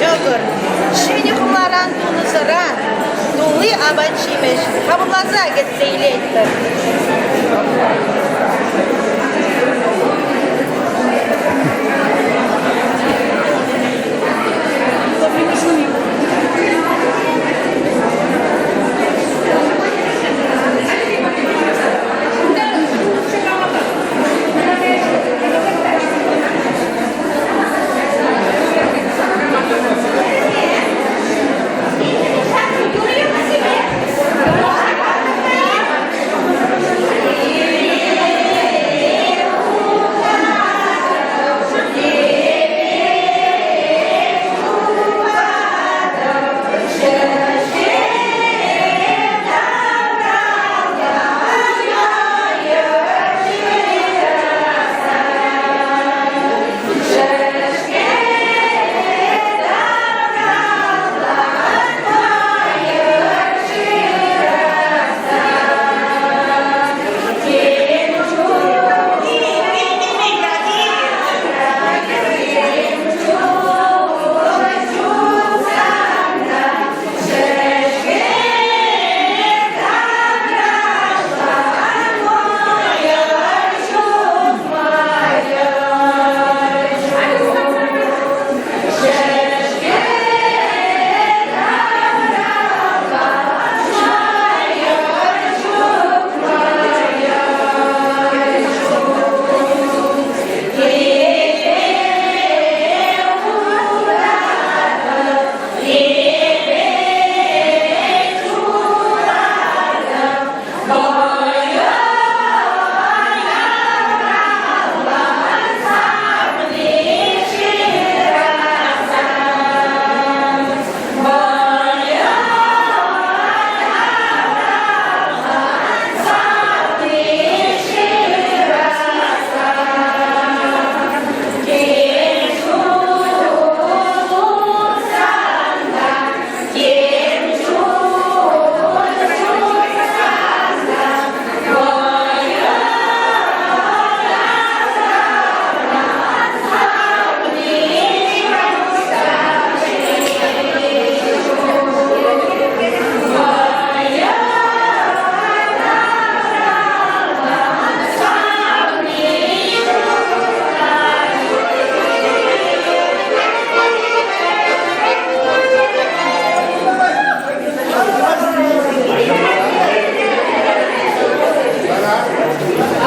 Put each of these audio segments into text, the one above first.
ҫӑкӑр, ҫӗнӗ хӑмларан тунӑ сӑра, тулли апат-ҫимӗҫ хапӑлласа кӗтсе илетпӗр.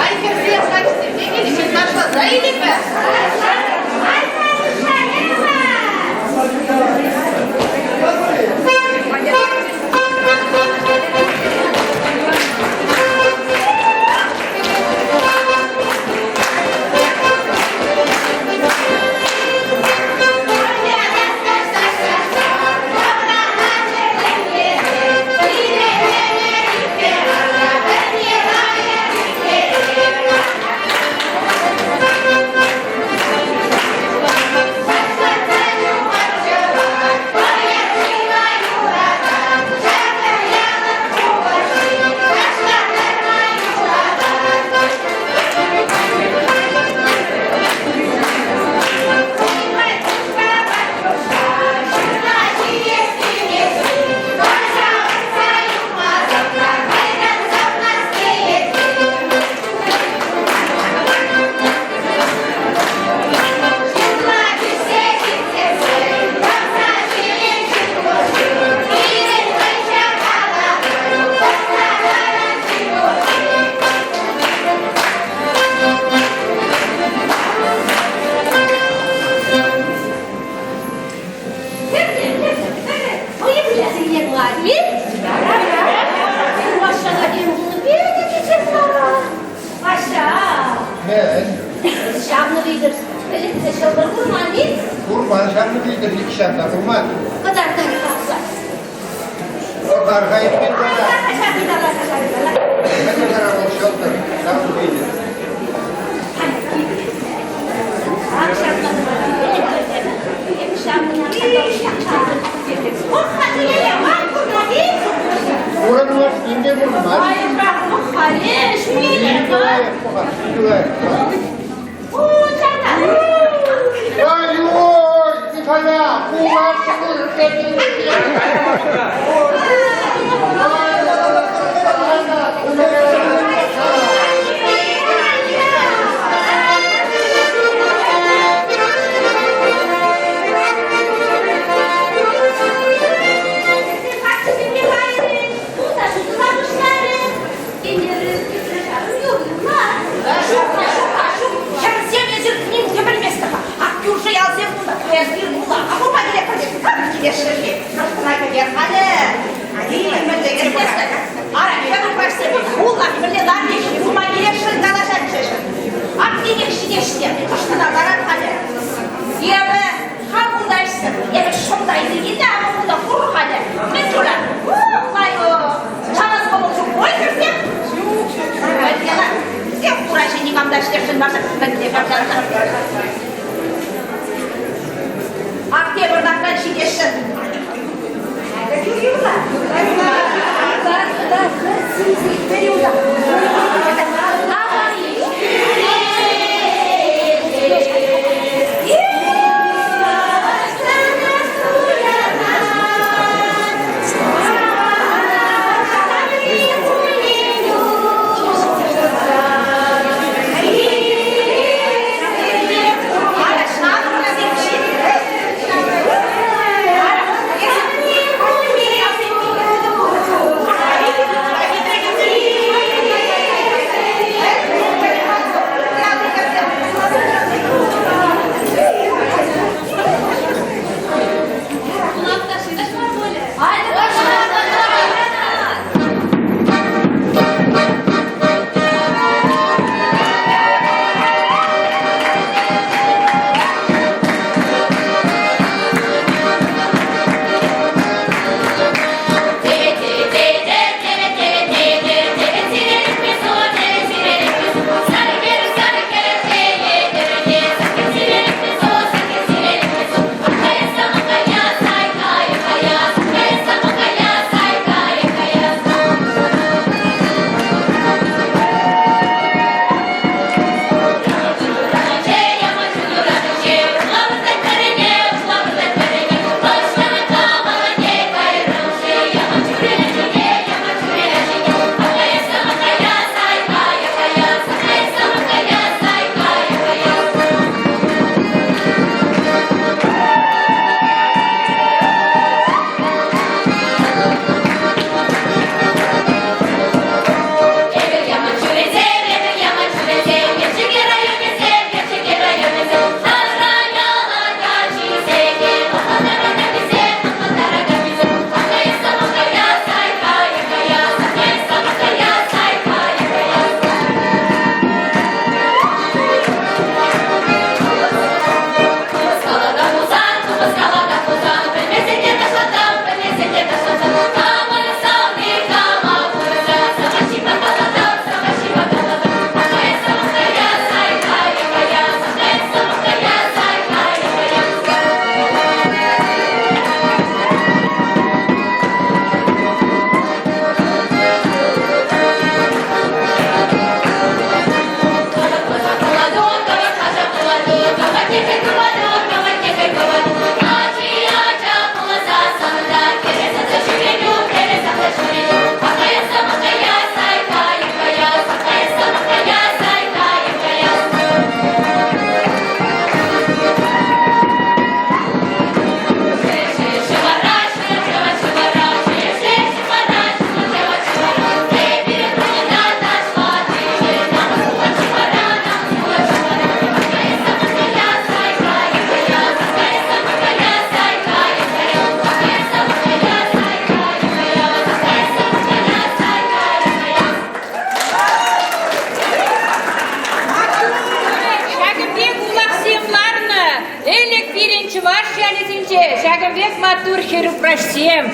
Ай, хӗрсем, каччӑсемпе киличчен ташласа илӗпӗр. Мӗн? Ҫавнӑ витӗр пӗлӗтсе ҫӑлтӑр курман-и? Курман ҫавнӑ витӗр нихҫан та курман. Кӑтартар-ха. Кӑтар-ха эппин тата. Мӗн кӑтара вӑл ҫӑлтӑр ҫавнӑ витӗр? Курӑнмасть, ним те курӑнмасть. Ай-ой, Михаил! Кур-ха, Хӗрсем эсир ним те пӗлместӗр-ха. Ак кӳршӗ ялсем кунта каяс мула. А курма киле пӗрле кам килесшӗн-и? Кӑна кӗтер халӗ. Ара, хӗр улах мӗнле ларнӑ курма килесшӗн калаҫатчӗҫ. Ак тинех ҫитеҫҫӗ. Кӑштӑна ларать халӗ. Эпӗ хам кунта ӗҫсӗр. Эпӗ шӑнта илсе килнӗ, ама кунта пур халӗ. Мӗн тура? Шанас кӑмӑл ҫук пуль хӗрсем? Ҫук, ҫук. Вӗсем хура ҫине никам та ӗҫлесшӗн мар мӗнле парсан. Ак тепӗр ларсан ҫитесшӗн. Ҫакӑн пек улахсем ларнӑ. Ӗлӗк пирӗн чӑваш ялӗсенче ҫакӑн пек маттур хӗр-упраҫсем.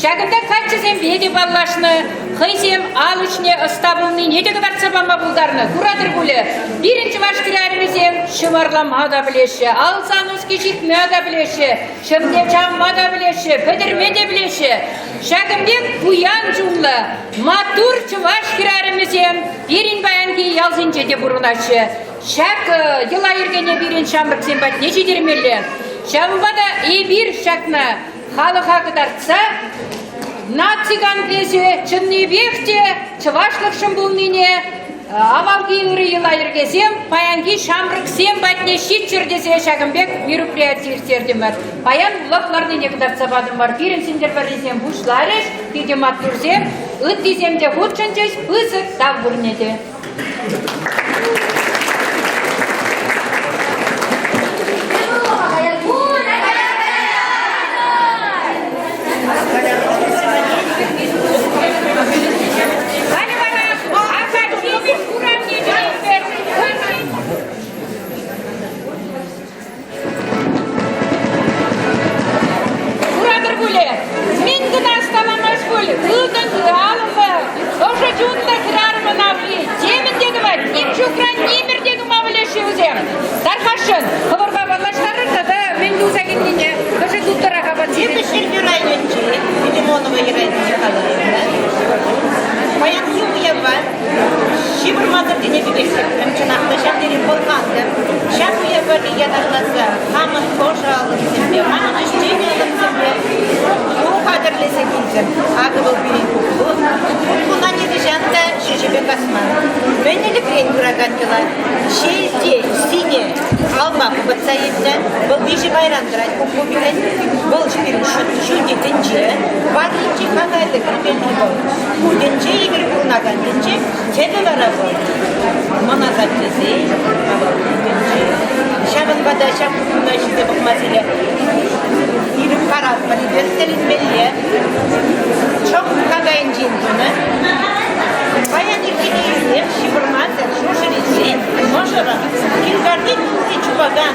Ҫакӑнта каччӑсемпе те паллашнӑ, хӑйсем ал ӗҫне ӑста пулнине те кӑтартса пама пултарнӑ. Куратӑр пулӗ, пирӗн чӑваш хӗрарӑмӗсем ҫӑварлама та пӗлеҫҫӗ, алса-нуски ҫыхма та пӗлеҫҫӗ, ҫӑмне чавма та пӗлеҫҫӗ, пӗтӗрме те пӗлеҫҫӗ. Ҫакӑн пек пуян чунлӑ, маттур чӑваш хӗрарӑмӗсем пирӗн паянхи ялсенче те пурӑнаҫҫӗ. Ҫак йӑла-йӗркене пирӗн ҫамрӑксем патне ҫитермелле. Ҫавӑнпа та эпир ҫакна халӑха кӑтартса наци конгресӗ чӑннипех те чӑвашлӑхшӑн пулнине, авалхи ырӑ йӑла-йӗркесем паянхи ҫамрӑксем патне ҫитчӗр тесе ҫакӑн пек мероприяти ирттертӗмӗр. Паян улах ларнине кӑтартса патӑмӑр. Пирӗн сӗнтӗрвӑррисем пуҫларӗҫ, питӗ маттурсем, ыттисем те хутшӑнчӗҫ, пысӑк тав пурне те. Халӗ вара апат-ҫимӗҫ урамне чӗнетпӗр. Куратӑр пулӗ, мӗн кӑна ӑсталамасть пуль, ылтӑн алӑллӑ, ӑшӑ чунлӑ хӗрарӑмӑн алли темӗн те тӑвать, ним ҫукран нимӗр те тума пӗлеҫҫӗ вӗсем. Тархасшӑн, хӑвӑрпа паллаштарӑр тата мӗн туса килнине ӑшӑ туттӑрах апатсем. Эпӗ Ҫӗрпӳ районӗнчи Филимонова Ираида Михайловна. Паянхи уява Ҫывӑрмасӑр тенӗ пекех ҫӗкрӗм, чӑнах та ҫав тери пӑлхантӑм. Ҫак уява ятарласа хамӑн ӑшӑ алӑмсемпе, манӑн ӗҫчен алӑмсемпе куклу хатӗрлесе килтӗм. Акӑ вӑл пирӗн куклу. Куклуна нихӑҫан та ҫӗҫӗпе касман. Мӗн ӗлӗкрен пыракан йӑла. Ҫилте сине алма хӑпӑтса илнӗ. Вӑл виҫӗ пайран тӑрать куклу пирӗн. Вӑл пирӗн ҫӳлти тӗнче, варринчи какайлӑ кӗрпелли вӑл. Ку тӗнче эпир пурӑнакан тӗнче, тӗпӗ вара вӑл мӑн асаттесен авалхи тӗнче. Ҫавӑнпа та ҫак куна ҫисе пӑхма сире ирӗк паратпӑр эпир тӗлӗнмелле. Чӑх какайӗнчен тунӑ. Паян ирхине ирех ҫывӑрмасӑр шуршӑличчен мӑшӑрӑм кил карти тулли чупакан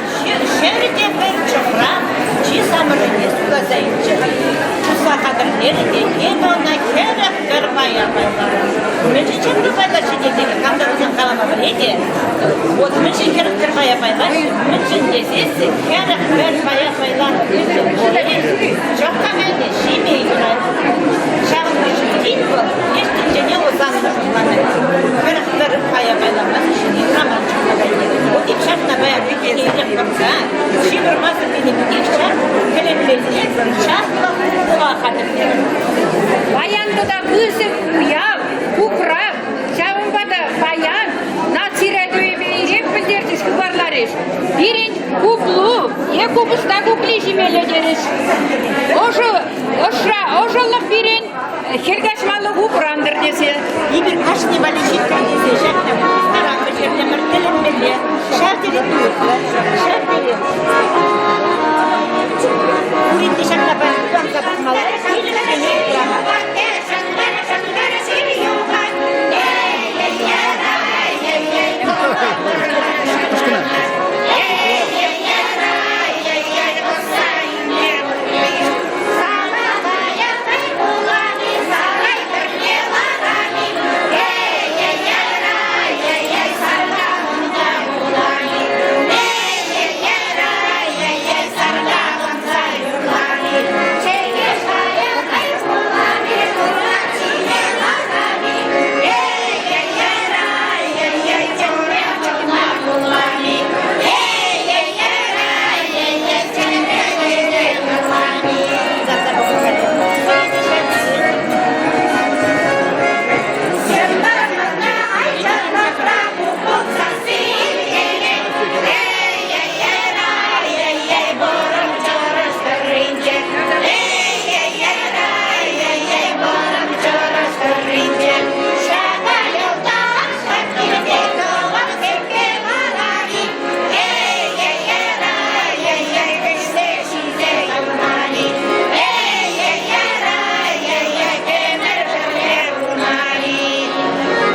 ҫӗрӗ те пӗр чӑхран чи самӑррине суйласа илчӗ. Туса хатӗрлерӗ те эпӗ ӑна 41 пая пайларӑм. Мӗншӗн чӗнтӗр пайлаҫҫӗ тесен кам та вӗсем калама пӗлет-и? Вот мӗншӗн 41 пая пайлаҫҫӗ? Мӗншӗн тесессӗн 41 пая пайланӑ хыҫҫӑн чӑх какайне ҫиме юрать. Ҫавӑн хыҫҫӑн тин вӑл леш тӗнчене ӑсаннӑ шутланать. 41 пая пайланман ҫине юраман чӑх какайне. Вот ҫакна паян пикене илех пӑрса ҫывӑрмасӑр тенӗ пекех ҫак тӗлӗнмелле чаплӑ хула хатӗрлерӗм. Паян тата пысӑк уяв, пукрав. Ҫавӑнпа та паян наци радиовӗпе ирех пӗлтерчӗҫ, хыпарларӗҫ. Пирӗн куплу е купӑста кукли ҫимелле терӗҫ. Ӑшӑ, ӑшра ӑшӑлӑх пирӗн хӗл каҫмалӑх упрантӑр тесе. Эпир кашни валли ҫитрӗм тесе ҫакна ресторан пӗҫертӗмӗр, тӗлӗнмелле. Ҫав тери тутлӑ, ҫав тери. Пурин те ҫакна тутанса пӑхмалла, килӗшсене упрамалла.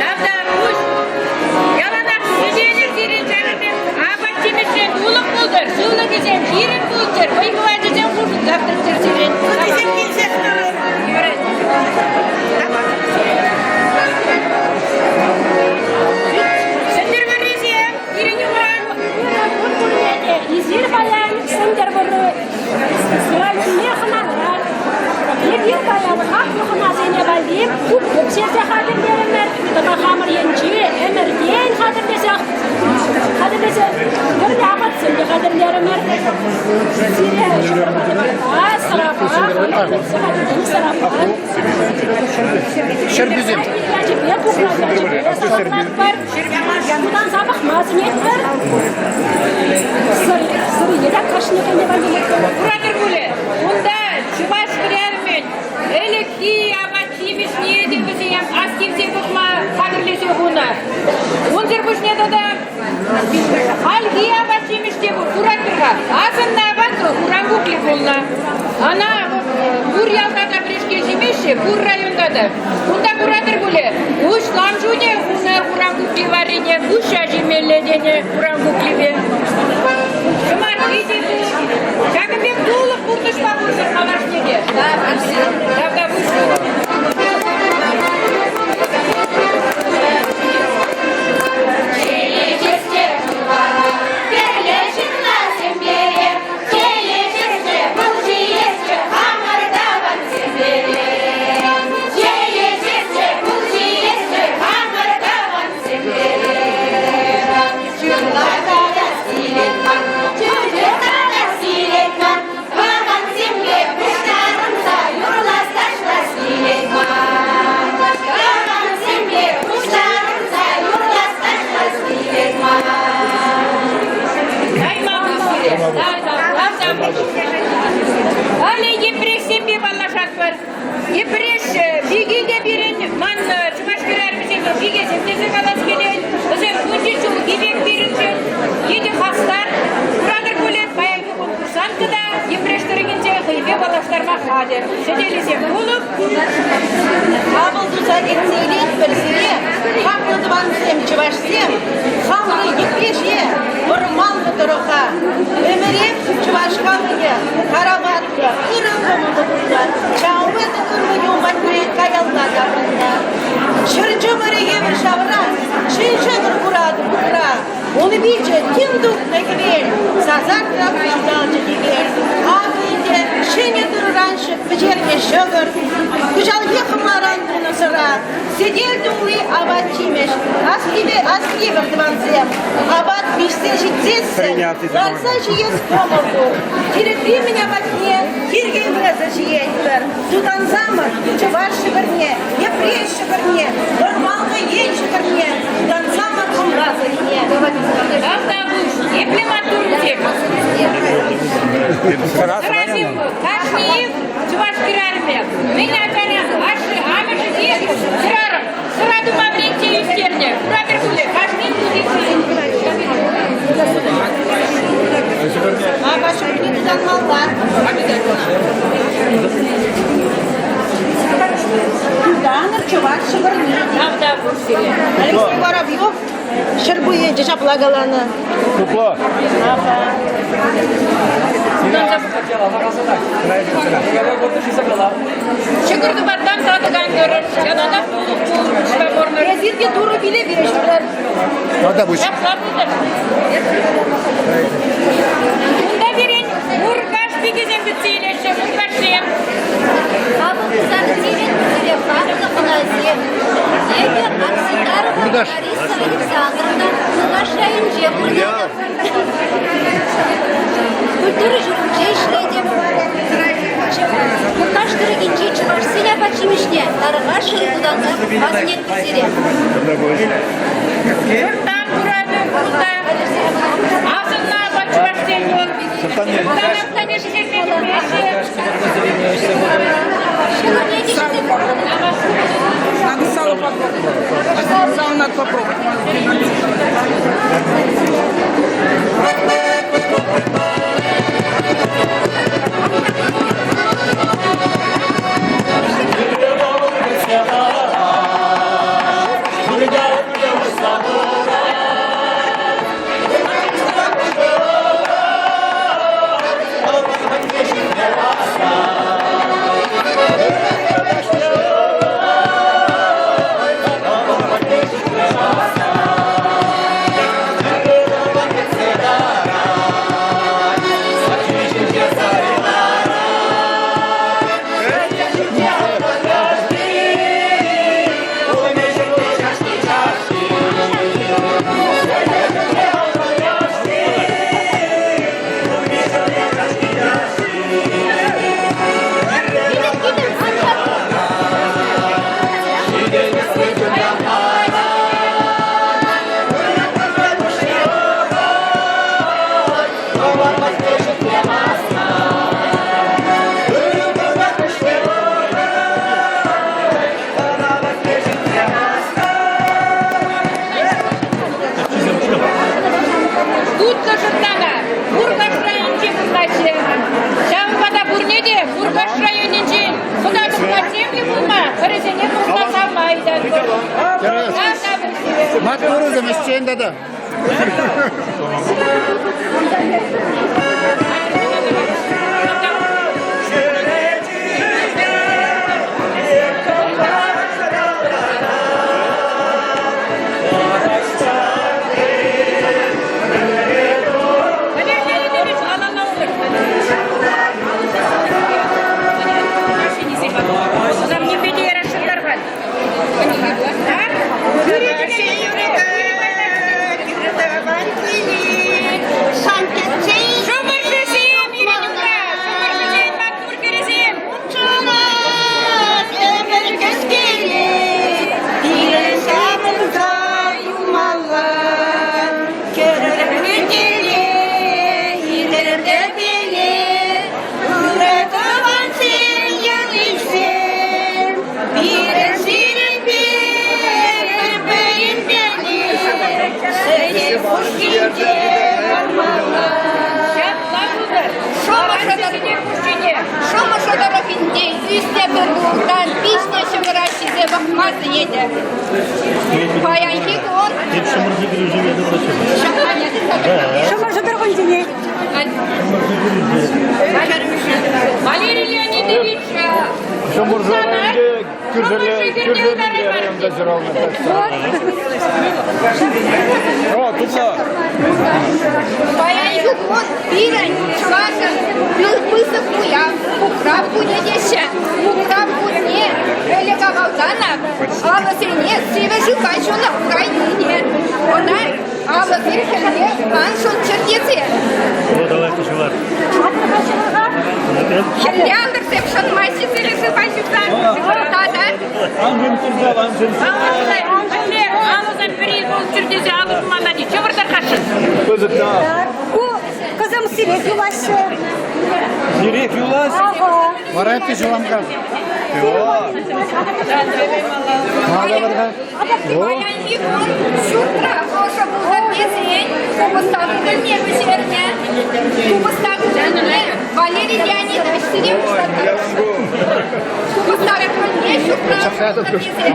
Тавтапуҫ. Яланах сӗтелӗр сирӗн ҫакӑн апат-ҫимӗҫрен тулӑх пултӑр, сывлӑхӗсем ҫирӗп пулччӑр, вӑй-хӑвачӗсем хушӑнсах тӑччӑр сирӗн. Ыттисем килсех тӑрӑр. Юрать. Сӗнтӗрвӑррисем, пирӗн умра Ырӑ кун пурне те. Эсир паян Сӗнтӗрвӑрри районне хӑнара. Эпир паян хаклӑ хӑнасене валли куккук ҫисе хатӗрлерӗмӗр. Тата хамӑр енче ӗмӗртен хатӗрлесех. Хатӗрлесе тӗрлӗ апатсем те хатӗрлерӗмӗр. Сире ҫӑкӑрпа сӑрапа, хатӗрленӗ сӑрапа. Ҫӗрпӳсем. Ячӗпе пухнӑ ячӗпе саламлатпӑр. Тутанса пӑхма сӗнетпӗр. Сӑрине те кашни хӑйне валли Куратӑр пулӗ, унта чӑваш хӗрарӑмӗн ӗлӗкхи апат-ҫимӗҫне те вӗсем астивсе пӑхма хатӗрлесе хунӑ. Унсӑр пуҫне тата хальхи апат-ҫимӗҫ те пур. Куратӑр-ха, асӑннӑ апат хуран кукли пулнӑ. Ӑна пур ялта та пӗрешкел ҫимеҫҫӗ, пур районта та. Кунта куратӑр пулӗ, уҫлам чунӗ хунӑ хуран кукли варрине куҫа ҫимелле тенӗ хуран куклипе. Ҫӑмарти те пур. Ҫакӑн пек тулӑх пурнӑҫпа пурӑнӑр малашне те. Тавтапуҫ. Халӗ Йӗпреҫсемпе паллашатпӑр. Йӗпреҫ пики те пирӗн, ман чӑваш хӗрарӑмӗсем пикесем тесе калас килет. Вӗсем мунчи ҫулхи пек пирӗншӗн питӗ хастар. Куратӑр пулӗ, паянхи конкурсантка та Йӗпреҫ тӑрӑхӗнче хӑйпе паллаштарма хатӗр. Сӗтелӗсем тулӑх. Хапӑл туса кӗтсе илетпӗр сире, хаклӑ тӑвансем, чӑвашсем, хамӑр Йӗпреҫе, вӑрманлӑ тӑрӑха. Ӗмӗрех чӑваш халӑхӗ тараватлӑ, ырӑ кӑмӑллӑ пулнӑ. Ҫавӑнпа та ырлӑхӗ ун патне каялла таврӑннӑ. Ҫӗр чӑмӑрӗ евӗр ҫавра, ҫӗн ҫӑкӑр куратӑп умра. Ун пичӗ тин тухнӑ хӗвел, сасартӑк ҫуталчӗ хӗвел. Акӑ ӗнтӗ ҫӗнӗ тырӑран пӗҫернӗ ҫӑкӑр, кӑҫалхи хӑмларан тунӑ сӑра, сӗтел тулли апат-ҫимӗҫ, астивӗр тӑвансем, апат пиҫсе ҫитсессӗн ларса ҫиес кӑмӑл пур. Тирӗкри мӗн апатне тиркемесӗр ҫиетпӗр. Тутансамӑр чӑваш ҫӑкӑрне, Йӗпреҫ ҫӑкӑрне, Вӑрманлӑ ен ҫӑкӑрне, тутансамӑр хӑмла сӑрине. Тавтапуҫ, епле маттур вӗсем. Сӑрасем кашниех чӑваш хӗрарӑмӗ. Мӗн ачаран ашшӗ, амӑшӗ те хӗрарӑм. Сӑра тума вӗрентсе ӳстернӗ. Куратӑр пулӗ, кашнин Апа ҫӑкӑрне тутанмалла. Тутанӑр чӑваш ҫӑкӑрне. Тавтапуҫ сире. Алексей Воробьев Ҫӗрпӳ енче ҫапла каланӑ. Тупло. Ҫӑкӑр тупаттан татӑкан тӑрӑр, яланах тулӑх пул, пурнӑр. Эсир те Турӑ пилӗпе ҫӳрӗр. Тавтапуҫ. Ҫапла пултӑр. Унта пирӗн Муркаш пикисем кӗтсе илеҫҫӗ, Муркашсем. Павӑл Хусанкинӗн сире хаклӑ хӑнасем. Эпӗ Аксидарова Муркаш. Лариса Александровна Муркаш районӗнче пурӑнатӑп. Культура ҫуртӗнче ӗҫлетӗп. Муркаш тӑрӑхӗнчи чӑвашсен апат-ҫимӗҫне тарӑхасшӑн тутанса пӑхма сӗнетпӗр сире. Шӑрттан куравӗ кунта. Асӑннӑ апат чӑвашсен вӑл. Шӑрттан автане ҫитерме пӗлмеҫҫӗ. Ҫӑкӑрне те ҫисе пӑхнӑ. Надо сало попробовать. Сало надо попробовать. ыйтатпӑр. Тӗрӗс. Маттурсем ӗҫчен тата. Валерий Леонидович, алана улӑр. Нимпе те ярасшӑн Шӑмӑршӑсем, Иринюка, шӑмӑршӑсен маттур хӗрӗсем. Ҫапла пултӑр. Шӑмӑршӑ хушшине. Шӑмӑршӑ тӑрӑхӗнче ӳснӗ тыр-пултан пиҫнӗ ҫӑкӑра ҫисе пӑхма сӗнетӗп. Паянхи кун Шӑмӑршӑ тӑрӑхӗнчене. Валерий Леонидович Шӑмӑршӑ районӗнче кӳршӗллӗ районта ҫуралнӑ. О, тупла. Паянхи кун пирӗн чӑвашӑн пысӑк уяв, Пукрав кунӗ теҫҫӗ. Пукрав кунне ӗлӗк-авалтанах алӑсене сивӗ шывпа ҫунӑ урайне. Ӑна алӑсем хӗлле ан шӑнччӑр тесе. Хӗлле алтӑрсем шӑнмаҫҫӗ сивӗ шывпа ҫусан. Тата Алӑсем пӗри пулччӑр тесе алӑ тумалла те чӑвӑртӑр-хашшӑн. Пысӑк та. Ку кызым сирех юлаҫҫӗ. Сирех юлас? Ага. Вара эппи ҫуламка. Паянхи кун ҫуртра ӑшӑ пултӑр тесен купӑста кукӑльне пӗҫернӗ. Купӑста кукӑльне Валерий Леонидович сире пуҫлаттарасшӑн. Купӑста кукӑльне ҫуртра ӑшӑ пултӑр тесен.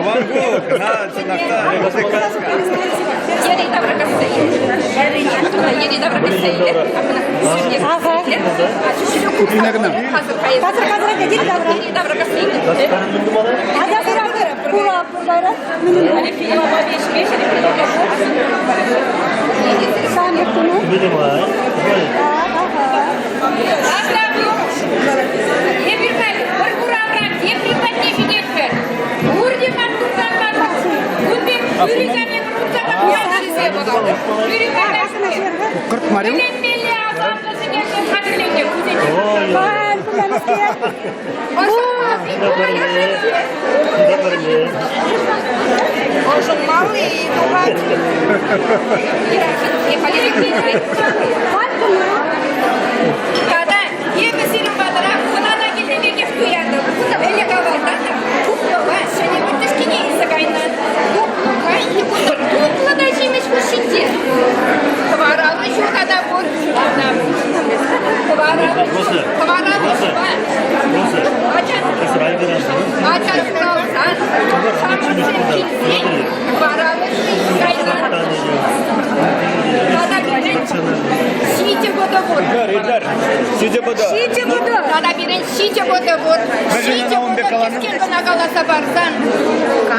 Купина кӑна. Хазыр хазыр кедик давра. Ада кура пулайра. Сами куну. Эпир халь пӗр куравран тепри патне ҫитетпӗр. Пурте маттуртан маттур. Кун пек юрисене крутса Кӑрт мар-и? Вӗренмелле асамлӑ сӗтелсем хатӗрленӗ кусене. Ӑшӑнмалли тухать. Тата эпӗ сирӗн патӑра хӑнана килнӗ пекех туятӑп. Ӗлӗк-авалтан та кухньӑпа ҫӗнӗ пӳртӗшкине илсе кайнӑ. Кухньӑпа иккӗн тутлӑ та ҫимӗҫ хушшинче. Тӑвараллӑ ҫу тата пур. Тӑвараллӑ тӑвараллӑ ҫупа. Ача ача ҫуралсан, ҫамрӑксем килсен тӑвараллӑ ҫу илсе кайнӑ. Тата пирӗн ҫичӗ пӑтӑ пур. Ҫичӗ пӑтӑ. Ҫичӗ пӑтӑ. Тата пирӗн ҫичӗ пӑтӑ пур. Ҫичӗ пӑтӑ кӗскен кӑна каласа парсан,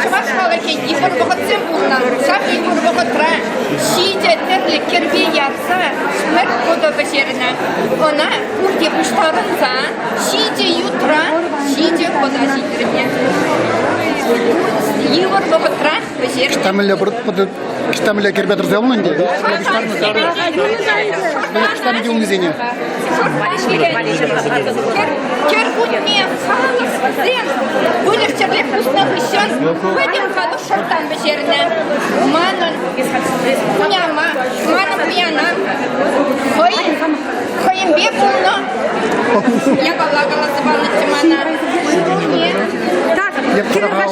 чӑваш халӑхӗн йывӑр вӑхӑтсем пулнӑ. Ҫак йывӑр вӑхӑтра ҫичӗ тӗрлӗ кӗрпе ярса пӗр пӑтӑ пӗҫернӗ. Ӑна пурте пуҫтарӑнса ҫичӗ ютра ҫичӗ пӑта ҫитернӗ. Йывӑр вӑхӑтра пӗҫернӗ. Штамелле штамелле кӗрпе тӑрса юлнӑ ӗнтӗ. Пуҫтарнӑ юлнисене. Кӗркунне халӑхсем выльӑх-чӗрлӗх пуснӑ хыҫҫӑн пӗтӗм халӑх шӑрттан пӗҫернӗ. Манӑн хуняма, манӑн пуянам хӑй хӑйӗнпе пулнӑ япала каласа панӑччӗ мана.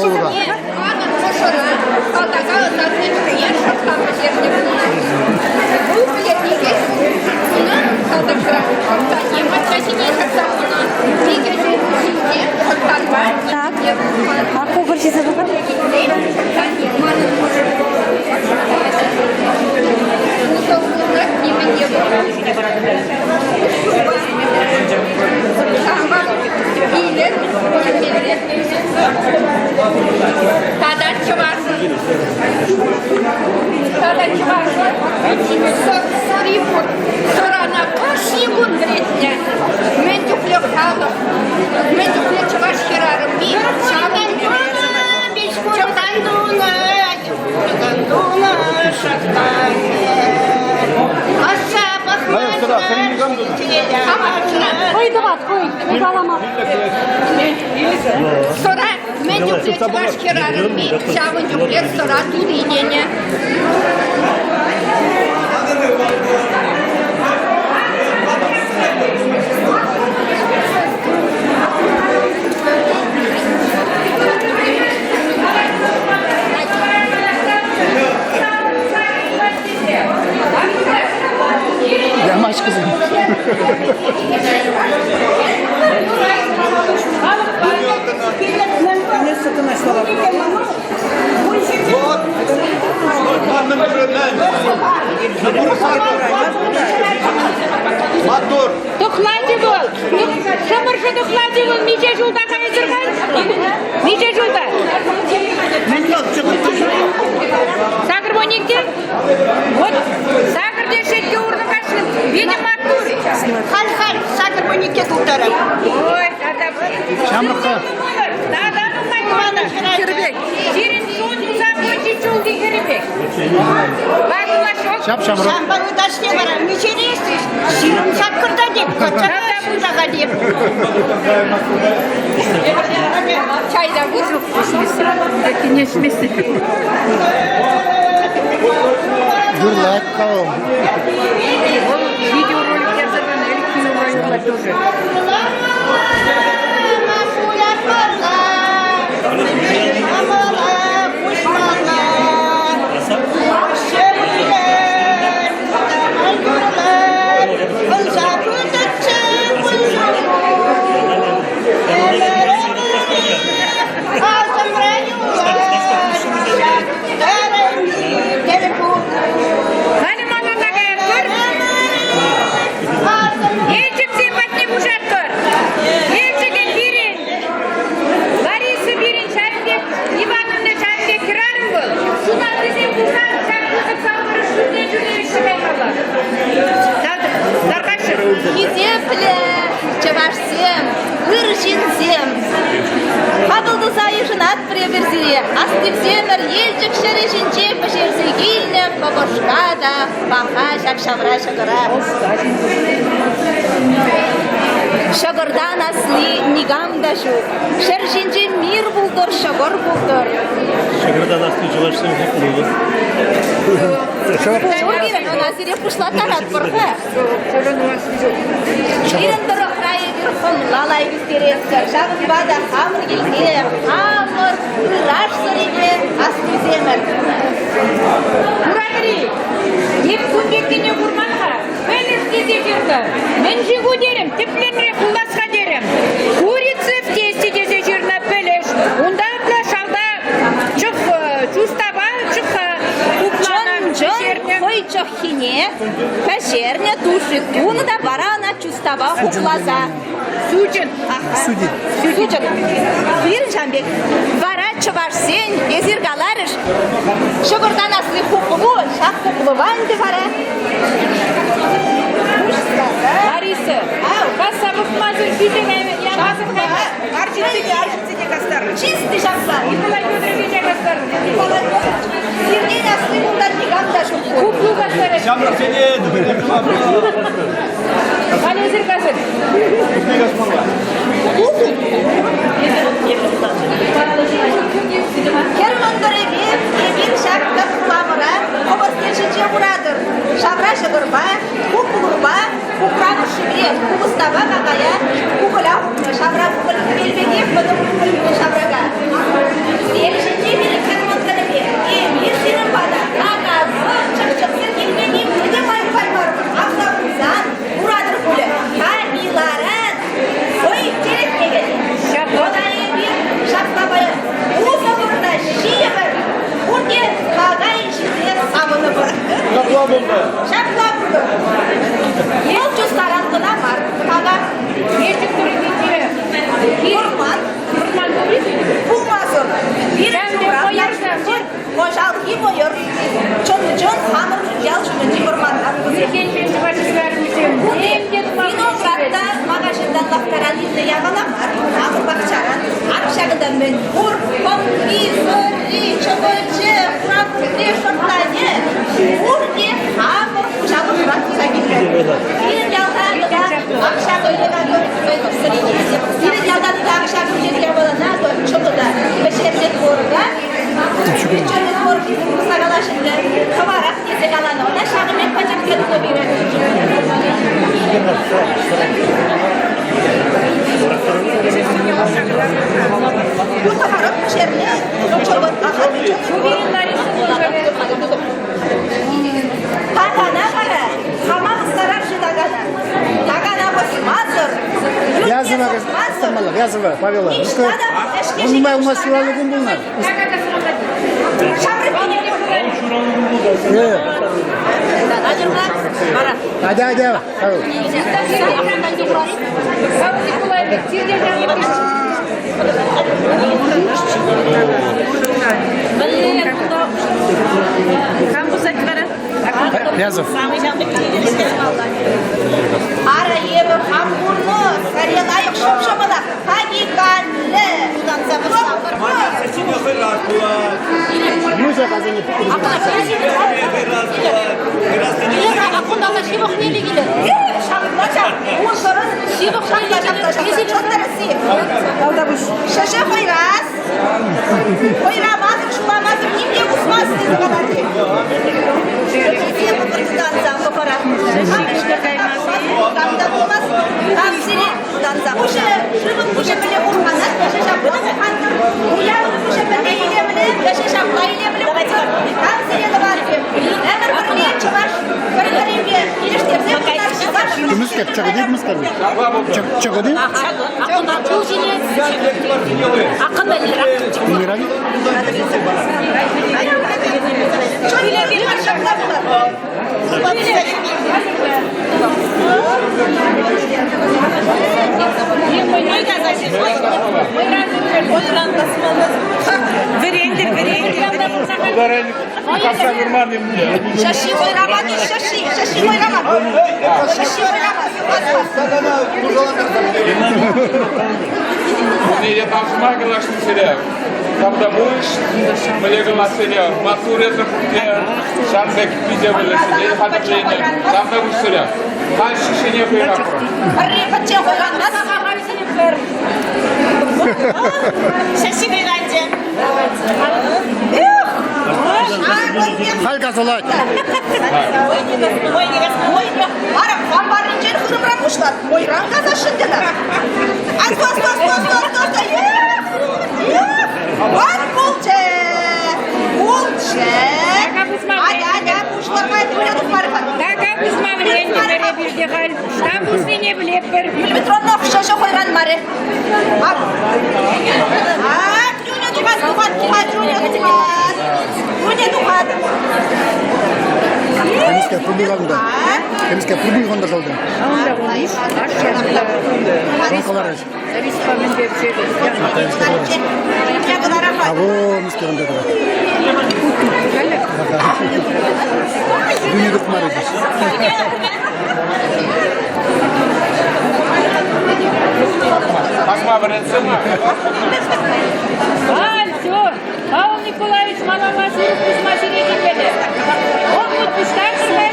Ывӑлне манӑн мӑшӑра салтака ӑсатнӑ чухне шӑрттан пӗҫернӗ пулнӑ. Ывӑлӗ икӗ ҫул хунӑ салтакра. Шӑрттанне мачча ҫине ҫакса хунӑ. Икӗ ҫул хушшинче Так. А кукӑр ҫисе пӑхӑр. Тата чӑваш. Тата чӑваш. Сӑри пур. Сӑрана кашни кун вӗретнӗ. Мӗн чухлӗ халӑх, мӗн чухлӗ чӑваш хӗрарӑмми ҫавӑн Чӑртан тунӑ, чӑртан тунӑ шӑрттанне. Ӑшша Хӑй тӑвать, хӑй. Калама. Сӑра мӗн чухлӗ чӑваш хӗрарӑмми, ҫавӑн чухлех сӑра туни тенӗ. Ямач кызым. Маттур! Тӑхлачӗ вӑл. Шӑмӑршӑ тӑхлачӗ вӑл миҫе ҫулта кайсӑр-ха? Миҫе ҫулта? Сакӑр вуникке? Вот сакӑр теҫетке урлӑ каҫнӑ. Питӗ маттур. Халь-халь сакӑр вуникке тултарать. Ой, тата Ҫамрӑк-ха. Тата нумай мана. Хӗрпек. Сирӗн чун туса пычӗ чулти хӗрпек. Ватӑлашок. Ҫап-ҫамрӑк. Ҫампа ыташне вара миҫере ҫирӗм саккӑрта теп, качча ҫунтаха теп. Чайда пур. Юрлать кал. Видеоролик ярса панӑ, ӗлӗк кинора юрлать тоже. Халӗ малалла каятпӑр. Елчӗксем патне пушатпӑр. Елчӗкӗн пирӗн Лариса пирӗн ҫавӑн пек Ивановна ҫавӑн пек хӗрарӑм вӑл. Сунаттисем пулсан ҫак пысӑк самӑрӑш ҫуртне ҫӳреҫҫӗ каймалла. Тархасшӑн. Хисеплӗ чӑвашсем, ыр ҫынсем! Хапӑл туса йышӑнатпӑр эпир сире. Астивсемӗр Елчӗк ҫӗрӗ ҫинче пӗҫерсе килнӗ кӑпӑшка та паха ҫак ҫавра ҫӑкӑра. Ҫӑкӑртан асли никам та ҫук. Ҫӗр ҫинче мир пултӑр, ҫӑкӑр пултӑр. Ҫӑкӑртан асли чӑвашсем хӗплӗ. Пирӗн ӑна сире пуҫлаттаратпӑр-ха. Пирӗн тӑрӑхра эпир хӑмла лайӑх ӳстеретпӗр. Ҫавӑнпа та хамӑр килте хамӑр ыраш сӑрипе аслисемӗр. Куратӑр-и? Эп кун пеккине курман-ха. Пӗлӗш тесе ҫырнӑ. Мӗн-ши ку терӗм, тӗплӗнрех вулас-ха терӗм. Курица в тесте тесе ҫырнӑ пӗлӗш. Унта ытла шалта чӑх, чустапа чӑхха хупланӑ, Чӑн-чӑн пӗҫернӗ. хӑй чӑххине пӗҫернӗ, туши тунӑ та вара ӑна чустапа хупласа. Сучӑн. Судит. Сучӑн. Пирӗн ҫавӑн пек. Вара чӑвашсен, эсир каларӗш, ҫӑкӑртан асли хуплу, ҫак хуплӑва ӗнтӗ вара. Лариса, касса пӑхмасӑр ҫитӗ ямасӑр кайма. Арҫынсене, арҫынсене кастарнӑ. Чистый ҫапса. Николай Федоровича кастарнӑ. Сиртен асли кунта никам та ҫук. Хуплу кастарать. Ҫамрӑксене Халь эсир касӑр. Хӗр мӑнтӑрӗпе эпир ҫак тӑк хуламӑра хӑвӑрт ҫинче хуратӑр. Ҫавра ҫӑкӑрпа, хуплупа, кукрамӑшшипе, купӑстапа какая кукӑля хупнӑ. Ҫавра кукӑль хӗвел пекех вӑтӑр кукӑль ҫаврака. Сӗтел ҫинче пирӗн хӗр мӑнтӑрӗпе эпир сирӗн пата какасӑр, чӑх-чӑхсӑр килме нимӗн те май каймарӑмӑр. Апла пулсан куратӑр пулӗ, Камиларан хӑй черетне кӗнӗ. мӗн пур кӑмпи, сӑри, чӑкӑчӗ, хура шӑрттанӗ пурте хамӑр хуҫалӑхра туса килнӗ. Пирӗн ялта тата ак Пирӗн ялта тата ак ҫак япалана чӑкӑта пӗҫернӗ творога пӗҫернӗ творог пусса калаҫ ӗнтӗ, хӑварах тесе каланӑ. Ӑна ҫакӑн пек пӗчӗккӗ тунӑ пирӗн. Ку тӑварок пӗҫернӗ чӑкӑт Такана вара хама пӑстарах-ши такана? Такана пӑсмасӑр, Вязова, Вязова, Павела. Нумай пулмасть ҫуралнӑ кун пулнӑ. Атя, атя, Павел. Вязов. Ара эпӗ хам курнӑ, саре лайӑх шӑп-шӑпӑлах, паниканлӗ. Люся казани. Шӑши хӑйрас, хӑйрамасӑр, шуламасӑр ним те пусмасть тесе калать. Кам та пулмасть, кам сире тутанса пуҫӗ, шывӑн пуҫӗ мӗнле хумханать, лешӗ ҫапла хумхантӑр, уявӑн пуҫӗ мӗнле илемлӗ, лешӗ ҫапла илемлӗ пултӑр. Кам сире тӑвансем, ӗмӗр пӗрле чӑваш пӗр-пӗринпе килӗштерсе пурӑнар чӑваш. Кӗмӗскер, чӑкӑти кӗмӗскер. Чӑкӑти? Умирали? Вӗрентӗр, вӗрентӗр. Шаши хӑйраман, шаши, шаши хӑйраман. Шаши хӑйраман. Я ташма калаҫнисене тавтапуҫ, мӗнле калассене, маттур эсӗ пурте, ҫав пек питӗ пӗлессине хатӗрленӗ. Тавтапуҫ сире. Халь шишене хӑйрапӑр. Пӗрре пӗччен хӑйранмас. Шаши хӑйранчӗ. Халь касӑлать. Ара, амбарӗнчен хырӑмран пуҫлать. Мӑйран касасшӑн тена. Асту, асту, асту, асту, асту, асту. Эх, эх, ват пулчӗ. Пулчӗ. Атя, атя, пуҫларма тӳре тухмарӗ-ха. Така пусма вӗрентӗмӗр эпир те халь. Штам пуснине пӗлетпӗр. Петровна шӑшӑ хӑйран марӗ. Ак, Юля тухать, тухать, тухать, Юля тухать. Юля тухать. Кемская прибыль Кемская прибыль гонда жалды. Аво, миске гонда Юля тухмарӗ. Акма вӗрентсен. Аль, все. Павел Николаевич малалла сирӗп пусма ҫине тимлеме. Опыт пуҫтарчӗ.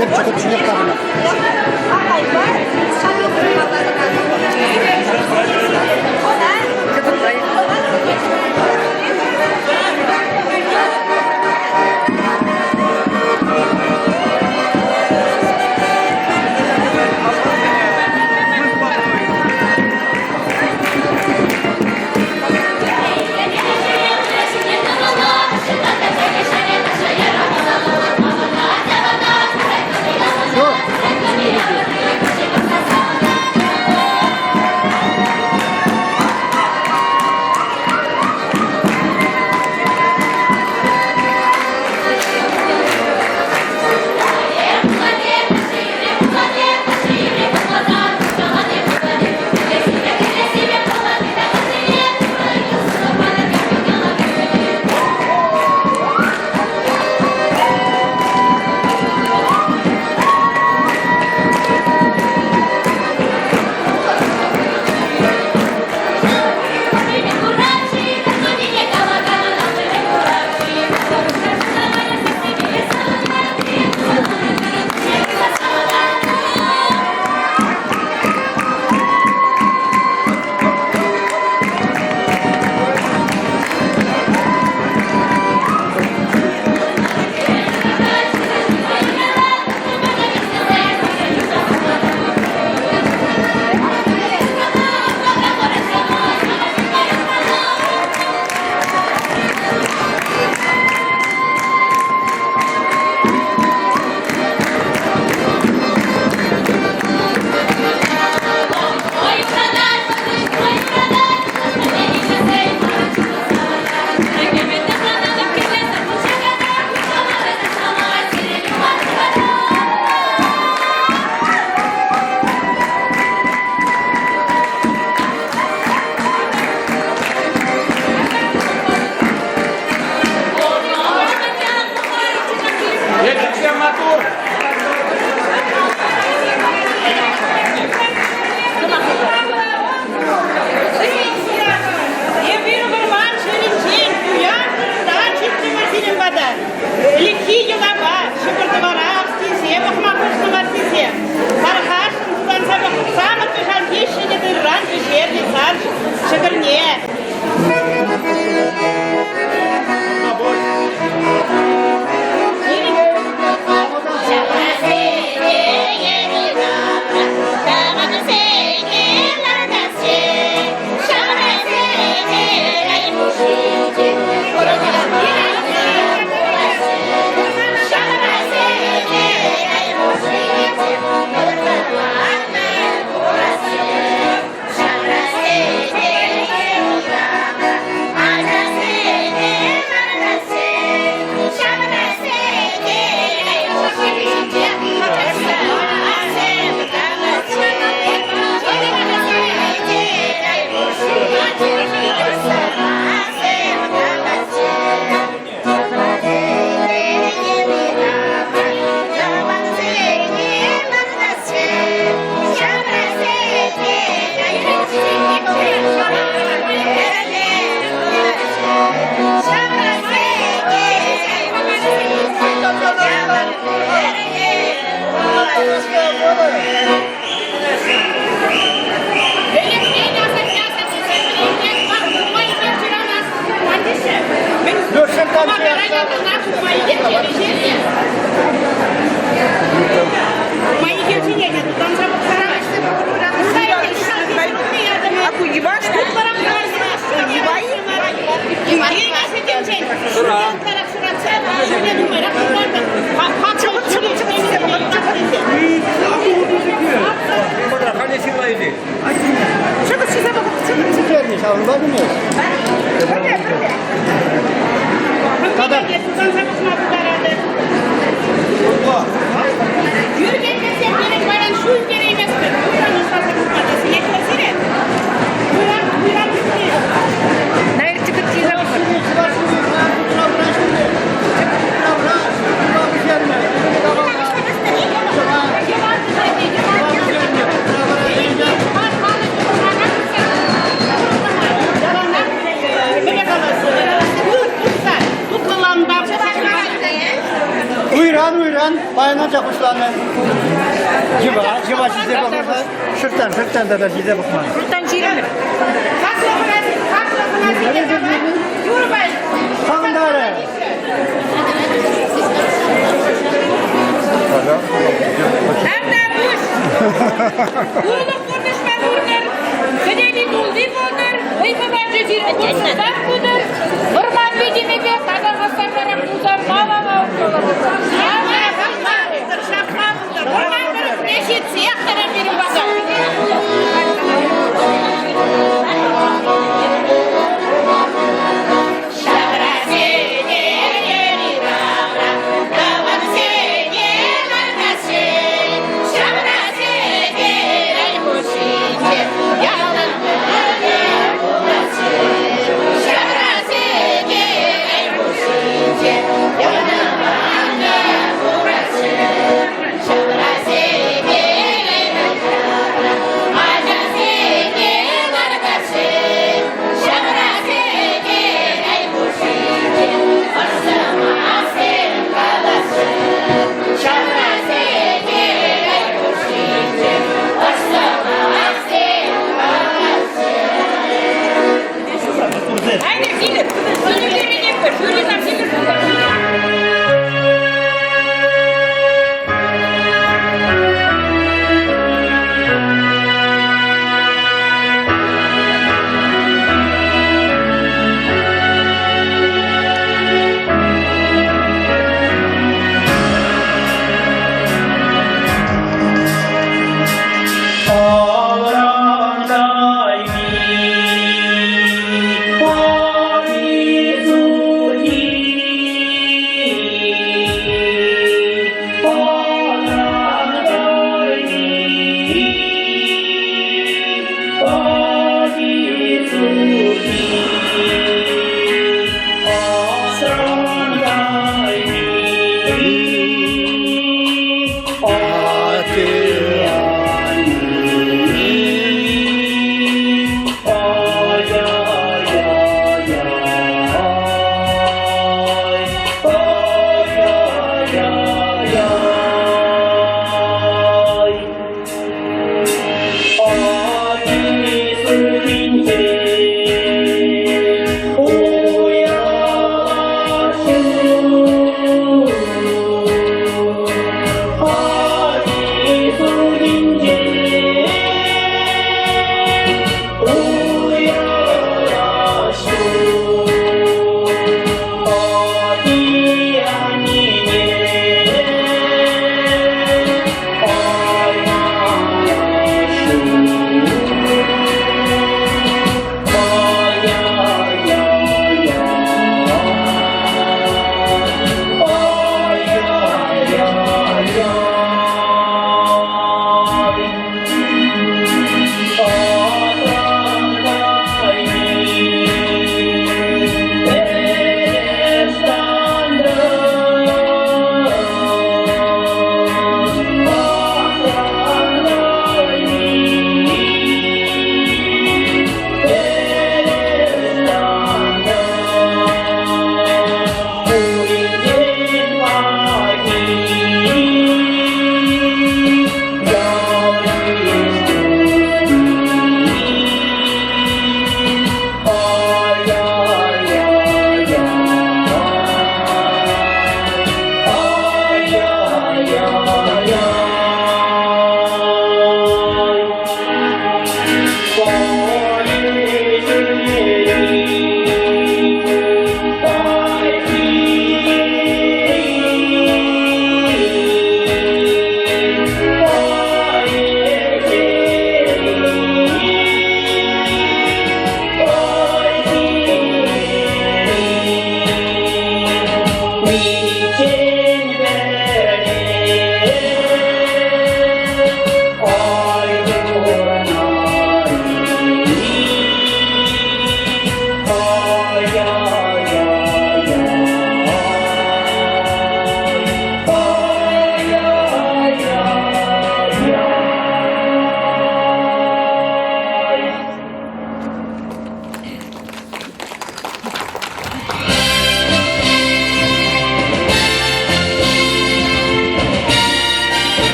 Эп чӑкӑт ҫине таврӑнать. ҫӑкӑр-тӑвара астивсе пӑхма хушнӑ ваттисем. Тархасшӑн тутанса пӑхсамӑр кӑҫалхи ҫӗнӗ тырран пӗҫернӗ сар ҫӑкӑрне. Уйран, уйран, паян анчах пуҫланӑ. Йӑва, йӑва ҫисе пӑхнӑ. Шӑрттан, шӑрттан тата ҫисе пӑхман. Шӑрттан ҫирӗмӗр. Савӑнтарӗ. Тавтапуҫ! Тулӑх пурнӑҫпа пурӑнӑр, сӗтелӗ тулли пултӑр, ыйхӑ пачӗ сирӗн пурнӑҫсах пытӑр, вӑрман витӗмӗпе тата хастартарах пулса малалла ӑнтӑлӑр. Вӑрман тӑрӑхне ҫитсех тӑрӑр пирӗн пата.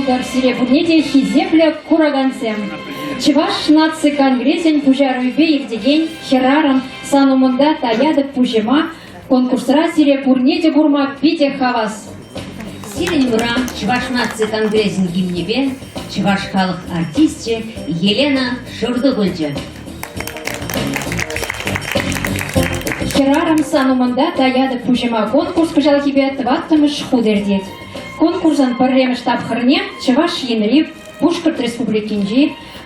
пултӑр сире пурне те хисеплӗ куракансем. Чӑваш наци конгресӗн пуҫарӑвӗпе иртекен Хӗрарӑм сан умӑнта таятӑп пуҫӑма конкурсра сире пурне те курма питӗ хавас. Сирӗн умра Чӑваш наци конгресӗн гимнӗпе чӑваш халӑх артисчӗ Елена Шурту пулчӗ. Хӗрарӑм сан умӑнта таятӑп пуҫӑма конкурс кӑҫалхипе тӑваттӑмӗш хут иртет. Конкурсӑн пӗрремӗш тапхӑрне Чӑваш Енри, Пушкӑрт Республикинчи,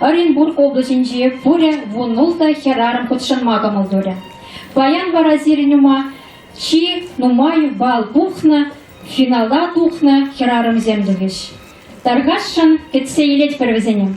Оренбург облаҫӗнчи пурӗ вунултӑ хӗрарӑм хутшӑнма кӑмӑл турӗ. Паян вара сирӗн ума чи нумай балл пухнӑ, финала тухнӑ хӗрарӑмсем тухӗҫ. Тархасшӑн кӗтсе илетпӗр вӗсене.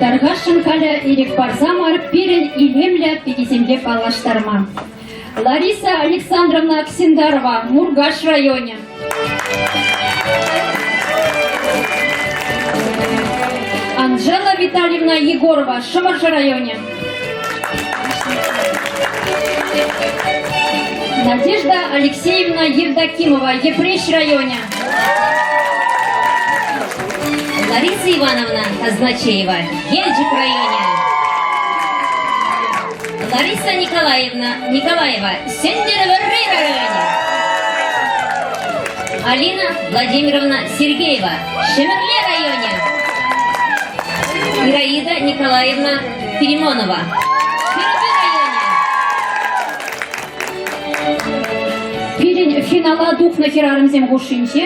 Тархасшӑн халӗ ирӗк парсамӑр пирӗн илемлӗ пикесемпе паллаштарма. Лариса Александровна Аксендарова, Муркаш районӗ. Анжела Витальевна Егорова, Шӑмӑршӑ районӗ. Надежда Алексеевна Евдокимова, Йӗпреҫ районӗ. Лариса Ивановна Казначеева, Елчӗк районӗ. Лариса Николаевна Николаева, Сӗнтӗрвӑрри районӗ. Алина Владимировна Сергеева, Ҫӗмӗрле районӗ. Ираида Николаевна Филимонова, Ҫӗрпӳ районӗ. Пирӗн финала тухнӑ хӗрарӑмсем хушшинче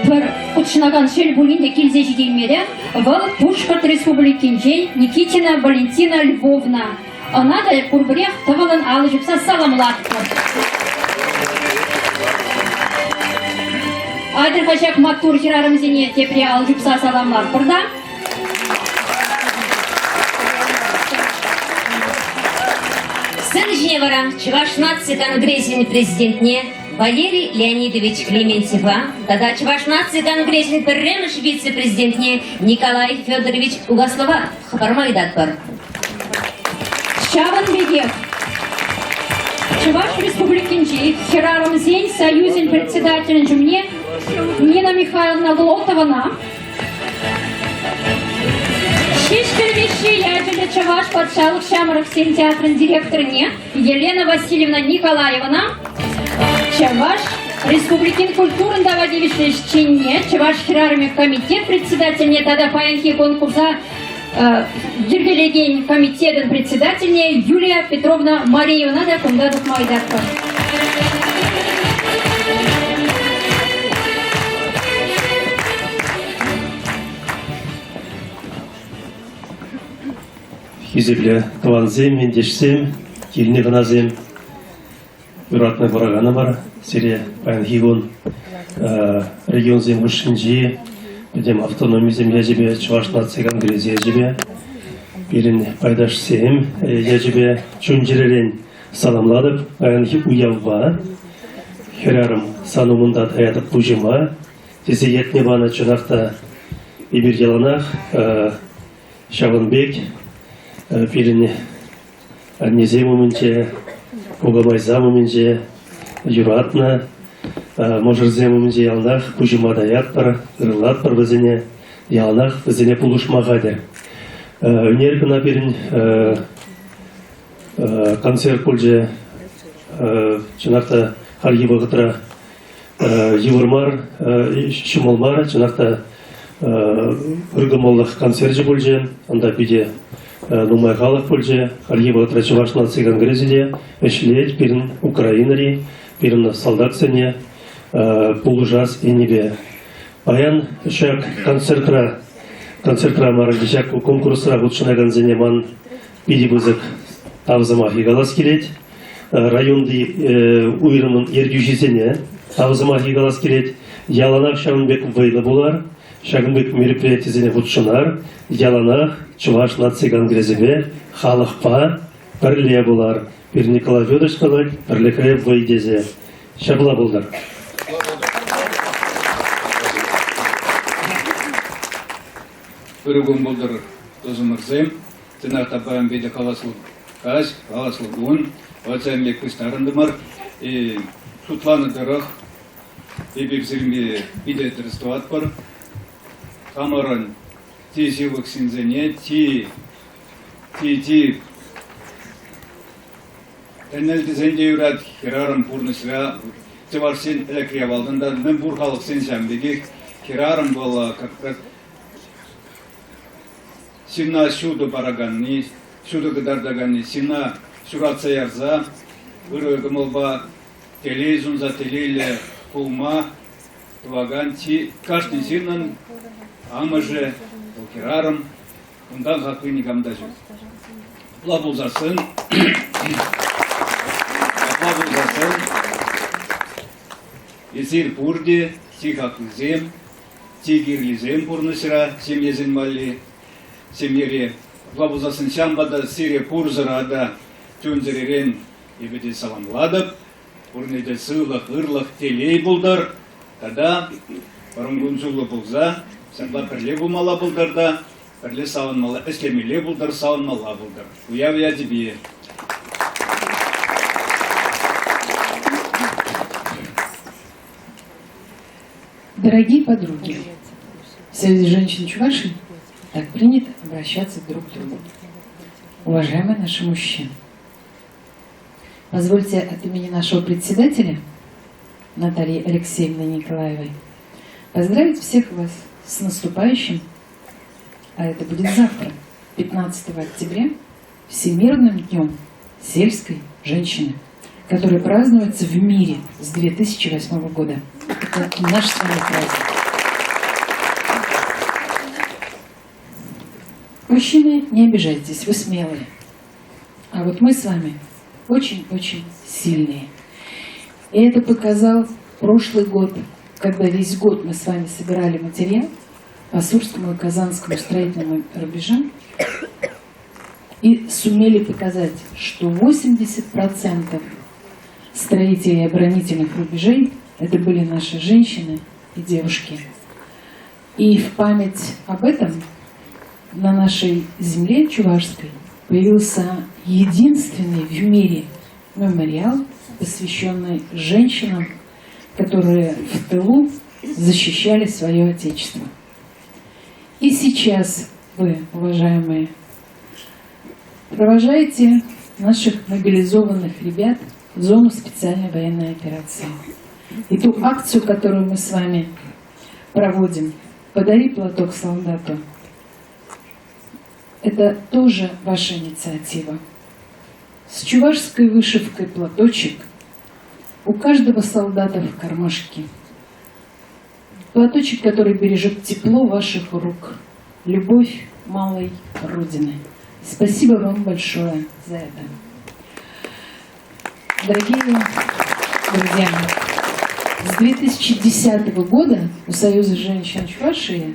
пӗр хутшӑнакан шел пулин те килсе ҫитеймерӗ. Вӑл Пушкӑрт Республикинчен Никитина Валентина Львовна. Ӑна та пурпӗрех тӑвӑлӑн алӑ ҫупса саламлатпӑр. Атьӑр-ха ҫак маттур хӗрарӑмсене тепре ал ҫупса саламлатпӑр та. Сцена ҫине вара Чӑваш наци конгресӗн президентне Валерий Леонидович Клементьева тата Чӑваш наци конгресӗн пӗрремӗш вице-президентне Николай Федорович Угаслова хӑпарма ыйтатпӑр. Ҫавӑн пекех Чӑваш Республикинчи Хӗрарӑмсен союзӗн председателӗн ҫумне Нина Михайловна Глотована Ҫеҫпӗл Мишши ячӗллӗ Чӑваш патшалӑх ҫамрӑксен театрӗн директорне Елена Васильевна Николаевана Чӑваш Республикин культурӑн тава тивӗҫлӗ ӗҫченне, Чӑваш хӗрарӑмӗ комитет председательне тата паянхи конкурса йӗркелекен комитетӑн председательне Юлия Петровна Мариевна та кунта тухма ыйтатпӑр. Хисеплӗ тӑвансем, ентешсем, килнӗ хӑнасем, юратнӑ кураканӑмӑр, сире паянхи кун регионсем хушшинчи пӗтӗм автономисем ячӗпе, Чӑваш наци конгресӗ ячӗпе, пирӗн пайташсем ячӗпе чун-чӗререн саламлатӑп. Паянхи уявпа хӗрарӑм сан умӑнта таятӑп пуҫӑма тесе ятне панӑ чӑнах та эпир яланах ҫавӑн пек пирӗн аннесем умӗнче, кукамайсам умӗнче юратнӑ мӑшӑрсем умӗнче яланах пуҫӑма таятпӑр, ырлатпӑр вӗсене, яланах вӗсене пулӑшма хатӗр. Ӳнер кӑна пирӗн концерт пулчӗ. Чӑнах та хальхи вӑхӑтра йывӑр мар, ҫӑмӑл мар, чӑнах та ыркӑмӑллӑх концерчӗ пулчӗ. Унта питӗ нумай халӑх пулчӗ. Хальхи вӑхӑтра Чӑваш наци конгресӗ те ӗҫлет пирӗн Украинӑри пирӗн салтаксене пулӑшас енӗпе. Паян ҫак концертра, концертра мар, ҫак конкурсра хутшӑнакансене ман питӗ пысӑк тав сӑмахӗ калас килет. Районти уйрӑмӑн ертӳҫисене тав сӑмахӗ калас килет. Яланах ҫавӑн пек вӑйлӑ пулар, ҫакӑн пек мероприятисене хутшӑнар, яланах Чӑваш наци конгресӗпе, халӑхпа пӗрле пулар. Пирӗн Николай Федорович калать, пӗрлӗхре вӑй тесе. Ҫапла пултӑр. Ырӑ кун пултӑр, тусӑмӑрсем. Чӑнах та паян питӗ хаваслӑ каҫ, хаваслӑ кун. Ватсем пек пуҫтарӑнтӑмӑр. Шутланӑ тӑрӑх эпир сирӗнпе питӗ тӗрӗс тӑватпӑр. Хамӑрӑн чи ҫывӑх ҫынсене, чи чи чи ӗнел тесен те юрать, хӗрарӑм пурнӑҫра чӑвашсен ӗлӗкри авалтан та мӗн пур халӑхсен ҫавӑн пекех хӗрарӑм вӑл как раз Ҫынна ҫутӑ параканни, ҫутӑ кӑтартаканни, ҫынна ҫуратса ярса ырӑ кӑмӑлпа телей сунса телейлӗ пулма тӑвакан чи кашни ҫыннӑн амӑшӗ, вӑл хӗрарӑм, унтан хакли никам та ҫук. Апла пулсассӑн, апла пулсассӑн, эсир пурте чи хаклисем, Чи кирлисем пурнӑҫра ҫемьесен валли, ҫемьере. Апла пулсассӑн ҫавӑнпа та сире пурсӑра та чун-чӗререн эпӗ те саламлатӑп. Пурне те сывлӑх, ырлӑх, телей пултӑр. Тата вӑрӑм кун-ҫуллӑ пулса ҫапла пӗрле пулмалла пултӑр та, пӗрле савӑнмалла, ӗҫлемелле пултӑр, савӑнмалла пултӑр. Уяв ячӗпе! Дорогие подруги, в Союзе женщин Чувашии так принято обращаться друг к другу. Уважаемые наши мужчины, позвольте от имени нашего председателя Натальи Алексеевны Николаевой поздравить всех вас с наступающим, а это будет завтра, 15 октября, Всемирным днем сельской женщины, который празднуется в мире с 2008 года. Это наш с вами праздник. Мужчины, не обижайтесь, вы смелые. А вот мы с вами очень-очень сильные. И это показал прошлый год, когда весь год мы с вами собирали материал по Сурскому и Казанскому строительному рубежам и сумели показать, что 80% строителей оборонительных рубежей это были наши женщины и девушки. И в память об этом на нашей земле чувашской появился единственный в мире мемориал, посвященный женщинам, которые в тылу защищали свое Отечество. И сейчас вы, уважаемые, провожаете наших мобилизованных ребят в зону специальной военной операции. И ту акцию, которую мы с вами проводим, «Подари платок солдату», это тоже ваша инициатива. С чувашской вышивкой платочек у каждого солдата в кармашке. Платочек, который бережет тепло ваших рук, любовь малой Родины. Спасибо вам большое за это. Дорогие друзья, с 2010 года у Союза женщин Чувашии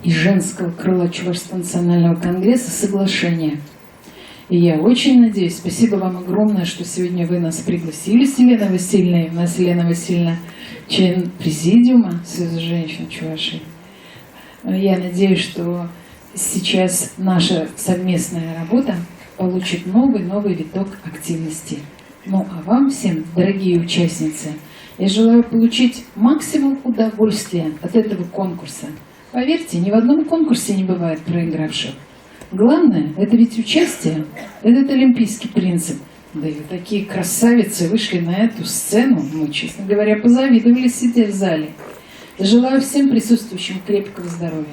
и женского крыла Чувашского национального конгресса соглашение. И я очень надеюсь, спасибо вам огромное, что сегодня вы нас пригласили с Еленой Васильевной. У нас Елена Васильевна член президиума Союза женщин Чувашии. Я надеюсь, что сейчас наша совместная работа получит новый-новый виток активности. Ну а вам всем, дорогие участницы, я желаю получить максимум удовольствия от этого конкурса. Поверьте, ни в одном конкурсе не бывает проигравших. Главное, это ведь участие, этот олимпийский принцип. Да и такие красавицы вышли на эту сцену, мы, честно говоря, позавидовали, сидя в зале. Желаю всем присутствующим крепкого здоровья.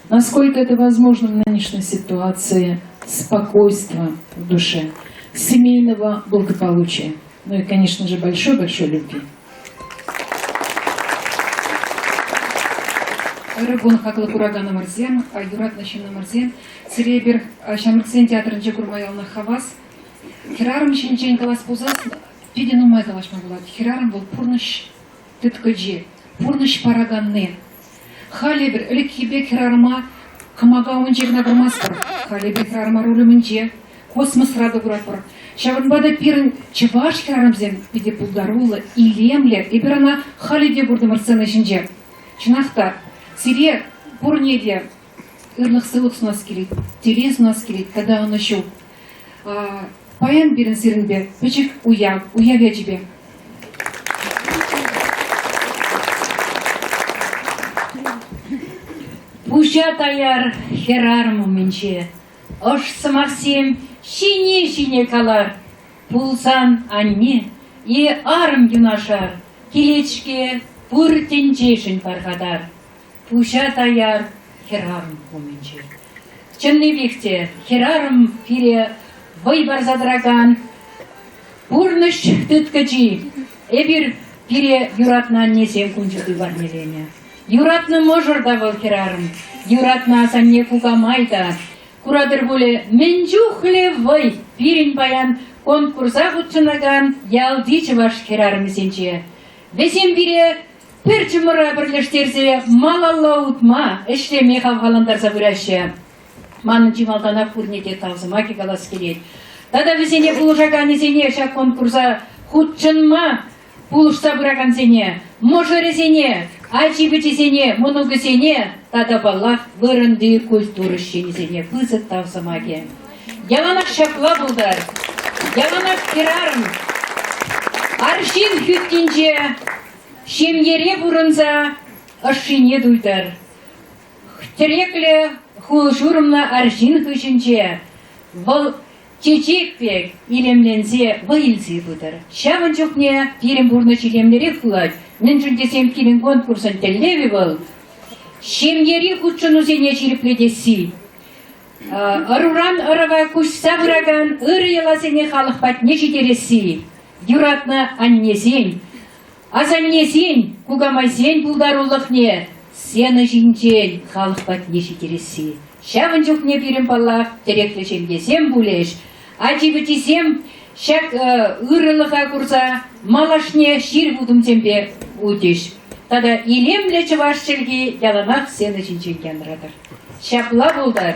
Насколько это возможно в нынешней ситуации, спокойствия в душе, семейного благополучия, ну и, конечно же, большой-большой любви. Ырӑ кун, хаклӑ кураканӑмӑрсем, юратнӑ ҫыннӑмӑрсем. Сире эпир Ҫамрӑксен театрӗнче курма яланах хавас. Хӗрарӑм ҫинчен калас пулсассӑн питӗ нумай калаҫма пулать. Хӗрарӑм вӑл пурнӑҫ тыткӑчи, пурнӑҫ параканни. Халь эпир ӗлӗкхи пек хӗрарӑма кӑмака умӗнче кӑна курмастпӑр. Халь эпир хӗрарӑма руль умӗнче, космосра та куратпӑр. Ҫавӑнпа та пирӗн чӑваш хӗрарӑмсем питӗ пултаруллӑ, илемлӗ. Эпир ӑна халӗ те куртӑмӑр сцена ҫинче. Чӑнах та, сире пурне те ырлӑх-сывлӑх сунас килет, телей сунас килет тата ӑнӑҫу. Паян пирӗн сирӗнпе пӗчӗк уяв, уяв ячӗпе. Пуҫа таяр хӗрарӑм умӗнче, ӑш сӑмахсем ҫине-ҫине калар. Пулсан анне е арӑм юнашар, килет-ҫке пур тӗнчешӗн пархатар. Пуҫа таяр хӗрарӑм умӗнче. Чӑннипех те хӗрарӑм пире вӑй парса тӑракан пурнӑҫ тыткӑчи. Эпир пире юратнӑ аннесем кун ҫути парнеленӗ. Юратнӑ мӑшӑр та вӑл хӗрарӑм, юратнӑ асанне кукамай та. Куратӑр пулӗ, мӗн чухлӗ вӑй пирӗн паян конкурса хутшӑнакан ялти чӑваш хӗрарӑмӗсенче. Вӗсем пире пӗр чӑмӑра пӗрлештерсе малалла утма, ӗҫлеме хавхалантарса пыраҫҫӗ. Манӑн чи малтанах пурне те тав сӑмахӗ калас килет. Тата вӗсене пулӑшаканӗсене ҫак конкурса хутшӑнма пулӑшса пыракансене, мӑшӑрӗсене, ачи-пӑчисене, мӑнукӗсене тата, паллах, вырӑнти культура ӗҫченӗсене пысӑк тав сӑмахӗ. Яланах ҫапла пултӑр. Яланах хӗрарӑм арҫын хӳттинче ҫемьере пурӑнса ӑшшине туйтӑр. Тӗреклӗ хул-ҫурӑмлӑ арҫын хыҫӗнче вӑл чечек пек илемленсе вӑй илсе пытӑр. Ҫавӑн чухне пирӗн пурнӑҫ илемлӗрех пулать. Мӗншӗн тесен пирӗн конкурсӑн тӗллевӗ вӑл ҫемьери хутшӑнусене ҫирӗплетесси, ӑруран ӑрӑва куҫса пыракан ырӑ йӑласене халӑх патне ҫитересси, юратнӑ аннесен, асаннесен, кукамайсен пултарулӑхне сцена ҫинчен халӑх патне ҫитересси. Ҫавӑн чухне пирӗн, паллах, тӗреклӗ ҫемьесем пулӗҫ. Ачи-пӑчисем ҫак ырӑлӑха курса малашне ҫирӗп утӑмсемпе утӗҫ. Тата илемлӗ чӑваш чӗлхи яланах сцена ҫинчен янратӑр. Ҫапла пултӑр.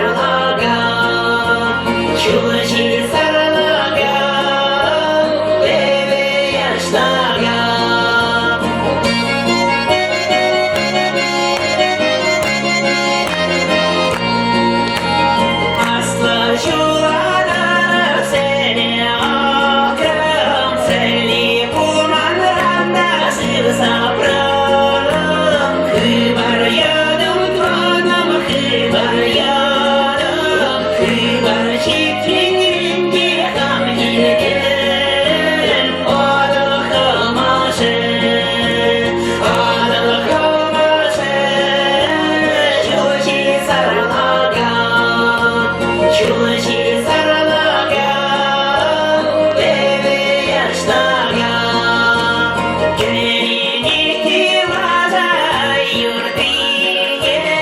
сарлака, ҫулҫи сарлака, пӗве яштака. Аслӑ ҫула тӑрӑхсене акрӑм, сӗлли пулманран та сырса прӑм. Хыпар ятӑм, тӑванӑм, хыпар ятӑм, хыпар ҫитренрен те хам килтӗм. Атӑл хӑмашӗ, Атӑл хӑмашӗ, ҫулҫи сарлака, ҫулҫи сарлака, пӗве яштака. Кӗренет лаша юртине,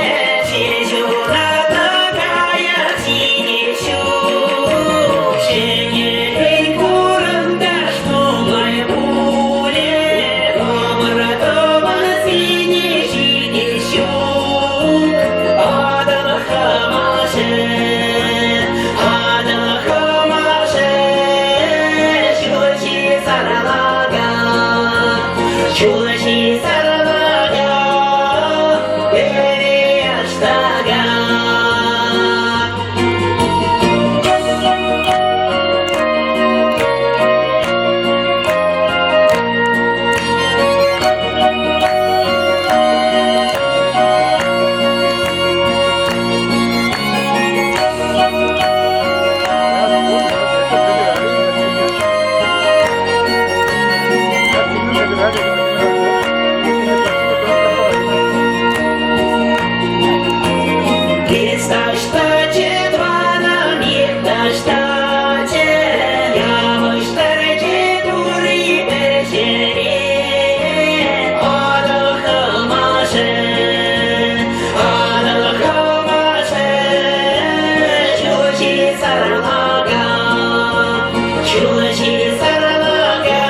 ҫил ҫуна каяк ҫине ҫук. Ҫӗнӗрен курӑнташ нумай пулӗ, хамӑр тӑвансене ҫитес ҫук. Атӑл хӑмашӗ, Атӑл хӑмашӗ, ҫулҫи сарлака, ҫулҫи сарлака, пӗве яштака. Эс таҫтаччӗ, тӑванӑм, эп таҫтаччӗ, явӑҫтарчӗ Турри пӗр ҫӗре. Атӑл хӑмашӗ, Атӑл хӑмашӗ, ҫулҫи сарлака, ҫулҫи сарлака,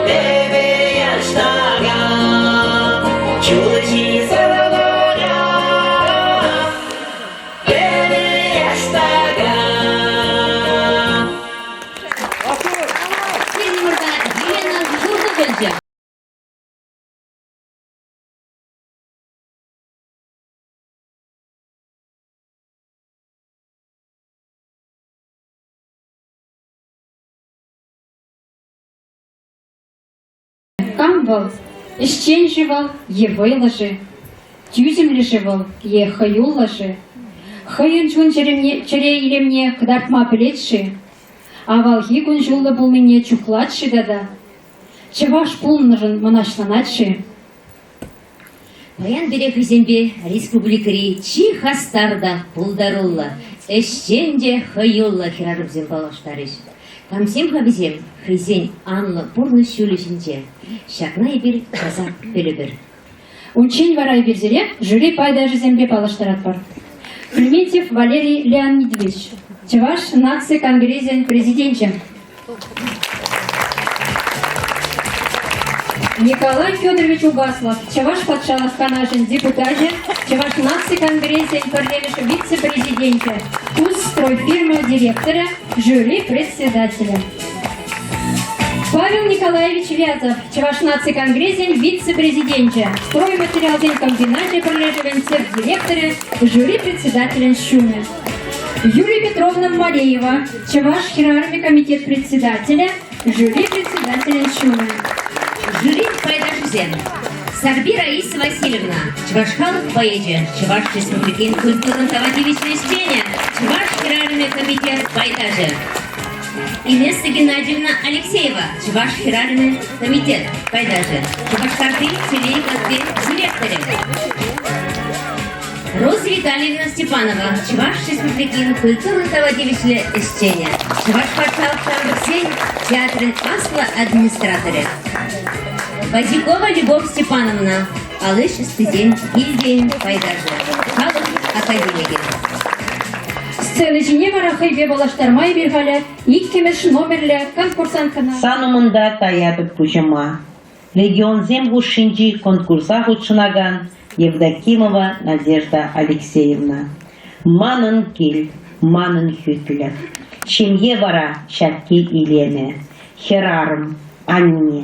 пӗве яштака, ҫулҫи сарлака, пӗве яштака. Пирӗн умӑрта Елена Журна пулчӗ. Кам вӑл? Ӗҫчен-ши вӑл е вӑйлӑ-ши? Тӳсӗмлӗ-ши вӑл е хӑюллӑ-ши? Хӑйӗн чун-чӗрине чӗре илемне кӑтартма пӗлет-ши? Авалхи кун-ҫуллӑ пулнине чухлать-ши тата? Чӑваш пулнӑшӑн мӑнаҫланать-ши? Паян пире хӑйсемпе республикӑри чи хастар та пултаруллӑ, ӗҫчен те хӑюллӑ хӗрарӑмсем паллаштарӗҫ. Камсем-ха вӗсем хӑйсен анлӑ пурнӑҫ ҫулӗ ҫинче? Ҫакна эпир часах пӗлӗпӗр. Унччен вара эпир сире жюри пайташӗсемпе паллаштаратпӑр. Клементьев Валерий Леонидович, Чӑваш наци конгресӗн президенчӗ. Николай Федорович Угаслов, Чӑваш патшалӑх канашӗн депутачӗ, Чӑваш наци конгресӗн пӗрремӗш вице-президенчӗ, Тус стройфирма директорӗ, жюри председателӗ. Павел Николаевич Вязов, Чӑваш наци конгресӗн вице-президенчӗ, стройматериалсен комбиначӗ пӗрлешӗвӗн тӗп директорӗ, жюри председателӗн ҫумӗ. Юрия Петровна Мареева, Чӑваш хӗрарӑмӗ комитет председателӗ, жюри председателӗн ҫумӗ. Жюри пайташӗсем Сарпи Раиса Васильевна, Чӑваш халӑх поэчӗ, Чӑваш Республикин культурӑн тава тивӗҫлӗ ӗҫченӗ, Чӑваш хӗрарӑмӗ комитет пайташӗ. Инесса Геннадьевна Алексеева, Чӑваш хӗрарӑмӗ комитет пайташӗ, Шупашкарти телей кафе директорӗ. Роза Витальевна Степанова, Чӑваш Республикин культурӑн тава тивӗҫлӗ ӗҫченӗ, Чӑваш патшалӑх ҫамрӑксен театрӗн аслӑ администраторӗ. Базюкова Любовь Степановна, ал ӗҫ ӑстисен гильдийӗн пайташӗ, халӑх академикӗ. Сцена ҫине вара хӑйпе паллаштарма эпир халӗ иккӗмӗш номерлӗ конкурсанткӑна. Сан умӑнта таятӑп пуҫӑма. Регионсем хушшинчи конкурса хутшӑнакан Евдокимова Надежда Алексеевна. Манӑн кил, манӑн хӳтлӗх. Ҫемье вара ҫак кил илемӗ. Хӗрарӑм, анне.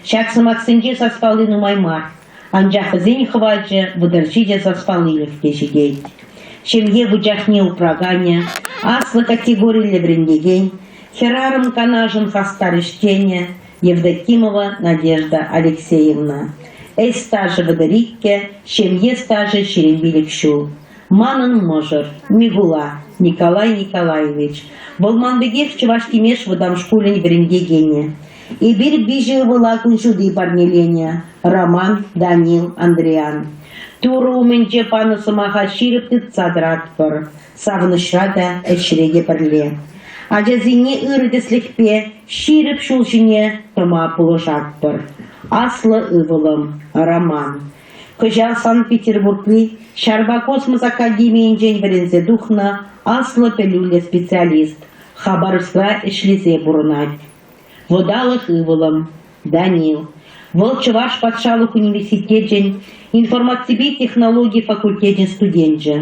Ҫак сӑмахсенче саспалли нумай мар, анчах вӗсен хӑвачӗ вӑтӑрҫичӗ саспаллилӗх те ҫитет. Ҫемье вучахне упраканӗ, аслӑ категориллӗ вӗрентекен, хӗрарӑм канашӗн хастар ӗҫченӗ Евдокимова Надежда Алексеевна. Ӗҫ стажӗ 32, ҫемье стажӗ 25 ҫул. Манӑн мӑшӑр, Микула Николай Николаевич. Вӑл ман пекех Чӑваш Тимеш вӑтам шкулӗн вӗрентекенӗ. Эпир виҫӗ ывӑла кун ҫути парнеленӗ: Роман, Данил, Андриан. Турӑ умӗнче панӑ сӑмаха ҫирӗп тытса тӑратпӑр. Савӑнӑҫра та, ӗҫре те пӗрле. Ачасене ырӑ тӗслӗхпе ҫирӗп ҫул ҫине тӑма пулӑшатпӑр. Аслӑ ывӑлӑм, Роман, кӑҫал Санкт-Петербургри ҫарпа космос академийӗнчен вӗренсе тухнӑ аслӑ пӗлӳллӗ специалист, Хабаровскра ӗҫлесе пурӑнать. Вӑталӑх ывӑлӑм, Данил. Вӑл Чӑваш патшалӑх университечӗн информаципе технологи факультечӗн студенчӗ.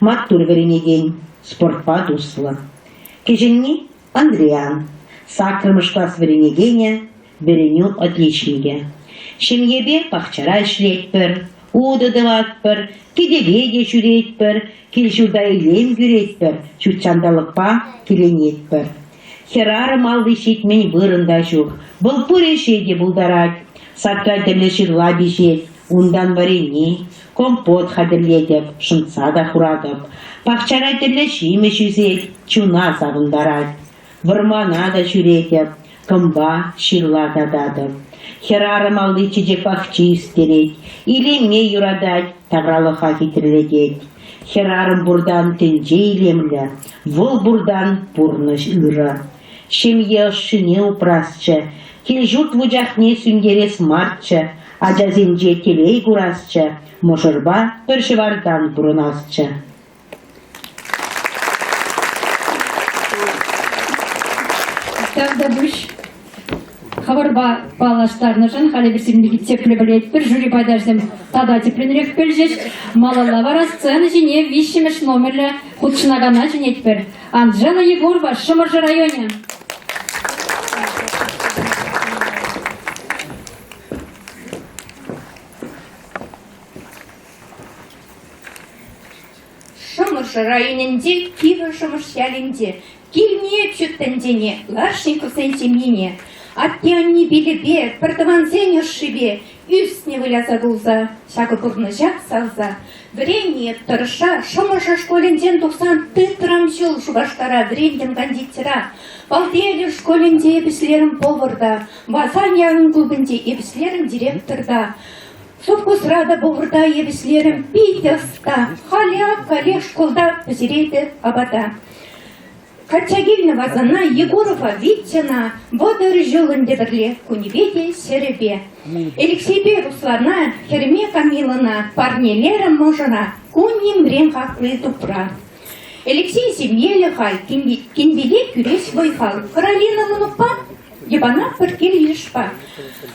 Маттур вӗренекен, спортпа туслӑ. Кӗҫӗнни Андриан, саккӑрмӗш класс вӗренекенӗ, вӗренӳ отличникӗ. Ҫемьепе пахчара ӗҫлетпӗр, утӑ тӑватпӑр, кӗтӗве те ҫӳретпӗр, кил-ҫурта илем кӳретпӗр, ҫутҫанталӑкпа киленетпӗр. Хӗрарӑм алли ҫитмен вырӑн та ҫук. Вӑл пур ӗҫе те пултарать. Садра тӗрлӗ ҫырла пиҫет, унтан варени, компот хатӗрлетӗп, шӑнтса та хуратӑп. Пахчара тӗрлӗ ҫимӗҫ ӳсет, чуна савӑнтарать. Вӑрмана та ҫӳретӗп, кӑмпа, ҫырла тататӑп. Хӗрарӑм алли чечек пахчи ӳстерет, илеме юратать, тавралӑха хитрелетет. Хӗрарӑм пуртан тӗнче илемлӗ, вӑл пуртан пурнӑҫ ырӑ. Ҫемье ӑшшине упрасчӗ, кил-ҫурт вучахне сӳнтерес марччӗ, ачасенче телей курасчӗ, мӑшӑрпа пӗр ҫӑвартан пурӑнасчӗ. Тавтапуҫ. Хӑвӑрпа паллаштарнӑшӑн халӗ эпир сирӗн пирки тӗплӗ пӗлетпӗр. Жюри пайташӗсем тата тӗплӗнрех пӗлчӗҫ. Малалла вара сцена ҫине виҫҫӗмӗш номерлӗ хутшӑнакана чӗнетпӗр. Анжела Егорова, Шӑмӑршӑ районӗ. Шӑмӑршӑ районӗнчи Кивӗ Шӑмӑш ялӗнче килне ҫут тӗнчене Ларшниковсен ҫемйине атте-анне пилӗпе, пӗртӑвансен ӑшшипе ӳснӗ выляса кулса, ҫакӑ пурнӑҫа савса. Вӗреннӗ тӑрӑшса Шӑмӑршӑ шкулӗнчен тухсан тытрӑм ҫул Шупашкара вӗрентӗм кондитера. Палтиел шкулӗнче эп ӗҫлерӗм поварта, Васан ялӗн клубӗнче эп ӗҫлерӗм директорта. Совхозра та поварта эп ӗҫлерӗм питӗ ӑста. Халӗ ак халех шкулта пӗҫеретӗп апата. Качча килнӗ Васана Егорова Витьӑна 30 ҫул ӗнтӗ пӗрле, кунӗпе те ҫӗрӗпе. Алексейпе Руслана, хӗрӗме Камилӑна парнелерӗм мӑшӑра, ку нимрен хакли тупра. Алексей ҫемьеллӗ халь, кинпеле кӳрес вӑй-хал. Каролина мӑнукпа Йӑпана пӗр кил-йышпа.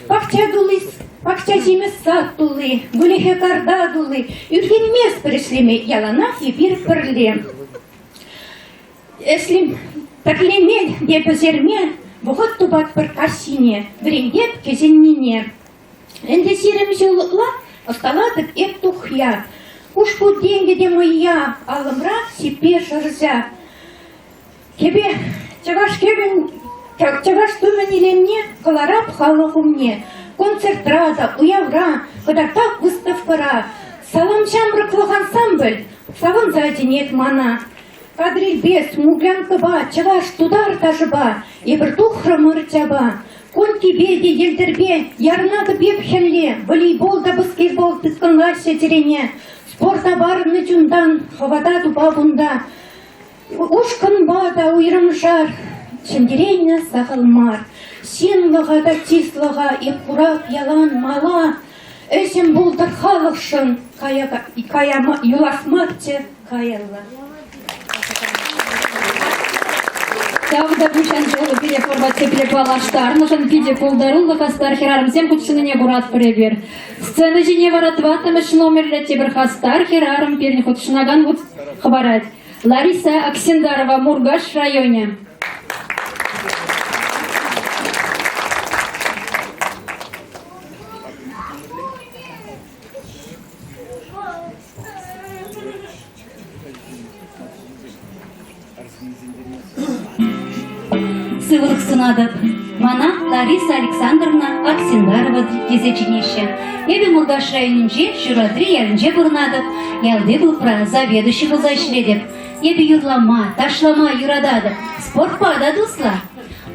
Пахча тулли, пахча ҫимӗҫ сад тулли, выльӑхӗ карта тулли. Ӳркенместпӗр ӗҫлеме, яланах эпир пӗрле. Ӗҫлем, пӗрлеме те пӗҫерме вӑхӑт тупатпӑр каҫхине, вӗрентеп кӗҫӗннине. Ӗнтӗ 20 ҫул ытла ӑсталатӑп эп тухья. Хушпу тенкӗ те мӑйя, аллӑмра ҫиппе шӑрҫа. Кӗпе чӑваш кӗвӗн чӑваш тумӗн илемне кӑларап халӑх умне. Концертра та, уявра, кӑтартап выставкӑра. Салам ҫамрӑклӑх ансамбль савӑнса чӗнет мана. Кадрильпе, смуглянкӑпа, чӑваш, тутар ташӑпа эпир тухрӑмӑр чапа. Конькипе те йӗлтӗрпе ярӑнатӑп эп хӗлле, волейбол та баскетбол тыткӑнлаҫҫӗ чӗрене. Спорта парӑннӑ чунтан хӑвата тупап унта. Ушкӑнпа та уйрӑмшар ҫӗнтерейнӗ сахал мар. Ҫынлӑха та чыслӑха эп курап ялан мала. Ӗҫӗм пултӑр халӑхшӑн, кая, кая юлас марччӗ каялла. Тавтапуҫ Анжела пире форматсемпе паллаштарнӑшӑн питӗ пултаруллӑ хастар хӗрарӑмсем хутшӑннине куратпӑр эпир. Сцена ҫине вара тӑваттӑмӗш номерлӗ тепӗр хастар хӗрарӑм пирӗн хутшӑнакан. хӑпарать Лариса Аксендарова, Муркаш районӗ. Сывлӑх сунатӑп. Мана Лариса Александровна Аксендарова тесе чӗнеҫҫӗ. Эпӗ Муркаш районӗнчи Ҫуратри ялӗнче пурӑнатӑп. Ялти клубра заведующи пулса ӗҫлетӗп. Эпӗ юрлама, ташлама юрататӑп, спортпа та туслӑ.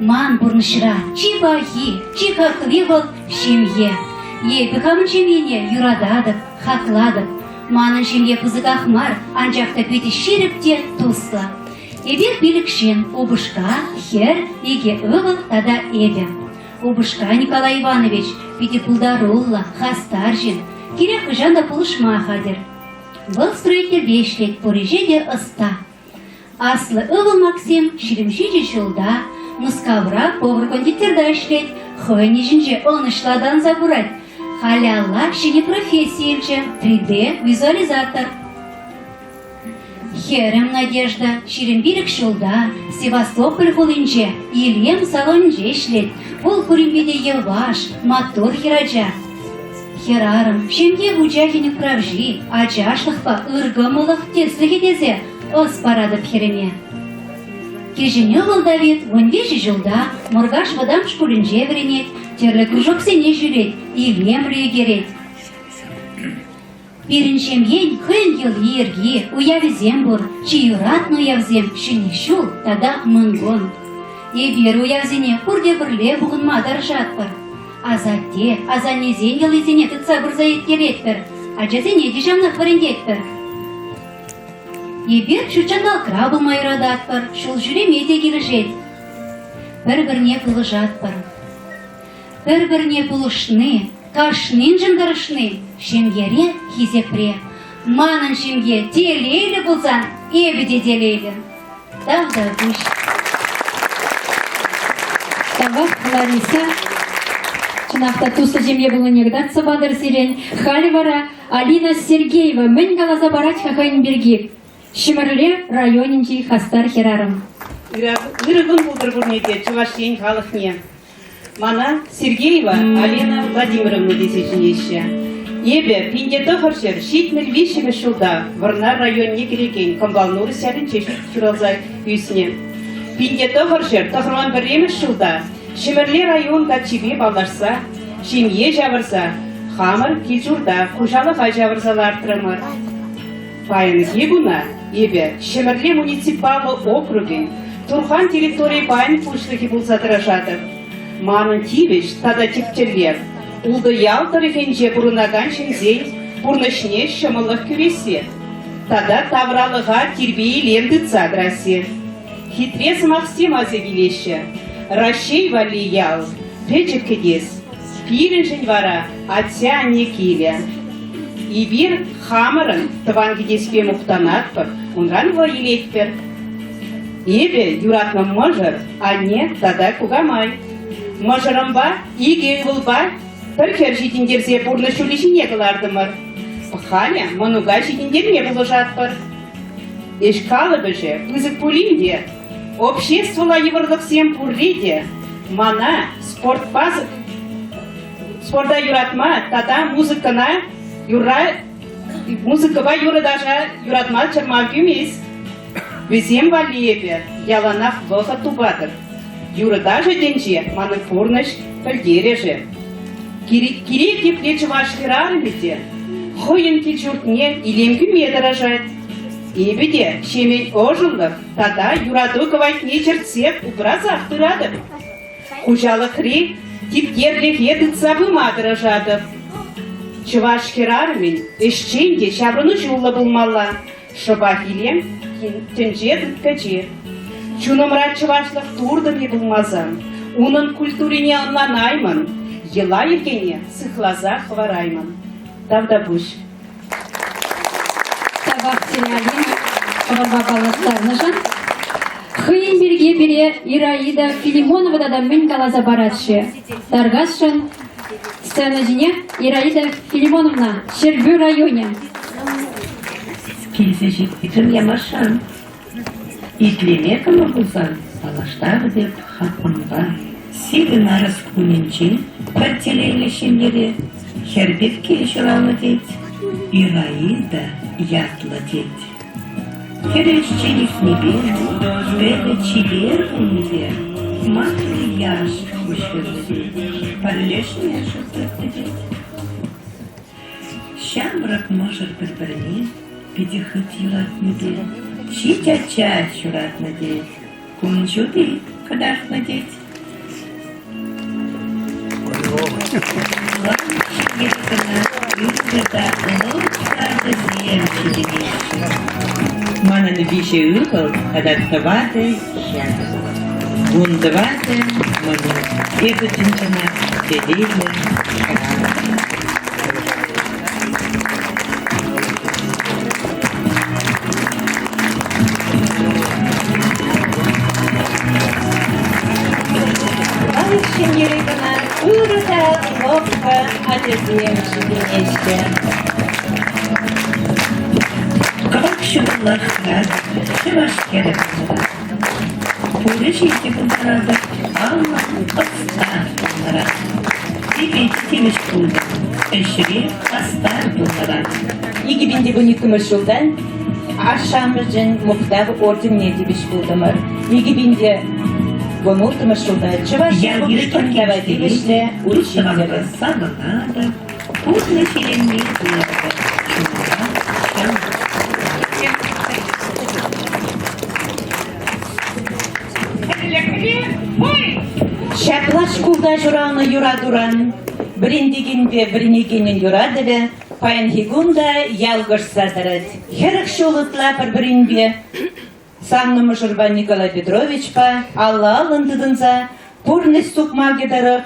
Ман пурнӑҫра чи пахи, чи хакли вӑл ҫемье. Эпӗ хамӑн ҫемьене юрататӑп, хаклатӑп. Манӑн ҫемье пысӑках мар, анчах та питӗ ҫирӗп те туслӑ. Эпир пилӗкҫын, упӑшка, хӗр, икӗ ывӑл тата эпӗ. Упӑшка Николай Иванович питӗ пултаруллӑ, хастар ҫын, кирек хӑҫан та пулӑшма хатӗр. Вӑл строительпе ӗҫлет, пур ӗҫе те ӑста. Аслӑ ывӑл Максим 27 ҫулта Мускавра повар-кондитерта ӗҫлет, хӑйӗн ӗҫӗнче ӑнӑҫлӑ аталанса пырать. Халӗ алла ҫӗнӗ професси илчӗ, 3D-визуализатор. Хӗрӗм Надежда 25 ҫулта Севастополь хулинче илем салонӗнче ӗҫлет. Вӑл пуринпе те йӑваш, маттур хӗрача. Хӗрарӑм, ҫемье вучахӗн управҫи, ачашлӑхпа ыркӑмӑллӑх тӗслӗхӗ тесе ӑс паратӑп хӗрӗме. Кӗҫӗн ывӑл Давид 13 ҫулта Муркаш вӑтам шкулӗнче вӗренет, тӗрлӗ кружоксене ҫӳрет, илемлӗ ӳкерет. Пирӗн ҫемьен хӑйӗн йӑли-йӗрки, уявӗсем пур. Чи юратнӑ уявсем Ҫӗнӗ ҫул тата Мӑнкун. Эпир уявсене пурте пӗрле пухӑнма тӑрӑшатпӑр. Асатте, асаннесен йӑлисене тытса пырса ирттеретпӗр, ачасене те ҫавнах вӗрентетпӗр. Эпир ҫутҫанталӑкра пулма юрататпӑр, ҫул ҫӳреме те килӗшет. Пӗр-пӗрне пулӑшатпӑр. Пӗр-пӗрне пулӑшни, кашниншӗн тӑрӑшни ҫемьере хисепре. Манӑн ҫемье телейлӗ пулсан эпӗ те телейлӗ. Тавтапуҫ. Тавах, Лариса. Чӑнах та туслӑ ҫемье пулнине кӑтартса патӑр сирӗн. Халӗ вара Алина Сергеева мӗн каласа парать-ха хӑйӗн пирки? Ҫӗмӗрле районӗнчи хастар хӗрарӑм. Ырӑ кун пултӑр пурне те Чӑваш Ен халӑхне. Мана Сергеева Алина Владимировна тесе чӗнеҫҫӗ. Эпӗ 1973 ҫулта Вӑрнар районне кӗрекен Кӑмпалнурӑс ялӗнче ҫуралса ӳснӗ. 1991 ҫулта Ҫӗмӗрле район каччипе паллашса, ҫемье ҫавӑрса, хамӑр кил-ҫурта хуҫалӑха ҫавӑрса лартрӑмӑр. Паянхи куна эпӗ Ҫӗмӗрле муниципаллӑ округӗн Турхан территори пайӗн пуҫлӑхӗ пулса тӑрӑшатӑп. Манӑн тивӗҫ тата тӗп тӗллев ултӑ ял тӑрӑхӗнче пурӑнакан ҫынсен пурнӑҫне ҫӑмӑллӑх кӳресси тата тавралӑха тирпей-илем тытса тӑрасси. Хитре сӑмахсем аса килеҫҫӗ. Раҫҫей валли ял, пӗчӗк кӗтес. Пирӗншӗн вара атте-анне килӗ. Эпир хамӑрӑн тӑван кӗтеспе мухтанатпӑр, унран вӑй илетпӗр. Эпӗ юратнӑ мӑшӑр, анне тата кукамай. Мӑшӑрӑмпа икӗ ывӑлпа пӗр хӗр ҫитӗнтерсе пурнӑҫ ҫулӗ ҫине кӑлартӑмӑр. Халӗ мӑнука ҫитӗнтерме пулӑшатпӑр. Ӗҫ калӑпӑшӗ пысӑк пулин те, обществӑлла йывӑрлӑхсем пурри те мана спортпа спорта юратма тата музыкӑна юрра музыкӑпа юрӑ-таша юратма чӑрмав кӳмест. Вӗсем валли эпӗ яланах вӑхӑт тупатӑп. Юрӑ-ташӑ тӗнчи манӑн пурнӑҫ пӗлтерӗшӗ. Кирек епле чӑваш хӗрарӑмӗ те хӑйӗн кил-ҫуртне илем кӳме тӑрӑшать. Эпӗ те ҫемен ӑшӑлӑх тата юрату кӑвайтне чӗртсе упрасах пыратӑп. Хуҫалӑхри типтерлӗхе тытса пыма тӑрӑшатӑп. Чӑваш хӗрарӑмӗн ӗҫчен те ҫаврӑнӑҫуллӑ пулмалла. Шӑпах илем тӗнче тыткӑчи. Чунӑмра чӑвашлӑх туртӑмӗ пулмасан унӑн культурине ӑнланаймӑн, йӑла-йӗркене сыхласа хӑвараймӑн. Тавтапуҫ. Тавах сире, Алина, хӑвӑрпа паллаштарнӑшӑн. Хӑйӗн пирки пире Ираида Филимонова тата мӗн каласа парать-ши? Тархасшӑн сцена ҫине Ираида Филимоновна, Ҫӗрпӳ районӗ. Килсе ҫитрӗм Ямашран. Итлеме кӑмӑл пулсан паллаштарӑп эп хапхампа. Сивӗ нарӑс кунӗнче пӗр телейлӗ ҫемьере хӗр пепки ҫуралнӑ тет, Ираида ятлӑ тет. Хӗр ӗҫчен ӳснипе, пӗвӗ чипер пулнипе маттур яш куҫ хывнӑ тет, пӗрлешме шут тытнӑ тет. Ҫамрӑк мӑшӑр пӗр-пӗрне питӗ хыт юратнипе ҫич ача ҫуратнӑ тет, кун ҫути кӑтартнӑ тет. Манӑн виҫӗ ывӑл тата тӑватӑ хӗр. 14 мӑнук. Эпӗ чӑн-чӑнах телейлӗ хӗрарӑм. Лайӑх ҫемьере кӑна ырӑ та лӑпкӑ ачасем ҫитӗнеҫҫӗ. Кӑвак ҫутӑлӑхра чӑваш хӗрӗ пулнӑран, пур ӗҫе те пултаратӑп, алла ӑста пулнӑран. Типет тивӗҫ пултӑм, ӗҫре хастар пулнӑран. 2012 ҫултан ашшӗ-амӑшӗн Мухтав орденне тивӗҫ пултӑмӑр. 2016 ҫулта Чӑваш Ял-йышпа Республикин тава тивӗҫлӗ тус-тӑванпа учителӗ. савӑнатӑп, пурнӑҫ илемне туятӑп, чунра ҫамрӑк. Ҫапла шкулта ҫуралнӑ юратуран вӗрентекенпе вӗренекенӗн юратӑвӗ паянхи кун та ялкӑшса тӑрать. 40 ҫул ытла пӗр-пӗринпе савнӑ мӑшӑрпа Николай Петровичпа алла-аллӑн тытӑнса пурнӑҫ сукмакӗ тӑрӑх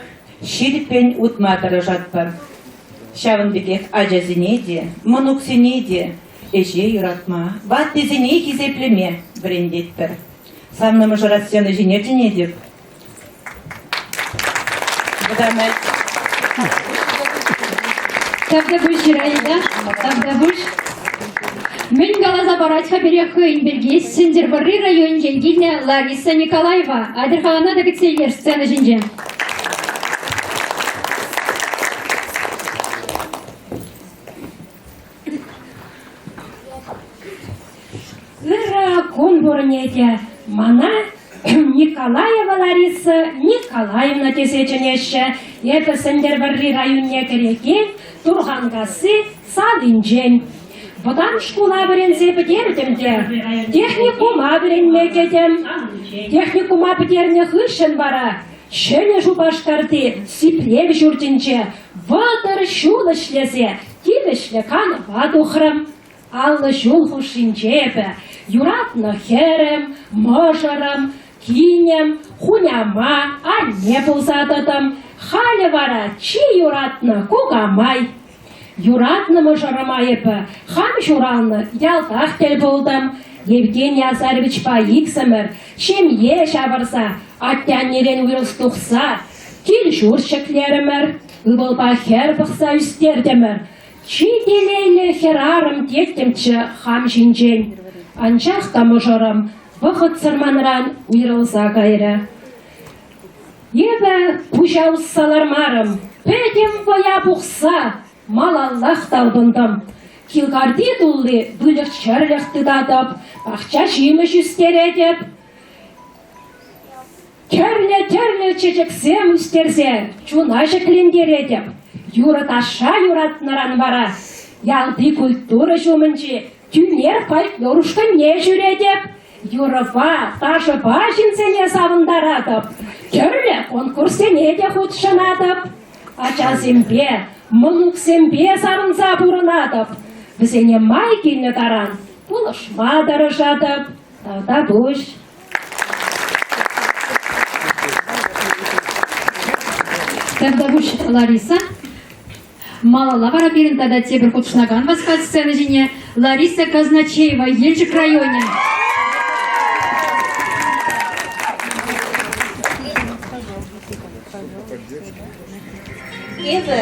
ҫирӗппӗн утма тӑрӑшатпӑр. Ҫавӑн пекех ачасене те, мӑнуксене те ӗҫе юратма, ваттисене хисеплеме вӗрентетпӗр. Савнӑ мӑшӑра сцена ҫине чӗнетӗп. Вӑтанать. Тавтапуҫ, Ираида. Тавтапуҫ. Мӗн каласа парать-ха пире хӑйӗн пирки Сӗнтӗрвӑрри районӗнчен килнӗ Лариса Николаева. Атьӑр-ха ӑна та кӗтсе илер сцена ҫинче. Ырӑ кун пурне те мана Николаева Лариса Николаевна тесе чӗнеҫҫӗ. Эпӗ Сӗнтӗрвӑрри районне кӗрекен Турханкасси салинчен. Вӑтам шкула вӗренсе пӗтертӗм те техникума вӗренме кӗтӗм. Техникума пӗтернӗ хыҫҫӑн вара Ҫӗнӗ Шупашкарти сиплев ҫуртӗнче 30 ҫул ӗҫлесе тивӗҫлӗ канӑва тухрӑм. 50 ҫул хушшинче эпӗ юратнӑ хӗрӗм, мӑшӑрӑм, кинӗм, хуняма, анне пулса тӑтӑм. Халӗ вара чи юратнӑ кукамай. Юратнӑ мӑшӑрӑма эпӗ хам ҫуралнӑ ялтах тӗл пултӑм. Евгений Азаровичпа иксӗмӗр ҫемье ҫавӑрса, атте-аннерен уйрӑлс тухса кил-ҫурт ҫӗклерӗмӗр, ывӑлпа хӗр пӑхса ӳстертӗмӗр. Чи телейлӗ хӗрарӑм теттӗмччӗ хам ҫинчен. Анчах та мӑшӑрӑм вӑхӑтсӑр манран уйрӑлса кайрӗ. Эпӗ пуҫа усса лармарӑм, пӗтӗм вӑя пухса малаллах талпӑнтӑм. Кил карти тулли выльӑх-чӗрлӗх тытатӑп, пахча ҫимӗҫ ӳстеретӗп. Тӗрлӗ-тӗрлӗ чечексем ӳстерсе чуна ҫӗклентеретӗп. Юрӑ-ташша юратнӑран вара ялти культура ҫумӗнчи Тӳнер фольклор ушкӑнне ҫӳретӗп. Юрӑпа, ташӑпа ҫынсене савӑнтаратӑп. Тӗрлӗ конкурссене те хутшӑнатӑп. Ачасемпе, мӑнуксемпе савӑнса пурӑнатӑп. Вӗсене май килнӗ таран пулӑшма тӑрӑшатӑп. Тавтапуҫ. Тавтапуҫ, Лариса. Малалла вара пирӗн тата тепӗр хутшӑнакан васкать сцена ҫине Лариса Казначеева, Елчӗк районӗ. Эпӗ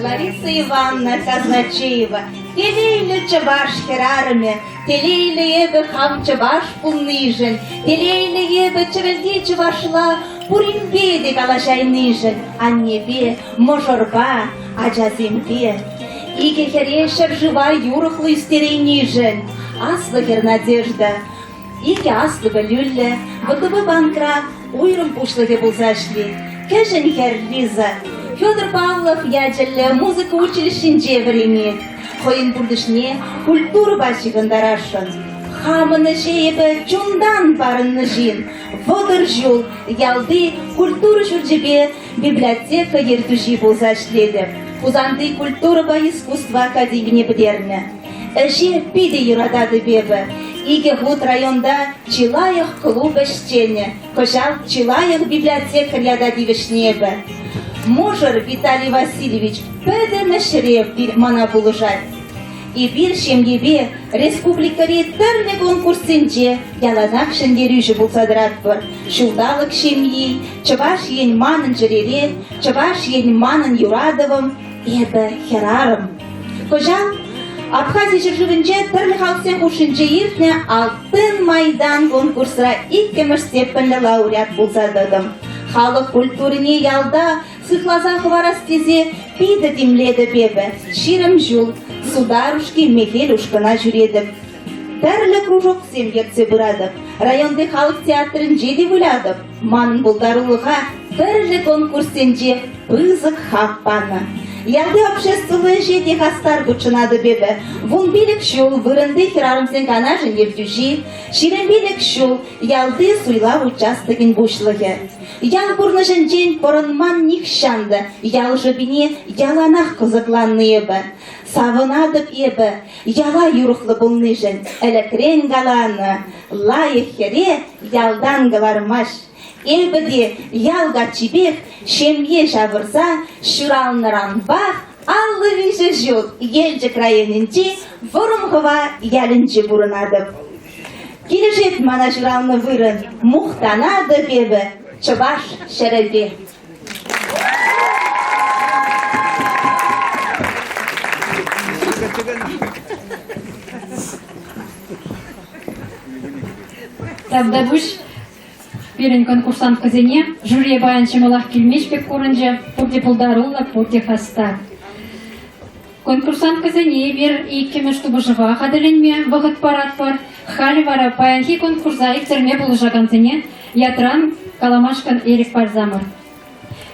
Лариса Ивановна Казначеева. Телейлӗ чӑваш хӗрарӑмӗ, телейлӗ эпӗ хам чӑваш пулнишӗн, телейлӗ эпӗ чӗвӗлти чӑвашла пуринпе те калаҫайнишӗн, аннепе, мӑшӑрпа, ачасемпе. Икӗ хӗре ҫӗршыва юрӑхлӑ ӳстерейнишӗн. Аслӑ хӗр Надежда икӗ аслӑ пӗлӳллӗ, ВТБ банкра уйрӑм пуҫлӑхӗ пулса ӗҫлет. Кӗҫӗн хӗр Лиза Федор Павлов ячӗллӗ музыка училищинче вӗренет. Хӑйӗн пурнӑҫне культурӑпа ҫыхӑнтарасшӑн. Хамӑн ӗҫе эпӗ чунтан парӑннӑ ҫын. 30 ҫул ялти культура ҫурчӗпе библиотека ертӳҫи пулса ӗҫлетӗп. Хусанти культурӑпа искусство академине пӗтернӗ. Ӗҫе питӗ юрататӑп эпӗ. Икӗ хут районта чи лайӑх клуб ӗҫченӗ, кӑҫал чи лайӑх библиотекарь ята тивӗҫнӗ эпӗ. Мӑшӑр Виталий Васильевич пӗтӗм ӗҫре мана пулӑшать. Эпир ҫемьепе республикӑри тӗрлӗ конкурссенче яланах ҫӗнтерӳҫӗ пулса тӑратпӑр. Ҫулталӑк ҫемйи, Чӑваш Ен манӑн чӗрере, Чӑваш Ен манӑн юратӑвӑм, эпӗ хӗрарӑм. Кӑҫал Абхази ҫӗршывӗнче тӗрлӗ халӑхсен хушшинче иртнӗ Алтын Майдан конкурсра иккӗмӗш степеньлӗ лауреат пулса тӑтӑм. Халӑх культурине ялта сыхласа хӑварас тесе питӗ тимлетӗп эпӗ. 20 ҫул Сударушки мехел ушкӑна ҫӳретӗп. Тӗрлӗ кружоксем ертсе пыратӑп. Районти халӑх театрӗнче те вылятӑп. Манӑн пултарулӑха тӗрлӗ конкурссенче пысӑк хак панӑ. Ялти обществӑллӑ ӗҫе те хастар хутшӑнатӑп эпӗ. 15 ҫул вырӑнти хӗрарӑмсен канашӗн ертӳҫи, 25 ҫул ялти суйлав участокӗн пуҫлӑхӗ. Ял пурнӑҫӗнчен пӑрӑнман нихҫан та ял шӑпине яланах кӑсӑкланнӑ эпӗ. Савӑнатӑп эпӗ яла юрӑхлӑ пулнишӗн. Ӗлӗкрен каланӑ, лайӑх хӗре ялтан кӑлармасть. Эпӗ те ял каччипех ҫемье ҫавӑрса ҫуралнӑранпах 53 ҫул Елчӗк районӗнчи Вӑрӑмхӑва ялӗнче пурӑнатӑп. Килӗшет мана ҫуралнӑ вырӑн, мухтанатӑп эпӗ чӑваш ҫӗрӗпе. Тавтапуҫ пирӗн конкурсанткӑсене. Жюри паян ҫӑмӑлах килмест пек курӑнчӗ. Пурте пултаруллӑ, пурте хастар. Конкурсанткӑсене эпир иккӗмӗш тупӑшӑва хатӗрленме вӑхӑт паратпӑр. Халӗ вара паянхи конкурса ирттерме пулӑшакансене ятран каламашкӑн ирӗк парсамӑр.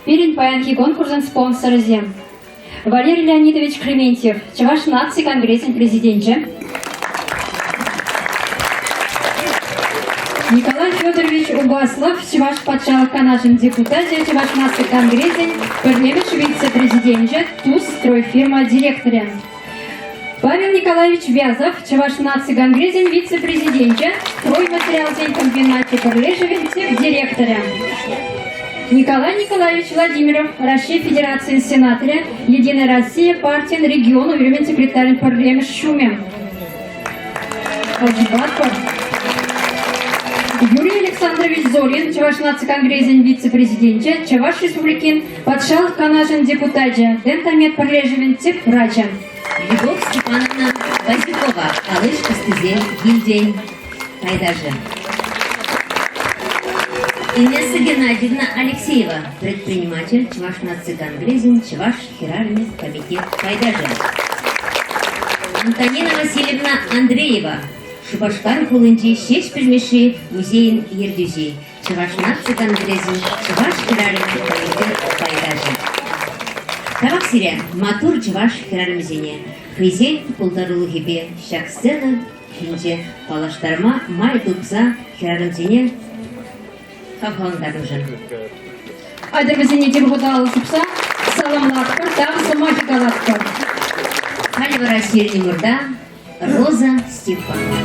Пирӗн паянхи конкурсӑн спонсорӗсем Валерий Леонидович Клементьев, Чӑваш наци конгресӗн президенчӗ, Николай Федорович Угаслов, Чӑваш патшалӑх канашӗн депутачӗ, Чӑваш наци конгресӗн пӗрремӗш вице-президенчӗ, Тус стройфирма директорӗ. Павел Николаевич Вязов, Чӑваш наци конгресӗн вице-президенчӗ, стройматериалсен комбиначӗ пӗрлешӗвӗн тӗп директорӗ. Николай Николаевич Владимиров, Раҫҫей Федерацийӗн сенаторӗ, Единая Россия партин регион уйрӑмӗн секретарӗн пӗрремӗш ҫумӗ. Юрий Александрович Зорин, Чӑваш наци конгресӗн вице-президенчӗ, Чӑваш Республикин Патшалӑх Канашӗн депутачӗ, Дентамед пӗрлешӗвӗн тӗп врачӗ. Любовь Степановна Васюкова, алӗҫ ӑстисен гильдийӗн пайташӗ. Инесса Геннадьевна Алексеева, предприниматель, Чӑваш наци конгресӗн Чӑваш хӗрарӑмӗ комитет пайташӗ. Антонина Васильевна Андреева, Шупашкар хулинчи Ҫеҫпӗл Мишши музейӗн ертӳҫи, Чӑваш наци конгресӗн Чӑваш хӗрарӑмӗ комитет пайташӗ. Тавах сире, маттур чӑваш хӗрарӑмӗсене, хӑйсен пултарулӑхӗпе ҫак сцена ҫинче паллаштарма май тупса хӗрарӑмсене хавхалантарнӑшӑн. Атьӑр вӗсене тепӗр хут алӑ ҫупса саламлатпӑр, тав сӑмахӗ калатпӑр. Халӗ вара сирӗн умӑрта Роза Степанова.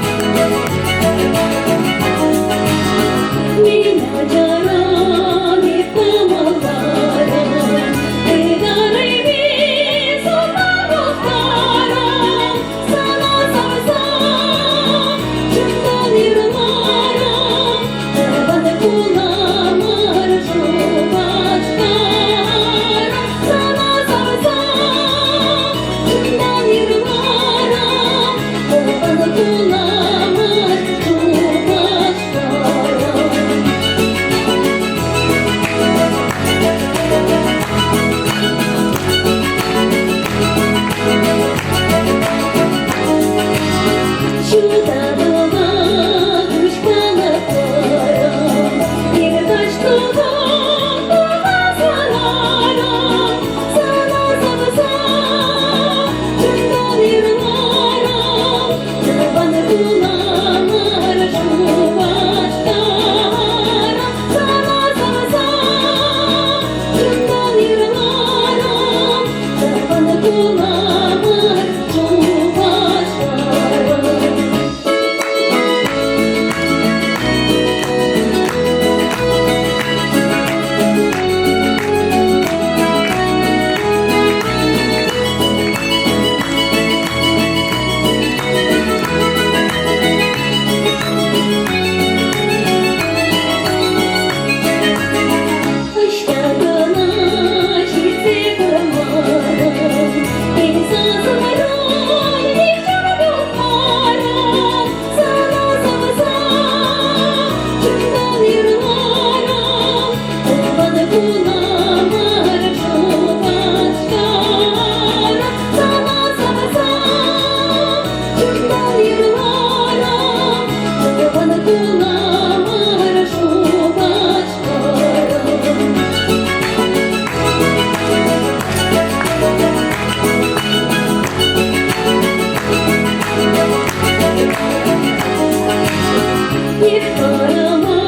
Арӑма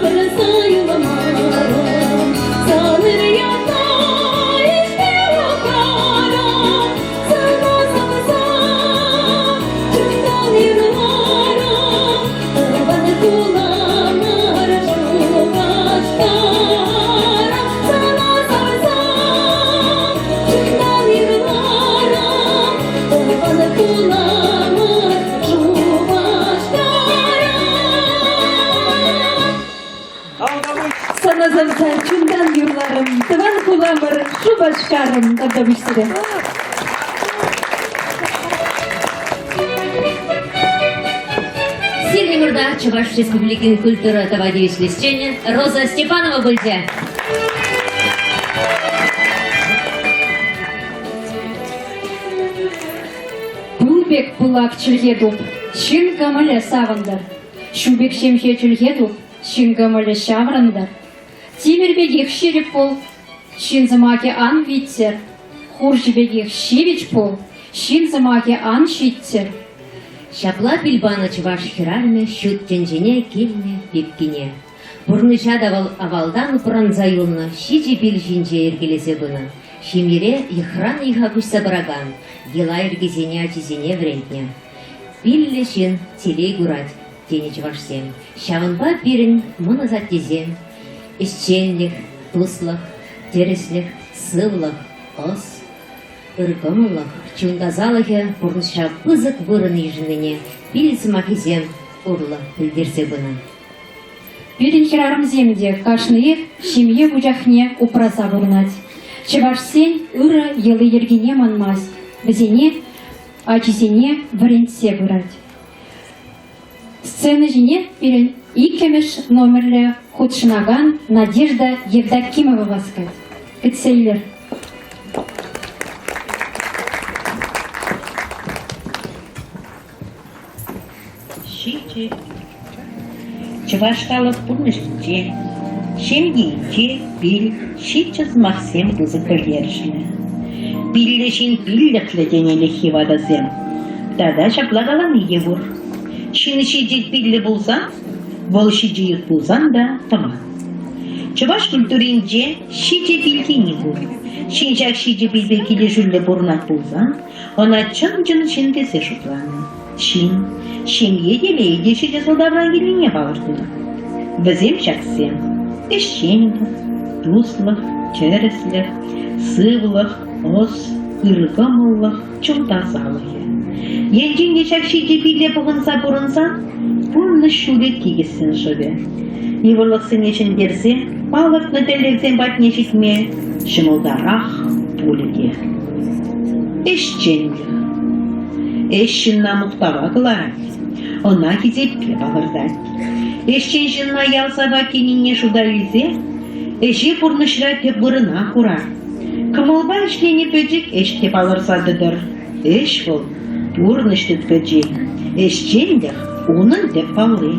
тӑрса юлмарӑм, Сан ятна ӗҫпе упрарӑм, Сана савса чунтан юрларӑм, Тӑван хуламӑр Шупашкарӑм, Сана савса чунтан юрларӑм, Тӑван хуламӑр Сана савса чунтан юрларӑм, тӑван хуламӑр Шупашкарӑм, тавтапуҫ сире. Сирӗн умӑрта Чӑваш Республикин культура тава тивӗҫлӗ ӗҫченӗ Роза Степанова пулчӗ. Пыл пек пылак чӗлхе туп, ҫын кӑмӑлӗ савӑнтӑр. Ҫу пек ҫемҫе чӗлхе туп, ҫын кӑмӑлӗ ҫаврӑнтӑр. Тимӗр пекех ҫирӗп пул, ҫын сӑмахӗ ан виттӗр. Хурҫӑ пекех ҫивӗч пул, ҫын сӑмахӗ ан ҫиттӗр. Ҫапла пил панӑ чӑваш хӗрарӑмӗ ҫут тӗнчене килнӗ пепкине. Пурнӑҫа та вӑл авалтан упранса юлнӑ ҫичӗ пил ҫинче йӗркелесе пынӑ. Ҫемьере йӑхран йӑха куҫса пыракан йӑла-йӗркесене ачисене вӗрентнӗ. Пиллӗ ҫын телей курать, тенӗ чӑвашсем. Ҫавӑнпа пирӗн мӑн асаттесем ӗҫченлӗх, туслӑх, тӗрӗслӗх, сывлӑх, ӑс, ыркӑмӑллӑх, чун тасалӑхӗ пурнӑҫра пысӑк вырӑн йышӑннине пил сӑмахӗсем урлӑ пӗлтерсе пынӑ. Пирӗн хӗрарӑмсем те кашниех ҫемье вучахне упраса пурӑнать. Чӑвашсен ырӑ йӑли-йӗркине манмасть, вӗсене ачисене вӗрентсе пырать. Сцена ҫине пирӗн иккӗмӗш номерлӗ хутшӑнакан Надежда Евдокимова васкать. Кӗтсе илер. Ҫичӗ. Чӑваш халӑх пурнӑҫӗнче, ҫемйинче пил ҫиччӗ сӑмахсем пысӑк пӗлтерӗшлӗ. Пиллӗ ҫын пиллӗхлӗ тенӗ ӗлӗкхи ватӑсем. Тата ҫапла калани те пур. Ҫын ҫичӗ пиллӗ пулсан, вӑл ҫичӗ ют пулсан та тӑван. Чӑваш культуринче ҫичӗ пил тени пур. Ҫын ҫак ҫичӗ пилпе килӗшӳллӗ пурӑнать пулсан, Ӑна чӑн-чӑн ҫын тесе шутланӑ. Ҫын, ҫемье телейӗ те ҫичӗ сӑлтавран килнине палӑртнӑ. Вӗсем ҫаксем: ӗҫченлӗх, туслӑх, тӗрӗслӗх, сывлӑх, ӑс, ыркӑмӑллӑх, чун тасалӑхӗ. Енчен те ҫак ҫичӗ пиле пӑхӑнса пурӑнсан пурнӑҫ ҫулӗ тикӗссӗн шӑвӗ. Йывӑрлӑхсене ҫӗнтерсе палӑртнӑ тӗллевсем патне ҫитме ҫӑмӑлтарах пулӗ те. Ӗҫченлӗх. Ӗҫ ҫынна мухтава кӑларать, ӑна хисеппе палӑртать. Ӗҫчен ҫынна ял сапать тенине шута илсе ӗҫе пурнӑҫра тӗп вырӑна хурать. Кӑмӑлпа ӗҫлени пӗчӗк ӗҫ те палӑрса тӑтӑр. Ӗҫ вӑл пурнӑҫ тыткӑчи. Ӗҫченлӗх унӑн тӗп палли.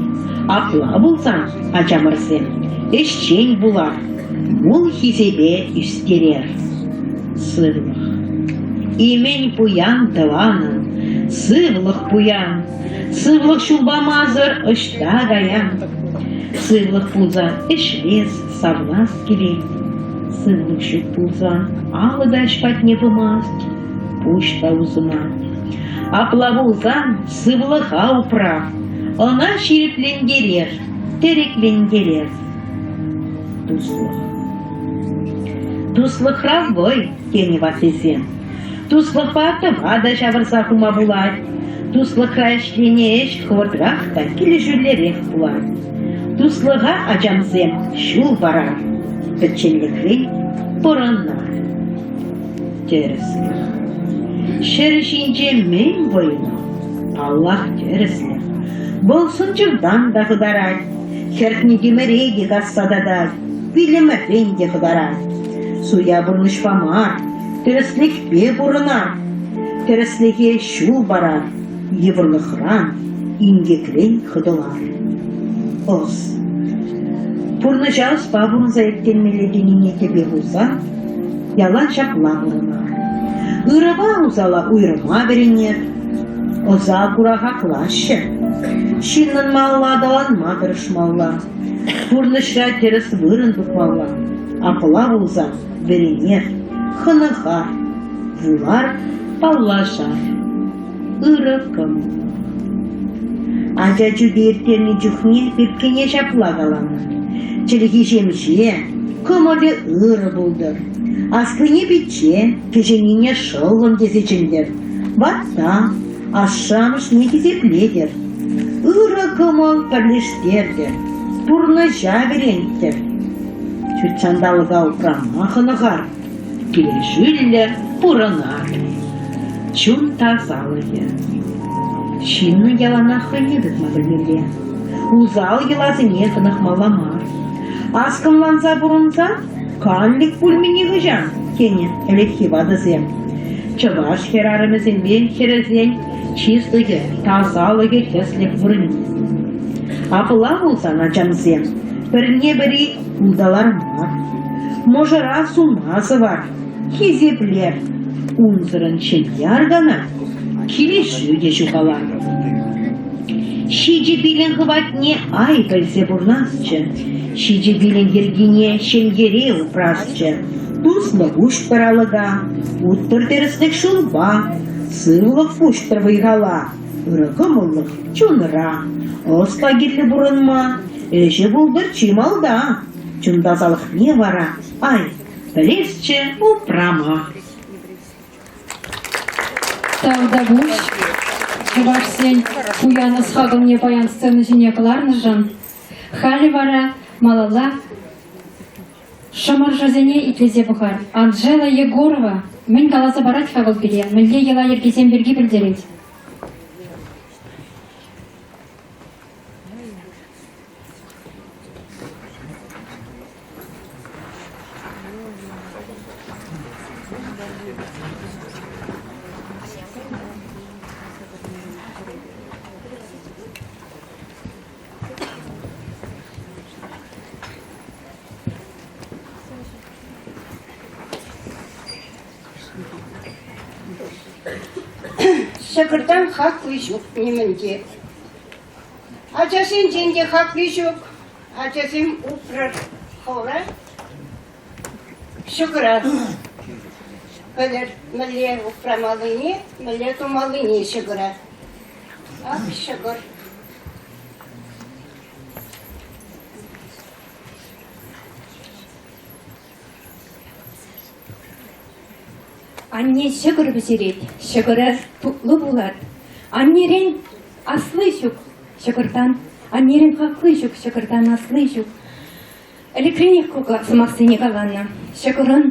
Апла пулсан, ачамӑрсем, ӗҫчен пулар, мул хисепе ӳстерер. Сывлӑх. Имен пуян тӑванӑн, сывлӑх пуян. Сывлӑх ҫул памасӑр ӑҫта каян? Сывлӑх пулсан ӗҫлес, савнас килет. Сывлӑх ҫук пулсан алӑ та ӗҫ патне пымасть, пуҫ та усӑнать. Апла пулсан сывлӑха упра, ӑна ҫирӗплентерер, тӗреклентерер. Туслӑх. Туслӑхра вӑй, тенӗ ваттисем. Туслӑхпа тӑва та ҫавӑрса хума пулать. Туслӑхра ӗҫленӗ ӗҫ хӑвӑртрах та килӗшӳллӗрех пулать. Туслӑха ачамсем ҫул парар, пӗчченлӗхрен пӑрӑнар. Тӗрӗслӗх. Ҫӗр ҫинче мӗн вӑйлӑ? Паллах, тӗрӗслӗх. Вӑл сӑнчӑртан та хӑтарать, хӗртнӗ тимӗре те касса татать, вилӗмрен те хӑтарать. Суя пурнӑҫпа мар, тӗрӗслӗхпе пурӑнар. Тӗрӗслӗхе ҫул парар, йывӑрлӑхран, инкекрен хӑтӑлар. Ӑс. Пурнӑҫа ӑспа пурӑнса ирттермелле тенине тӗпе хурса ялан ҫапла пурӑнар. Ырӑпа усала уйрӑма вӗренер, ӑса кура хаклаҫҫӗ. Ҫыннӑн малалла аталанма тӑрӑшмалла. Пурнӑҫра тӗрӗс вырӑн тупмалла. Апла пулсан вӗренер, хӑнӑхар, вулар, паллашар. Ырӑ кӑмӑл. Ача чӳкӗ ирттернӗ чухне пепкене ҫапла каланӑ: Чӗлхи ҫемҫе, кӑмӑлӗ ырӑ пултӑр. Аслине пичче, кӗҫӗннине шӑллӑм тесе чӗнтӗр. Ватта, ашшӗ-амӑшне хисеплетӗр. Ырӑ кӑмӑл пӗрлештертӗр, пурнӑҫа вӗренттӗр. Ҫутҫанталӑка упрама хӑнӑхар, килӗшӳллӗ пурӑнар. Чун тасалӑхӗ. Ҫыннӑн яланах хӑйне тытма пӗлмелле. Усал йӑласене хӑнӑхмалла мар. Аскӑнланса пурӑнсан канлӗх пулмӗ нихӑҫан, тенӗ ӗлӗкхи ватӑсем. Чӑваш хӗрарӑмӗсемпе хӗрӗсен чыслӑхӗ, тасалӑхӗ тӗслӗх вырӑнне. Апла пулсан, ачамсем, пӗрне-пӗри улталар мар, мӑшӑра сума сӑвар, хисеплер. Унсӑрӑн ҫемье арканать, килӗшӳ те ҫухалать. Ҫичӗ пилӗн хӑватне ай пӗлсе пурнасчӗ, ҫичӗ пилӗн йӗркине ҫемьере упрасчӗ. Туслӑ пуҫтӑр алӑка, уттӑр тӗрӗслӗх ҫулпа, сывлӑх пуҫтӑр вӑй-хала, ырӑ кӑмӑллӑх чунра. Ӑспа кирлӗ пурӑнма, ӗҫӗ пултӑр чи малта. Чун тасалӑхне вара, ай, пӗлесчӗ упрама. Тавтапуҫ чӑвашсен пуян ӑс-хакӑлне паян сцена ҫине кӑларнӑшӑн. Халӗ вара малалла шӑмӑршӑсене итлесе пӑхар. Анжела Егорова мӗн каласа парать-ха вӑл пире, мӗнле йӑла-йӗркесем пирки пӗлтерет? Ҫӑкӑртан хакли ҫук нимӗн те. Ачасенчен те хакли ҫук. Ачасем упрӑр хӑвӑра. Ҫӑкӑра пӗлӗр, мӗнле упрамаллине, мӗнле тумаллине ҫӑкӑра. Ах, ҫӑкӑр. Анне ҫӑкӑр пӗҫерет, ҫӑкӑрӗ тутлӑ пулать. Аннерен асли ҫук ҫӑкӑртан, аннерен хакли ҫук ҫӑкӑртан асли ҫук. Ӗлӗкренех ку сӑмахсене каланӑ. Ҫӑкӑрӑн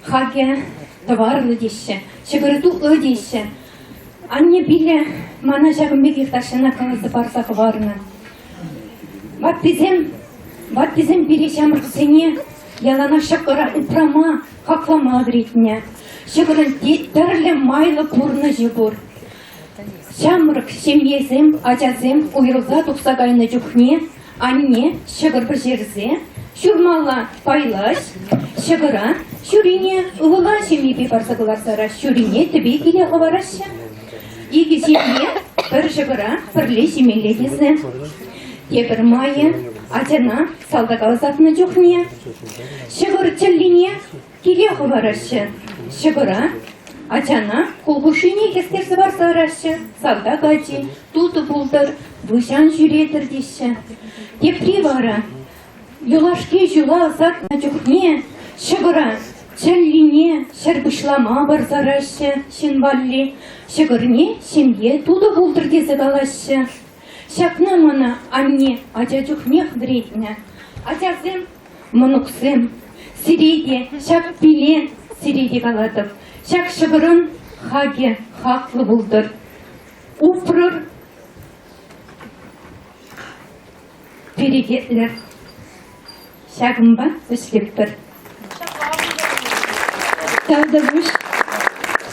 хакӗ тӑварлӑ теҫҫӗ, ҫӑкӑрӗ тутлӑ теҫҫӗ. Анне пилӗ мана ҫакӑн пекех тахҫанах каласа парса хӑварнӑ. Ваттисем, ваттисем пире ҫамрӑксене яланах ҫӑкӑра упрама, хаклама вӗрентнӗ. Ҫӑкӑрӑн тӗрлӗ майлӑ пурнӑҫӗ пур. Ҫамрӑк ҫемьесем, ачасем уйрӑлса тухса кайнӑ чухне анне ҫӑкӑр пӗҫерсе ҫурмалла пайлаҫ, ҫӑкӑра ҫурине ывӑла ҫемйипе парса кӑларса ҫурине тӗпе киле хӑвараҫҫӗ. Икӗ ҫемье пӗр ҫӑкӑра пӗрле ҫимелле тесе. Тепӗр майӗ ачана салтака ӑсатнӑ чухне ҫӑкӑр чӗллине киле хӑвараҫҫӗ. Ҫӑкӑра ачана хул хушшине хӗстерсе парса яраҫҫӗ. Салтак ачи тутӑ пултӑр, выҫан ҫӳретӗр теҫҫӗ. Тепри вара юлашки ҫула ӑсатнӑ чухне ҫӑкӑра чӗллине ҫӗр пуҫлама парса ҫын валли. Ҫӑкӑрне ҫемье тутӑ пултӑр тесе калаҫҫӗ. Ҫакна мана анне ача чухнех вӗрентнӗ. Ачасем, мӑнуксем, сире те ҫак пиле сире те калатӑп. Ҫак ҫӑкӑрӑн хакӗ хаклӑ пултӑр. Упрӑр, перекетлӗр. Ҫакӑнпа вӗҫлетпӗр. Тавтапуҫ.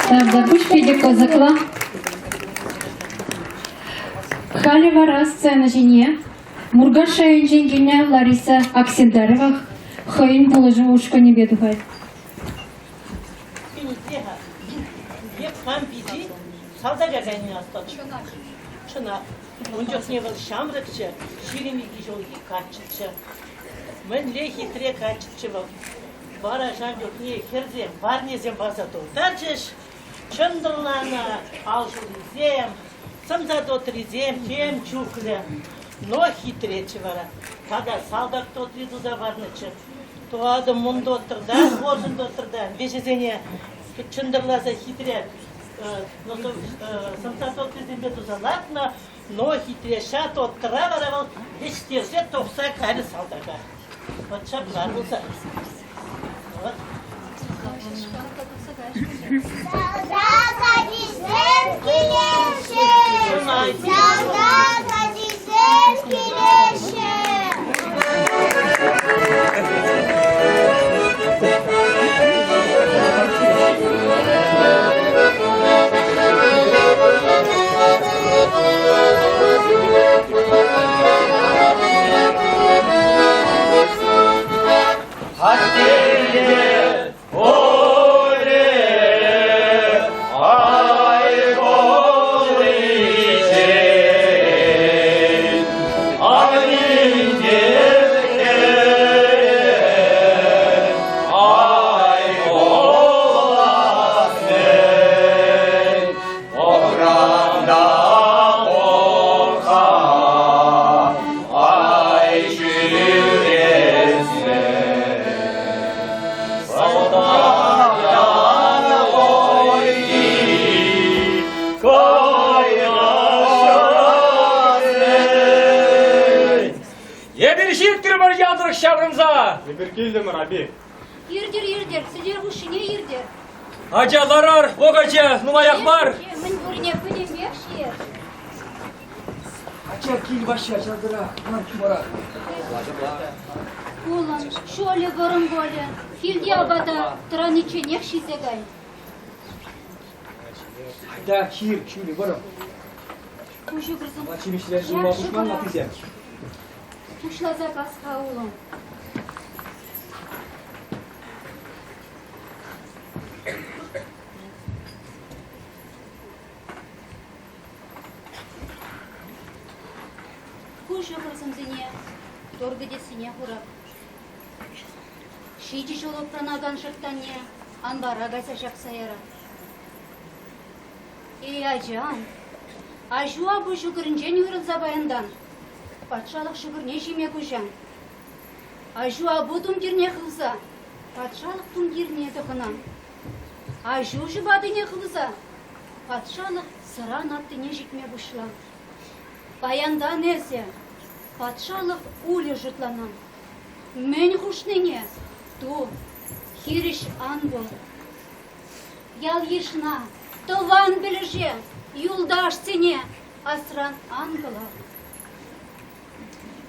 Тавтапуҫ питӗ кӑсӑклӑ. Халӗ вара сцена ҫине Муркаш районӗнчен килнӗ Лариса Аксендарова хӑйӗн пулӑшу ушкӑнӗпе тухать. Эп хам пичи салтака кайнине астатӑп. Чӑнах. Ун чухне вӑл ҫамрӑкчӗ, 22 ҫулхи каччӑччӗ. Мӗнле хитре каччӑччӗ вӑл. Вара ҫав чухне хӗрсем парнесем парса тултарчӗҫ. Чӑнтӑрланӑ ал шӑллисем, сӑмса тотрисем тем чухлӗ. Но хитреччӗ вара. Тата салтак тотри туса парнӑччӗ. Тӑватӑ мун доттӑрта, поршень доттӑрта веҫӗсене чӑнтӑрласа хитре сӑмса тотрисемпе туса лартнӑ, но хитре ҫа тоттӑра вара вӑл вӗҫтерсе тухса кайрӗ салтака. Вот ҫапла пулса. Вот. Салтак ачисем килеҫҫӗ! Салтак ачисем килеҫҫӗ! Атте Оле, ай количен, ай коласен, охрана оха, ай ҫӳресен. Салтак ойки, кайна Эпир ҫитрӗмӗр янтрӑк ҫаврӑнса. Эпир килтӗмӗр, апи. Иртӗр, иртӗр, сӗтел хушшине иртӗр. Ача ларар, вӑхӑчӗ нумаях мар. Мӗн пурне пӗтӗмпех ҫиер. Ача кил Ваҫҫа ҫавтӑрах, ман чумарах. Кулӑн, ҫулӗ вӑрӑм пулӗ. Килте апата тӑраничченех ҫисе кай. Айта ҫир, ҫулӗ вӑрӑм. Куҫу кӗрсен. Ҫимӗҫлер ҫулма пуҫман ваттисем. Пуҫласа кас-ха улӑм. Ку ҫӑкӑрсемсене тор кӗтессине хурап. Ҫичӗ ҫул упранакан шӑрттанне амбара кайса ҫакса ярап. Эй, ачам, аҫу-апу ҫӑкӑрӗнчен уйрӑлса паянтан патшалӑх ҫӑкӑрне ҫиме куҫан. Аҫу-апу тумтирне хывса патшалӑх тумтирне тӑхӑнан. Аҫу ҫӑпатине хывса патшалӑх сӑран аттине ҫитме пуҫла. Паянтан эсӗ патшалӑх улӗ шутланан. Мӗн хушнине ту, хирӗҫ ан пул. Ял-йышна, тӑван пӗлӗше, юлташсене асран ан кӑлар.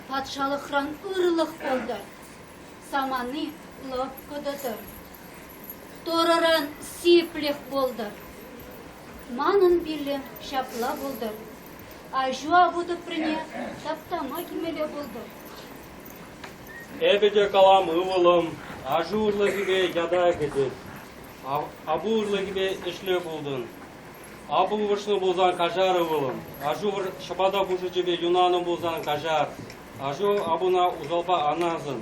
Патшалӑхран ырлӑх пултӑр, самани лӑпкӑ тӑтӑр. Торӑран сиплӗх пултӑр. Манӑн пиллӗм ҫапла пултӑр. Аҫу-апу тӑприне таптама килмелле пултӑр. Эпӗ те калам, ывӑлӑм, аҫу ырлӑхӗпе ята кӗтет. Апу ырлӑхӗпе ӗҫле пултӑн. Апу вӑрҫнӑ пулсан каҫар, ывӑлӑм. Аҫу ҫӑпата пушӑчӗпе юнанӑ пулсан каҫар. Аҫу апуна усалпа ан асӑн.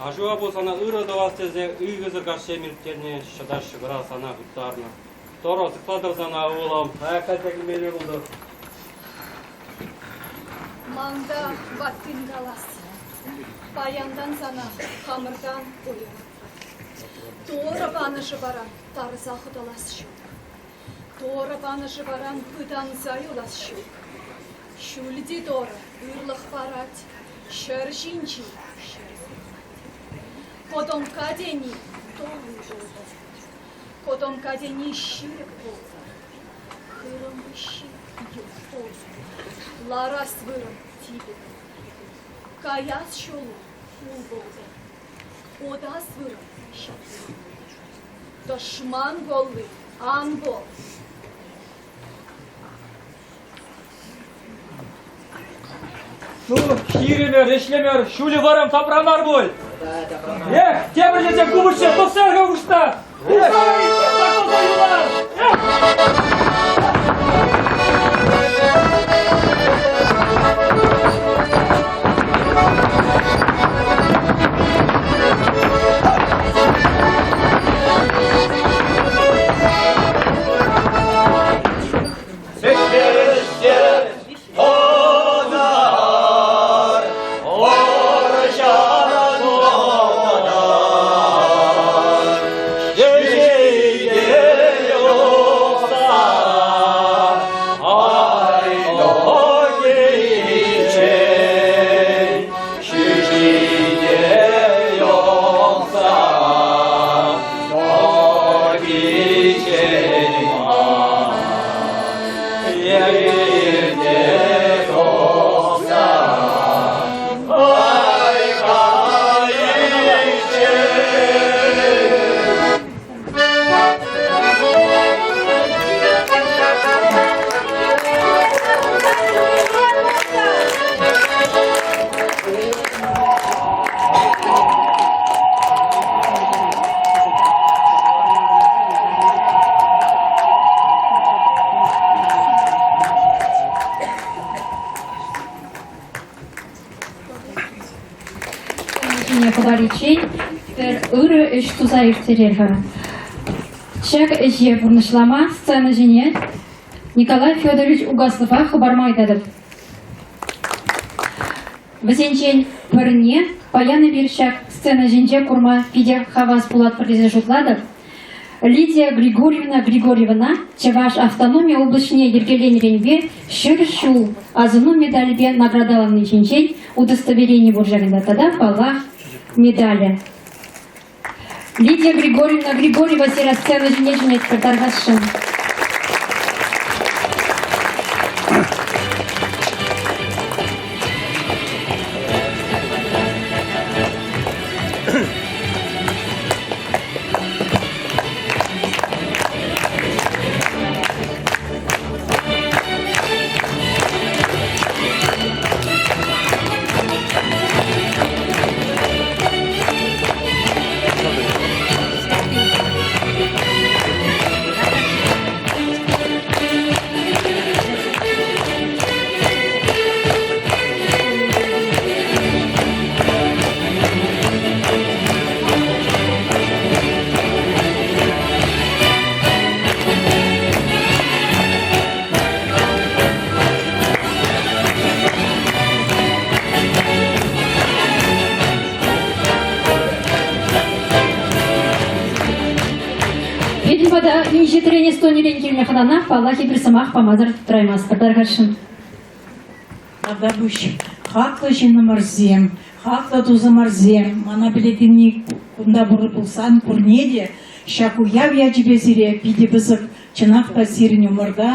Аҫу-апу сана ырӑ тӑвас тесе ыйхӑсӑр каҫсем ирттернӗ, ҫӑтаҫ ҫӑкӑра сана хыптарнӑ. Торӑ сыхлатӑр сана, ывӑлӑм, аякка килмелле пултӑр. Манта ваттин калас, паянтан сана хамӑртан уйӑратпӑр. Торӑ панӑ шӑпаран тарса хӑтӑлас ҫук. Торӑ панӑ шӑпаран пытанса юлас ҫук. Ҫӳлти Торӑ ырлӑх парать, ҫӗр ҫинчи ҫӗр сыхлать. Котомка тени тулли пултӑр. Котомка тени ҫирӗп пултӑр. Хырӑм выҫҫи юр пултӑр. Ларас вырӑн типӗ пултӑр. Каяс ҫулу ул пултӑр. Утас вырӑн ҫапла пултӑр. Тӑшман голли ан пул. Ну, ҫирӗмӗр, ӗҫлемӗр, ҫулӗ вӑрӑм тапра мар пуль. Эх, тепӗр тесе купӑсҫӑ тухса-ха хушта. Эх, юлар. Эх! ҫине хӑпариччен пӗр ырӑ ӗҫ туса ирттерер-ха. Ҫак ӗҫе пурнӑҫлама сцена ҫине Николай Федорович Угаслова хӑпарма ыйтатӑп. Вӗсенчен пӗрне паян эпир ҫак сцена ҫинче курма питӗ хавас пулатпӑр тесе шутлатӑп. Лидия Григорьевна Григорьевӑна Чӑваш автономи облаҫне йӗркеленӗренпе 100 ҫул асӑну медалӗпе наградӑлани ҫинчен удостоверени пур ҫакӑнта тата, паллах, медалӗ. Лидия Григорьевна Григорьева сира сцена ҫине чӗнетпӗр тархасшӑн. Пирӗн пата инҫетрен Эстонирен килнӗ хӑнана, паллах, эпир сӑмах памасӑр тӑраймастпӑр тархасшӑн. Тавтапуҫ, хаклӑ ҫыннӑмӑрсем, хаклӑ тусӑмӑрсем, мана пӗлекенни кунта пур пулсан пурне те ҫак уяв ячӗпе сире питӗ пысӑк, чӑнах та сирӗн умӑрта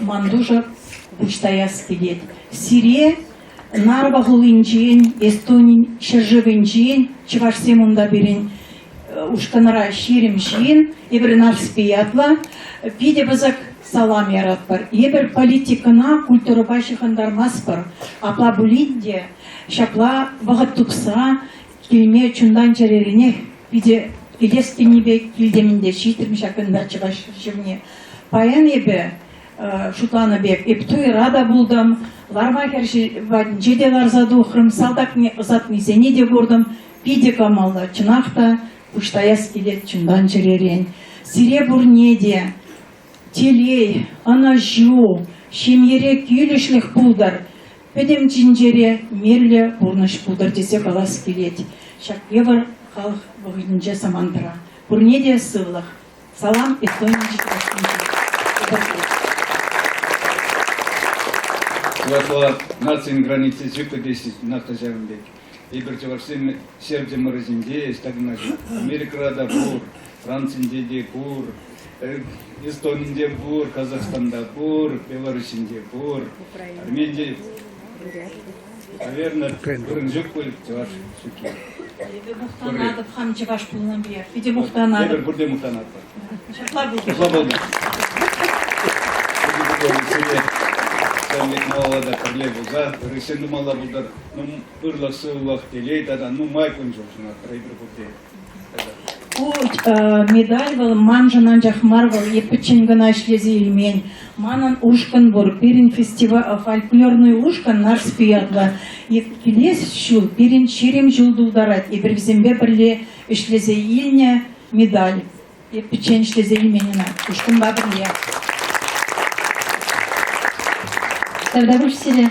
ман душа пуҫ таяс килет. Сире Нарва хулинчен, Эстони ҫӗршывӗнчен, чӑвашсем унта пирӗн ушкӑнра 20 ҫын, эпир Нарспи ятлӑ, питӗ пысӑк салам яратпӑр. Эпир политикӑна культурӑпа ҫыхӑнтармастпӑр. Апла пулин те ҫапла вӑхӑт тупса килме чунтан-чӗреренех питӗ килес килнипе килтӗм те ҫитрӗм ҫакӑнта Чӑваш ҫӗршывне. Паян эпӗ шутланӑ пек эп туйра та пултӑм, ларма хӗр патӗнче те ларса тухрӑм, салтакне ӑсатнисене те куртӑм. Питӗ кӑмӑллӑ, чӑнах та пуҫ таяс килет чунтан-чӗререн. Сире пурне те телей, ӑнӑҫу, ҫемьере килӗшлӗх пултӑр, пӗтӗм тӗнчере мирлӗ пурнӑҫ пултӑр тесе калас килет ҫак йывӑр халӑх вӑхӑтӗнче самантра. Пурне те сывлӑх. Салам Эстонинчи чӑвашсенчен. Чӑвашла нацин граници ҫук теҫҫӗ чӑнах та ҫавӑн пек. Эпир чӑвашсем ҫӗр чӑмӑрӗсенче ӑҫта кӑна ҫук. Америкӑра та пур, Францинче те пур, Эстонинче пур, Казахстанта пур, Белоруссинче пур, Арменинче, наверное, вырӑн ҫук пуль чӑваш ҫукки. Эпӗ мухтанатӑп хам чӑваш пулнипе. Питӗ мухтанатӑп. Эпир пурте мухтанатпӑр. Ҫапла пултӑр. Ҫапла пултӑр. Ҫавӑн пек малалла та пӗрле пулса ырӑ тумалла пултӑр. Ырлӑх-сывлӑх, телей тата нумай кун-ҫул сунатпӑр эпир пурте. Ку медаль вӑл маншӑн анчах мар вӑл, эп пӗччен кӑна ӗҫлесе илмен. Манӑн ушкӑн пур. Пирӗн фестиваль, фольклорный ушкӑн Нарспи ятлӑ. Килес ҫул пирӗн 20 ҫул тултарать. Эпир вӗсемпе пӗрле ӗҫлесе илнӗ медаль. Эп пӗччен ӗҫлесе илмен ӑна, ушкӑнпа пӗрле. Тавтапуҫ сире.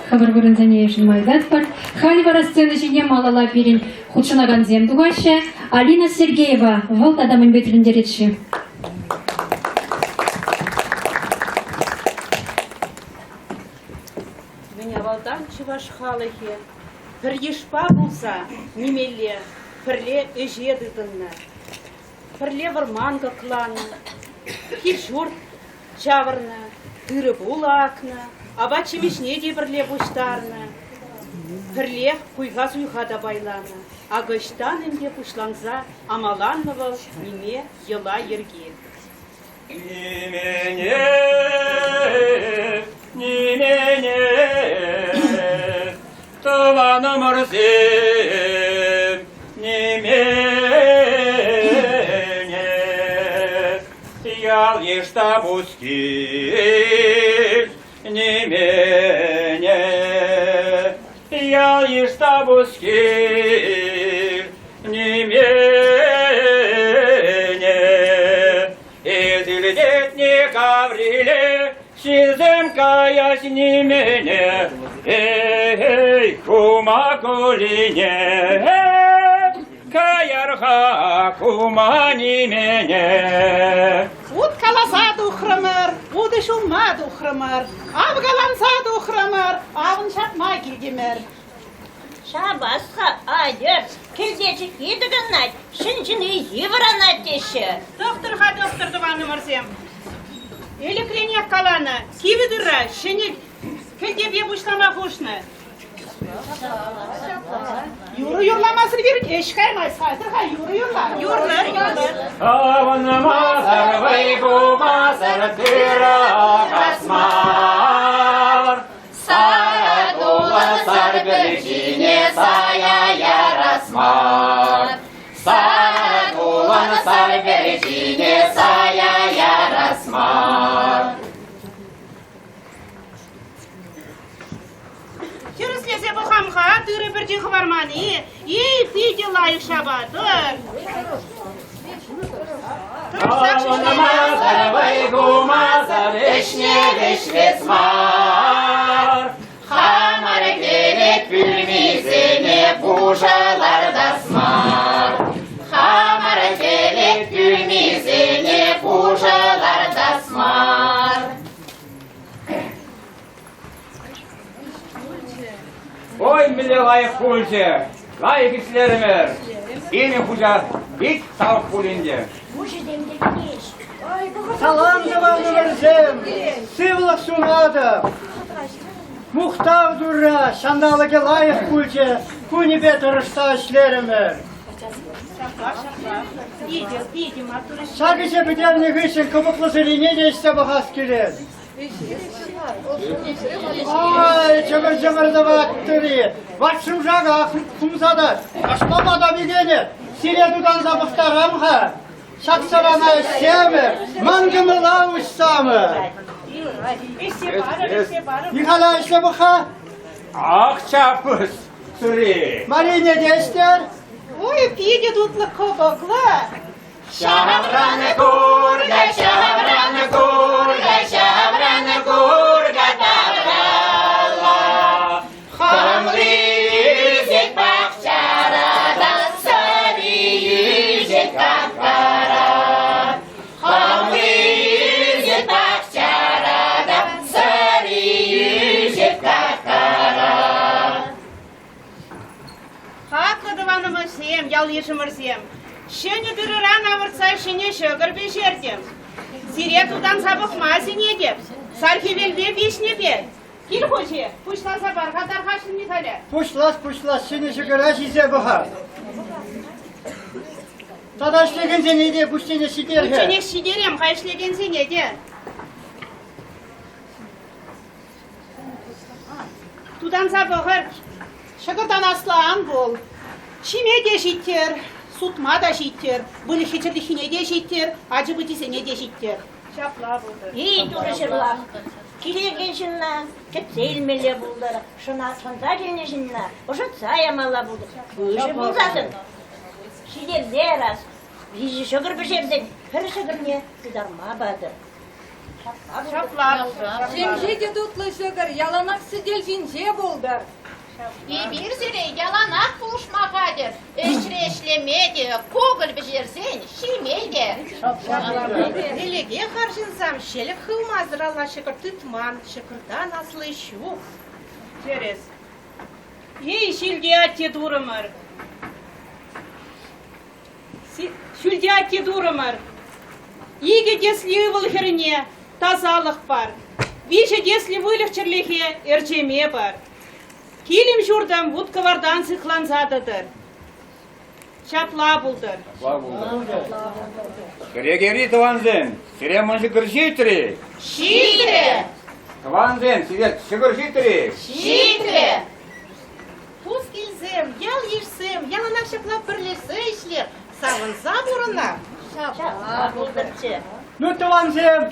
Хӑвӑр вырӑнсене йышӑнма ыйтатпӑр. Халь вара сцена ҫине малалла пирӗн хутшӑнакансем тухаҫҫӗ. Алина Сергеева, вӑл тата мӗнпе тӗлӗнтерет-ши? Мӗн авалтан чӑваш халӑхӗ пӗр йышпа пулса нимелле пӗрле ӗҫе тытӑннӑ. Пӗрле вӑрман кӑкланӑ, кил-ҫурт ҫавӑрнӑ, тырӑ-пулӑ акнӑ, апат-ҫимӗҫне те пӗрле пуҫтарнӑ. Пӗрлех хуйха-суйха та пайланӑ. Акӑ ӑҫтан ӗнтӗ пуҫланса амаланнӑ вӑл ниме йӑла-йӗрки. Нимене, нимене, тӑванӑмӑрсем, нимене, ял-йыш та пускил, нимене, ял-йыш та пускил нимене. Эсилететне Гавриле, ҫынсем каяҫ нимене. Эй, кума кулине, каяр-ха кума нимене. Ут каласа тухрӑмӑр, утӑ ҫулма тухрӑмӑр, авкаланса тухрӑмӑр, авӑн ҫапма килтӗмӗр. Ҫапас-ха, атьӑр, кӗлте чикки тӑкӑнать, ҫын ҫынни йывӑранать теҫҫӗ. Тӑхтӑр-ха, тӑхтӑр, тӑванӑмӑрсем. Ӗлӗкренех каланӑ, кивӗ тырра ҫӗнӗ кӗлтепе пуҫлама хушнӑ. Юрӑ юрламасӑр пирӗн ӗҫ каймасть. Айтӑр-ха, юрӑ юрла. Юрлӑр, юрлӑр. Авӑнмасӑр, вӑй хумасӑр тырӑ касмар. Сара тулӑ сар пӗрчине сая ярас мар. Сара тулӑн сар пӗрчине сая ярас мар. Тӗрӗслесе пӑхам-ха, тырӑ пӗрчи хӑварман-и? Эй, питӗ лайӑх ҫапатӑр. Авӑнмасӑр, вӑй хумасӑр ӗҫне вӗҫлес мар. Хамӑр килет пӳлмисене пушӑ лартас мар. Хамӑр килет пӳлмисене пушӑ лартас мар. Ой, мӗнле лайӑх пулчӗ! Лайӑх ӗҫлерӗмӗр! Пирӗн хуҫа пит савӑк пуль ӗнтӗ. Салам, тӑванӑмӑрсем! Сывлӑх сунатӑп! Мухтав Турра, ҫанталӑкӗ лайӑх пулчӗ, кунӗпе тӑрӑшса ӗҫлерӗмӗр. Ҫак ӗҫе пӗтернӗ хыҫҫӑн кӑмӑклӑ сӑрине те ӗҫсе пӑхас килет. Ай, чӑмӑр-чӑмӑр тӑваттӑр-и? Ват шӑмшака хумса та ташлама та пикенӗ. Сире тутанса пӑхтарам-ха. Ҫак сӑрана ӗҫсемӗр, ман кӑмӑла уҫсамӑр. Михаля ӗҫле пӑх-ха. Ах, чапӑс, сӑри. Марине те ӗҫтер. Ой, питӗ тутлӑ кӑпӑклӑ. Ҫавран курка, ҫавран курка, ҫавран курка тавралла. Хӑмли ӳсет пахчара та, сӑри ӳсет капкара. Хӑмли ӳсет пахчара та, сӑри ӳсет капкара. Хаклӑ тӑванӑмӑрсем, ял-йышӑмӑрсем, ҫӗнӗ тырӑран авӑртса ҫӗнӗ ҫӑкӑр пӗҫертӗм. Сире тутанса пӑхма сӗнетӗп. Сар хӗвелпе пиҫнӗ пек. Кил хуҫи, пуҫласа пар-ха тархасшӑн Михаля. Пуҫлас, пуҫлас, ҫӗнӗ ҫӑкӑра ҫисе пӑхар. Тата ӗҫлекенсене те кучченеҫ ҫитер-ха. Кучченеҫ ҫитерем-ха ӗҫлекенсене те. Тутанса пӑхӑр, ҫӑкӑртан аслӑ ан пул. Ҫиме те ҫиттер, сутма та ҫиттер, выльӑххи-чӗрлӗххине те ҫиттер, ачи-пӑчисене те ҫиттер. Ҫапла пултӑр. Эй, Турӑ ҫырлах, килекен ҫынна кӗтсе илмелле пултӑр, шӑна шӑнса килнӗ ҫынна ӑшӑтса ямалла пултӑр. Выҫӑ пулсассӑн ҫитерсе ярас, виҫӗ ҫӑкӑр пӗҫерсен пӗр ҫӑкӑрне тытарма патӑр. Ҫапла. Ҫемҫе те тутлӑ ҫӑкӑр яланах сӗтел ҫинче пултӑр. Эпир сире яланах пулӑшма хатӗр. Ӗҫре ӗҫлеме те, кукӑль пӗҫерсен ҫиме те. Ӗлӗкех арҫынсам ҫӗлӗк хывмасӑр алла ҫӑкӑр тытман, ҫӑкӑртан асли ҫук. Тӗрӗс. Эй, ҫӳлте атте турӑмӑр. Ҫӳлте атте турӑмӑр. Икӗ тесли ывӑл-хӗрне тасалӑх пар. Виҫӗ тесли выльӑх-чӗрлӗхе ӗрчеме пар. Килӗм-ҫуртӑм вут-кӑвартан сыхланса тӑтӑр. Ҫапла пултӑр. Ҫапла пултӑр. Кӗрекери тӑвансем, сире мӑн ҫӑкӑр ҫитрӗ? Ҫитрӗ! Тӑвансем, сире ҫӑкӑр ҫитрӗ? Ҫитрӗ! Пускилсем, ял-йышсем яланах ҫапла пӗрлешсе ӗҫлер, савӑнса пурӑнар. Ҫапла пултӑрччӗ. Ну, тӑвансем,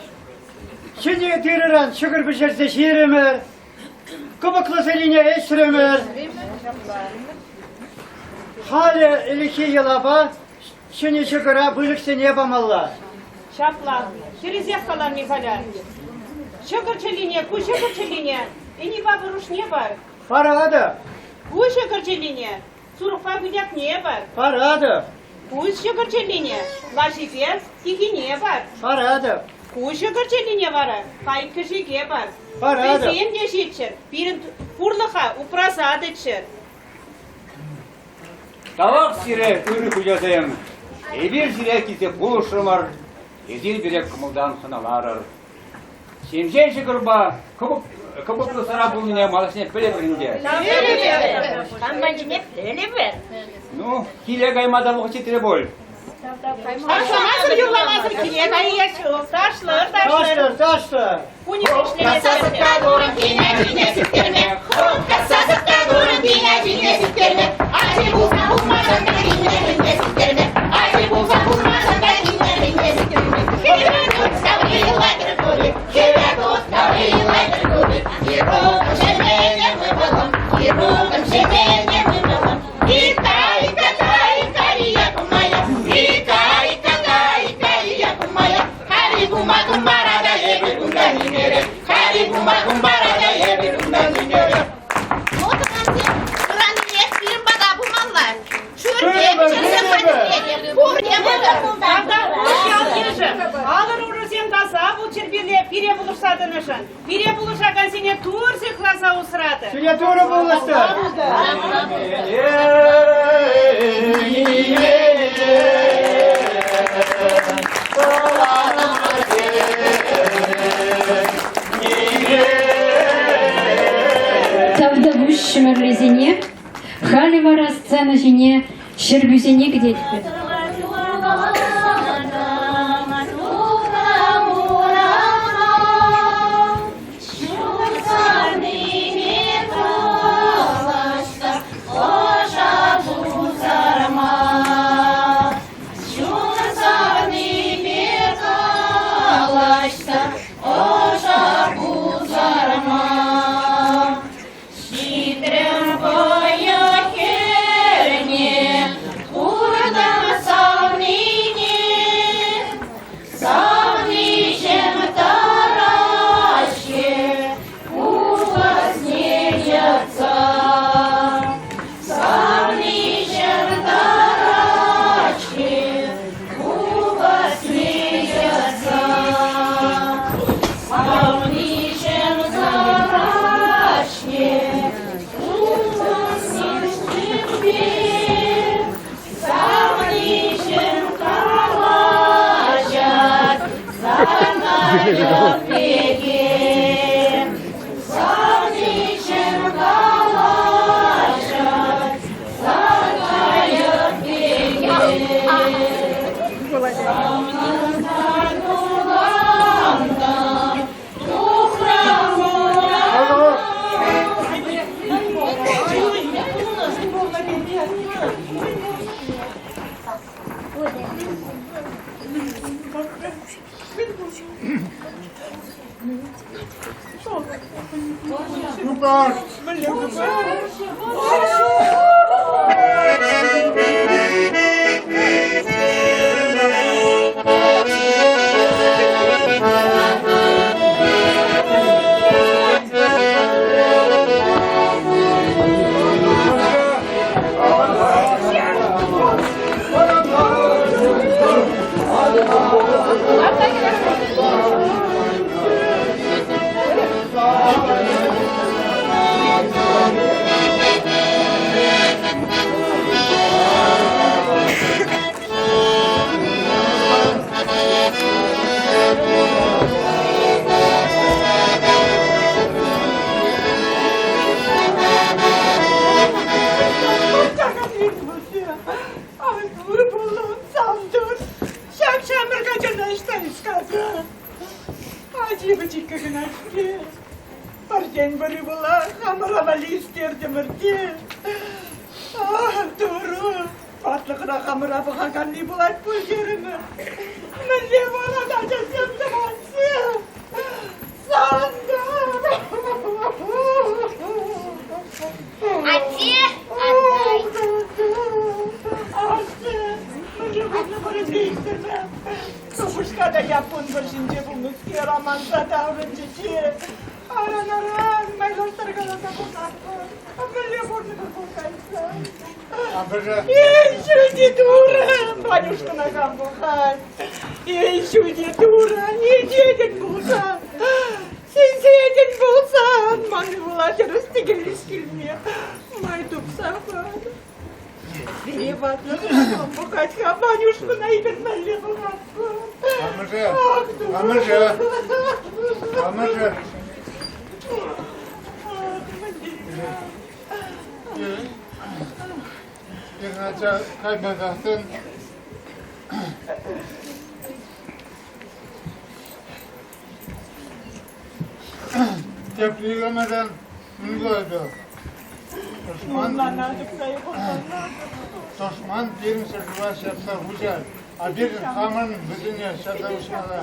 ҫӗнӗ тырӑран ҫӑкӑр пӗҫерсе ҫирӗмӗр. Кӑпӑклӑ сӑрине ӗҫрӗмӗр. Халӗ ӗлӗкхи йӑлапа ҫӗнӗ ҫӑкӑра выльӑхсене памалла. Ҫапла, хӗресех калам, Михаля. Ҫӑкӑр чӗллине, ку ҫӑкӑр чӗллине ӗнипа пӑрушне пар. Паратӑп. Ку ҫӑкӑр чӗллине сурӑхпа путякне пар. Паратӑп. Ку ҫӑкӑр чӗллине лашипе тихине пар. Паратӑп. Ку ҫӑкӑр чӗллине вара кайӑк-кӗшӗке пар. Паратӑп. Вӗсем те ҫиччӗр, пирӗн пурлӑха упраса тӑччӑр. Тавах сире, ырӑ хуҫасем! Эпир сире килсе пулӑшрӑмӑр, эсир пире кӑмӑлтан хӑналарӑр. Ҫемҫе ҫӑкӑрпа кӑпӑклӑ сӑра пулнине малашне пӗлӗпӗр ӗнтӗ. Кам панчине пӗлӗпӗр. Ну, киле кайма та вӑхӑт ҫитрӗ пуль. Ташламасӑр, юрламасӑр киле каяс ҫук. Ташлӑр, ташлӑр. Ташлӑр, ташлӑр. Ну, тӑвансем, ыраннех пирӗн пата пымалла. Шӳрпе пӗҫерсе хатӗрленӗ. Пурте пултӑр. Ял-йышӗ, алӑр урусем таса пулччӑр пире, пире пулӑшса тӑнӑшӑн. Пире пулӑшакансене Тур сыхласа усратӑр. Сире Турӑ пулӑштӑр. Тавтапуҫ ҫӗмӗрлесене. Халӗ вара сцена ҫине ҫӗрпӳсене кӗтетпӗр. Ҫитрӗм вӑйӑ хӗрне, куртӑм савнине. Савниҫӗм тӑраҫҫӗ купӑсне йӑтса. Савниҫӗм тӑраҫҫӗ купӑсне йӑтса. Савниҫӗм тӑраҫҫӗ купӑсне Савниҫӗм калаҫать сарнайӑк пекех. Савниҫӗм калаҫать сарнайӑк пекех. Савнӑ тулантӑм, тухрӑм урама. Ҫак ҫамрӑк ачана ӑҫта искаться? Ачи пӗчӗккӗ кӑна-ҫке. Пӗртен-пӗр ывӑла хамӑра валли ӳстертӗмӗр те. Ах, Турӑ, ватлӑхра хамӑра пӑхаканни пулать пуль терӗмӗр. Мӗнле вара ачасем тӑвансем? Сантӑр! Ванюшка Япон вӑрҫинче пулнӑскер аманса таврӑнчӗ те аран-аран майлаштаркаласа пӑхатпӑр. Мӗнле пурнӑҫ пул кайса. Эй, ҫӳлти Турӑ, Ванюшкӑна кам пӑхать? Эй, ҫӳлти Турӑ, илтетӗн пулсан, сисетӗн пулсан, ман ывӑла тӗрӗс-тӗкел килме май тупса пар. Пире ватлӑх пӑхать-ха, Ванюшкӑна илӗртмелле пӑхатпӑр. Амӑшӗ, амӑшӗ, амӑшӗ. Пирӗн ача каймасассӑн тепри ӗмӗрӗн мӗн пулать? Тӑшман, тӑшман пирӗн ҫӗршыва ҫапса хуҫать, а пирӗн хамӑрӑн вӗсене ҫапса хуҫмалла.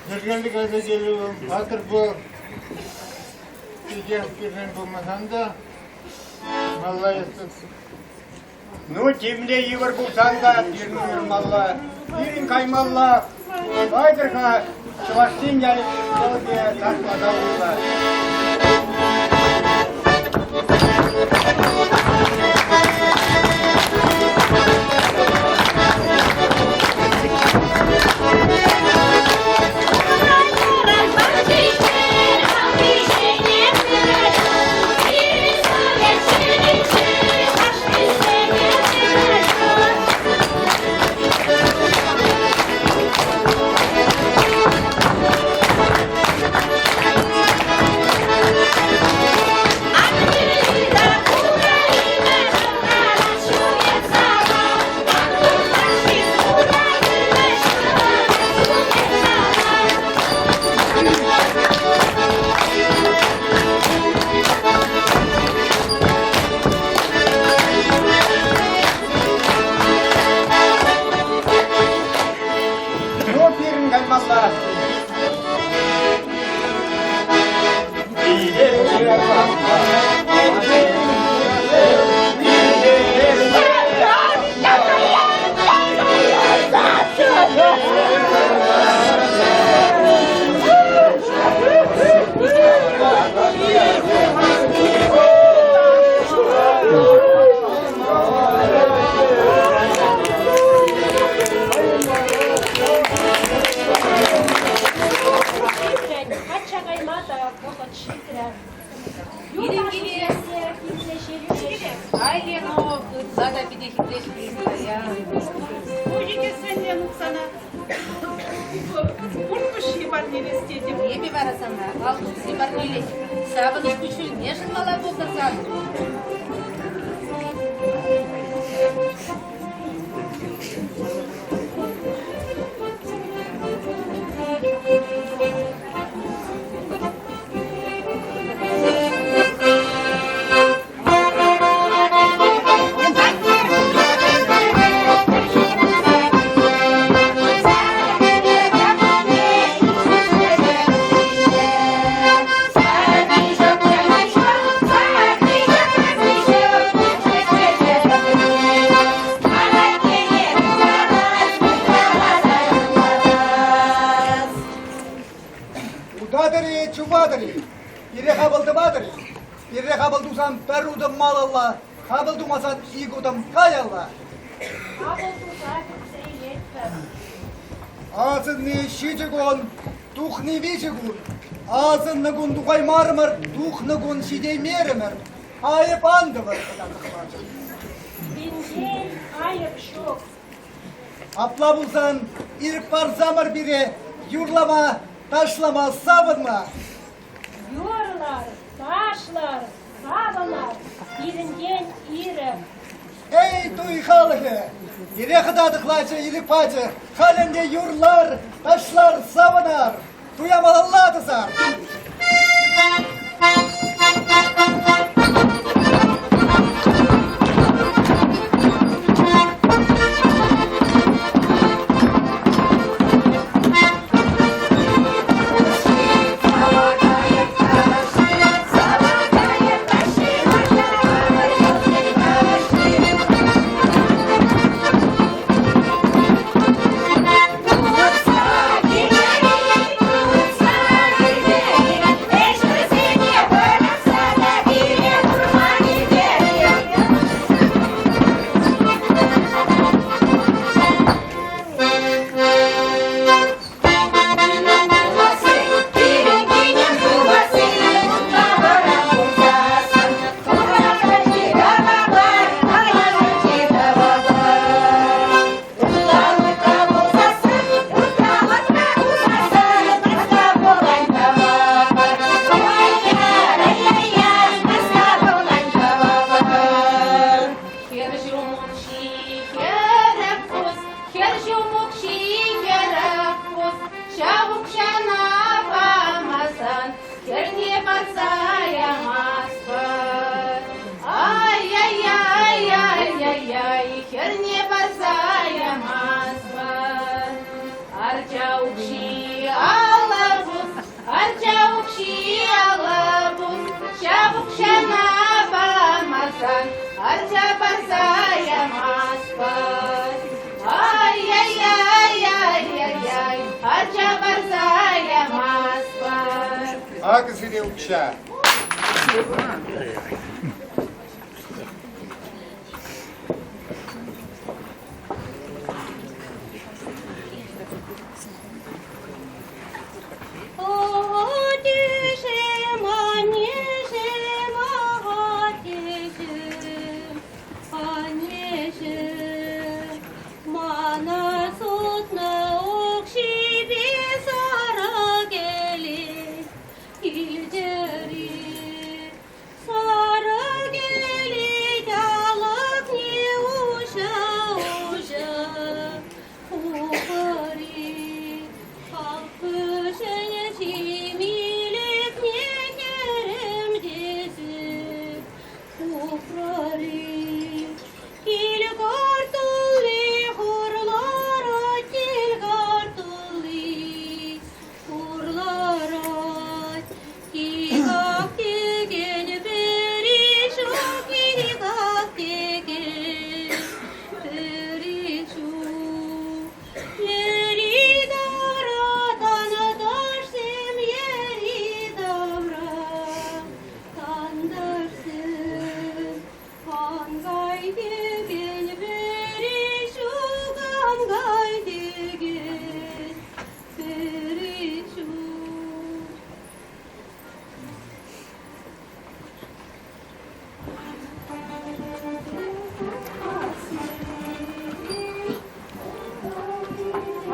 Йӗркеллӗ кайса килӳ, паттӑр пул. Питех кирлӗ пулмасан та малла Ну, темле йывӑр пулсан та пирӗн уйрӑлмалла, пирӗн каймалла. Айтӑр-ха, чӑвашсен ялӗпе ташласа уйла. Ну, пирӗн каймалла. Качча кайма та вӑхӑт ҫитрӗ. Юлташсем килсе ҫитрӗҫ. Ай, Ленок, ытла та питӗ хитре ҫӳрет. Пуҫӗкесен, Ленук, сана курпуҫҫи парнелес тетӗп. Эпӗ вара сана ал тупси парнелет. Савӑнӑҫ куҫҫульне шӑлмалла пултӑр сан. Утатӑр-и, чупатӑр-и, пире хапӑл тӑватӑр-и? Пире хапӑл тусан пӗр утӑм малалла, хапӑл тумасан ик утӑм каялла. Хапӑл туса кӗтсе илетпӗр. Асӑнни ҫичӗ кун, тухни виҫӗ кун. Асӑннӑ кун тухаймарӑмӑр, тухнӑ кун ҫитеймерӗмӗр. Айӑп ан тӑвӑр, тӑхлачӑ. Пинтен айӑп ҫук. Апла пулсан ирӗк парсамӑр пире юрлама, ташлама, савӑнма. Юрлар, ташлар, савӑнар, пирӗнтен ирӗк. Эй, туй халӑхӗ! Пире хӑта тӑхлачӗ, ирӗк пачӗ. Халь ӗнтӗ юрлар, ташлар, савӑнар. Туя малалла тӑсар. Арча парса ямастпӑр. Ай-яй-яй-яй-яй-яй, арча парса ямастпӑр. Акӑ сире укҫа.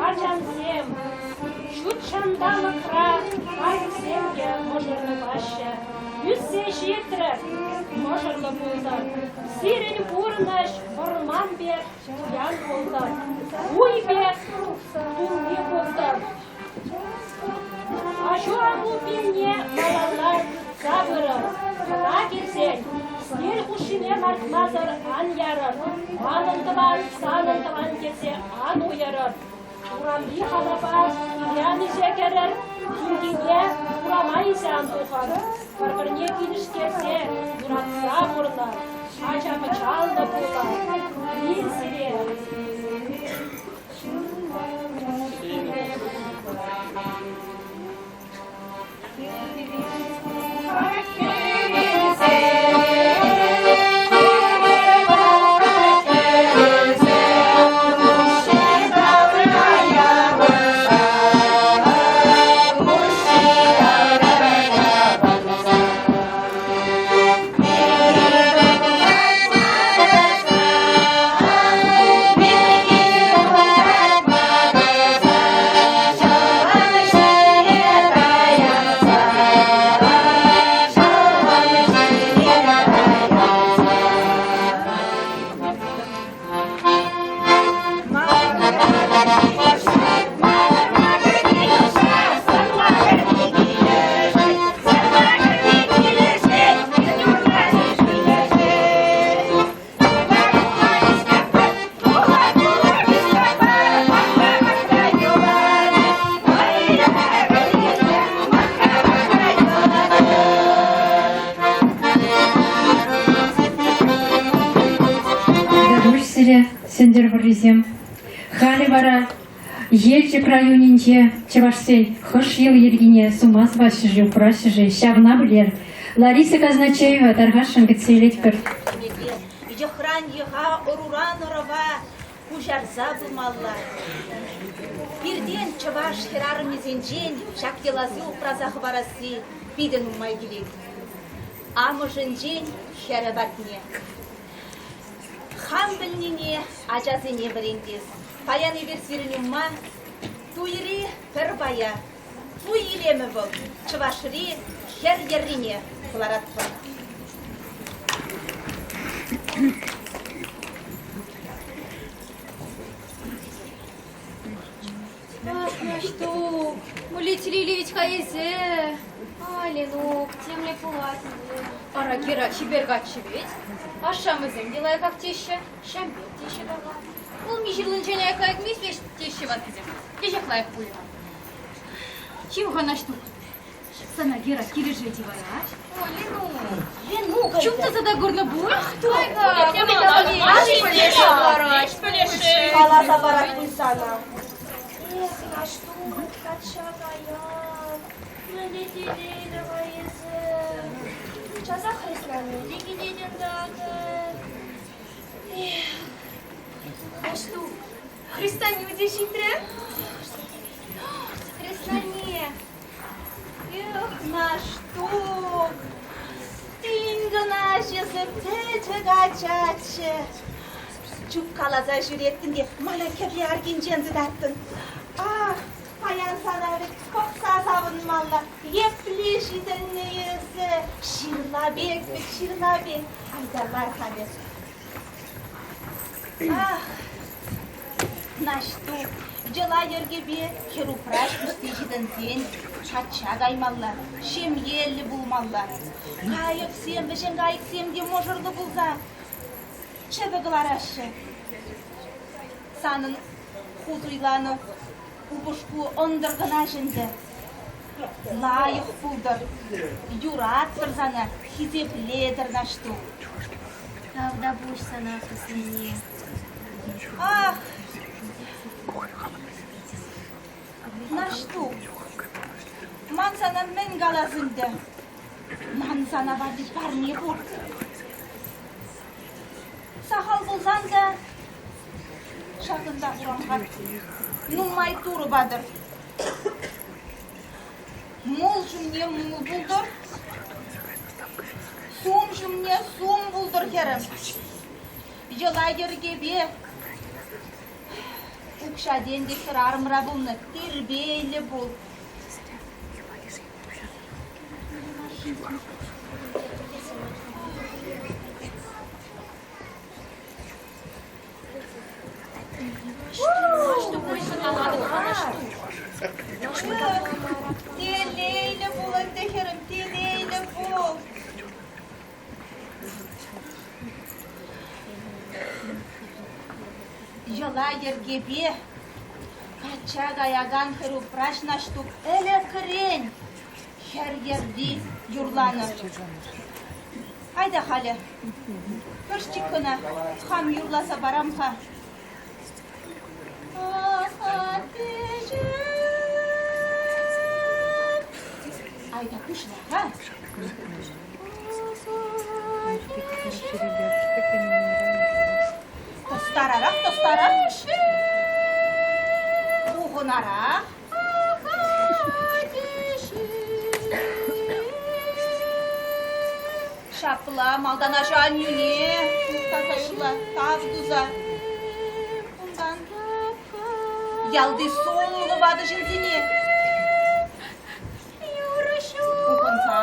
Ачамсем, ҫут ҫанталӑкра кайӑксем те мӑшӑрланаҫҫӗ. Ӳссе ҫитрӗр, мӑшӑрлӑ пултӑр. Сирӗн пурнӑҫ вӑрман пек пуян пултӑр, уй пек тулли пултӑр. Аҫу-аму пилне малалла тытса пырӑр. Хӑна килсен сӗтел хушшине лартмасӑр ан ярӑр. Манӑн тӑван, санӑн тӑван тесе ан уйӑрӑр. Урамри халапа киле ӗҫе кӗрӗр, килтине урама илсе ан тухӑр. Пӗр-пӗрне килӗштерсе, юратса пурӑнӑр. Ача-пӑчаллӑ пулӑр. Пил сире! Тӑруш сире, Сӗнтӗрвӑррисем. Халӗ вара Елчӗк районӗнче чӑвашсен хӑш йӑли-йӗркине сума сӑваҫҫӗ-ши, упраҫҫӗ-ши, ҫавна пӗлер. Лариса Казначеева тархасшӑн кӗтсе илетпӗр. Йӑхран йӑха, ӑруран ӑрӑва куҫарса пымалла. Пиртен, чӑваш хӗрарӑмӗсенчен, ҫак йӑласе упраса хӑварасси питӗ нумай килет. Амӑшӗнчен хӗрӗ патне. Хам пӗлнине ачасене вӗрентес. Паян эпир сирӗн умма туйри пӗр пая, туй илемӗ вӑл, Чӑвашри хӗр йӗррине кӑларатпӑр. Ах, Наҫтук, мӗнле телейлӗ вӗт-ха эсӗ. Ай, Ленук, темле пулать ӗнтӗ. Ара, Кира чипер каччӑ вӗт. Ашшӗ-амӑшӗсем те лайӑхах теҫҫӗ, ҫам пек теҫҫӗ тата. Улми ҫырлинчен аякка ӳкмест теҫҫӗ ваттисем. Кӗҫех лайӑх пулӗ. Чим-ха, Наҫтук. Сана Гера килӗшет-и вара? О, Ленук! Ленук! Чуп туса та курнӑ пуль? Ах, Каласа парать пуль сана. Эх, Наҫтук, качча каян. Мӗнле телейлӗ-ха эсӗ. Часах хреснанне те килет ӗнтӗ акӑ. Эх, Наҫтук, хреснаннӳ те ҫитрӗ. Хреснанне, Эх, Наҫтук, тин кӑна эсӗ пӗчӗк ачаччӗ. Чупкаласа ҫӳреттӗн те мана кӗпе аркинчен тытаттӑн. Ах, паян сана вӗт пӑхса савӑнмалла. Епле ҫитӗннӗ эсӗ, ҫырла пек вӗт, ҫырла пек. Айта лар-ха эс. Ах, Наҫтук, йӑла-йӗркепе хӗр-упраҫ ӳссе ҫитӗнсен качча каймалла, ҫемьеллӗ пулмалла. Кайӑксем, вӗҫен кайӑксем те мӑшӑрлӑ пулса чӗпӗ кӑлараҫҫӗ. Санӑн ху суйланӑ упӑшку ӑнтӑр кӑна ӗнтӗ. Лайӑх пултӑр, юраттӑр сана, хисеплетӗр Наҫтук. Тавтапуҫ сана, хыснине. Ах, Наҫтук, ман сана мӗн калас ӗнтӗ? Ман сана валли парне пур. Сахал пулсан та ҫакӑнта хурам-ха. Нумай турӑ патӑр. Мул ҫумне мул пултӑр, сум ҫумне сум пултӑр хӗрӗм. Йӑла-йӗркепе укҫа-тенкӗ хӗрарӑмра пулнӑ тирпейлӗ пул. Телейлӗ пул ӗнтӗ, хӗрӗм, телейлӗ пул. Йӑла-йӗркепе качча каякан хӗр-упраҫ Наҫтук ӗлӗкрен хӗр йӗрри юрланӑ. Айта халӗ, пӗрчик кӑна хам юрласа парам-ха. Айта пуҫла-ха. Тӑстарарах, тӑстарах. Ухӑнарах. Ҫапла малтан аҫу аннӳне мухтаса юрла, тав туса. Унтан ялти сумлӑ ватӑ ҫынсене пухӑнса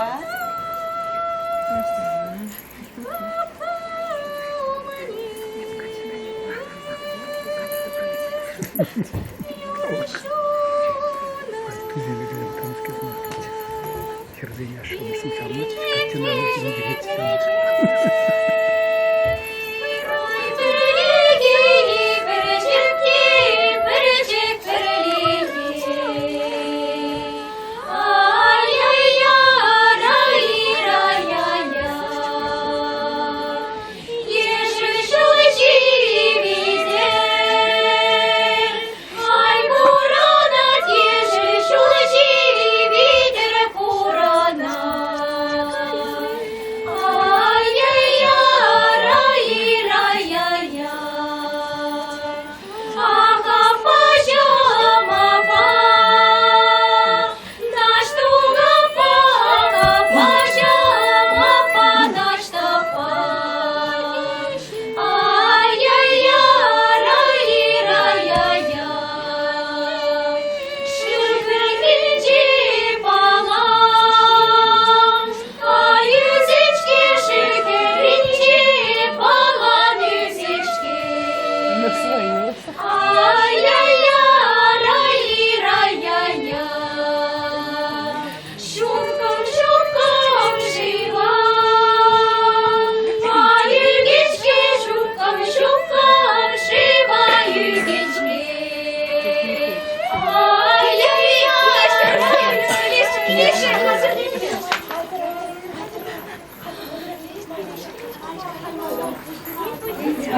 Ай,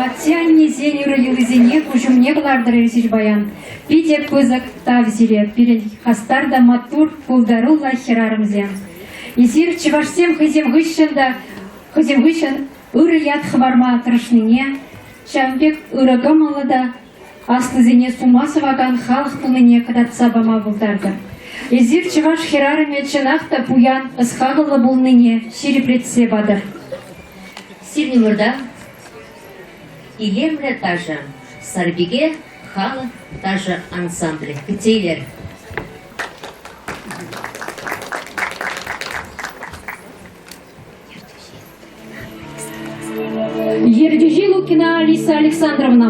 Атте-аннесен ырӑ йӑлисене куҫ умне кӑлартӑр эсир паян. Питӗ пысӑк тав сире, пирӗн хастар та маттур, пултаруллӑ хӗрарӑмсем. Эсир чӑвашсем хӑйсем хыҫҫӑн та хӑйсем хыҫҫӑн ырӑ ят хӑварма тӑрӑшнине, ҫавӑн пек ырӑ кӑмӑллӑ та аслисене сума сӑвакан халӑх пулнине кӑтартса пама пултартӑр. Эсир чӑваш хӗрарӑмӗ чӑнах та пуян ӑс-хакӑллӑ пулнине ҫирӗплетсе патӑр. Сирӗн умӑрта илемлӗ ташӑ Сарпике халӑх ташӑ ансамблӗ. Кӗтсе илер. Ертӳҫи Лукина Алиса Александровна.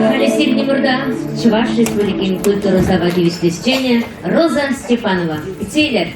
Халӗ сирӗн умӑрта Чӑваш Республикин культура тава тивӗҫлӗ ӗҫченӗ Роза Степанова. Кӗтсе илер.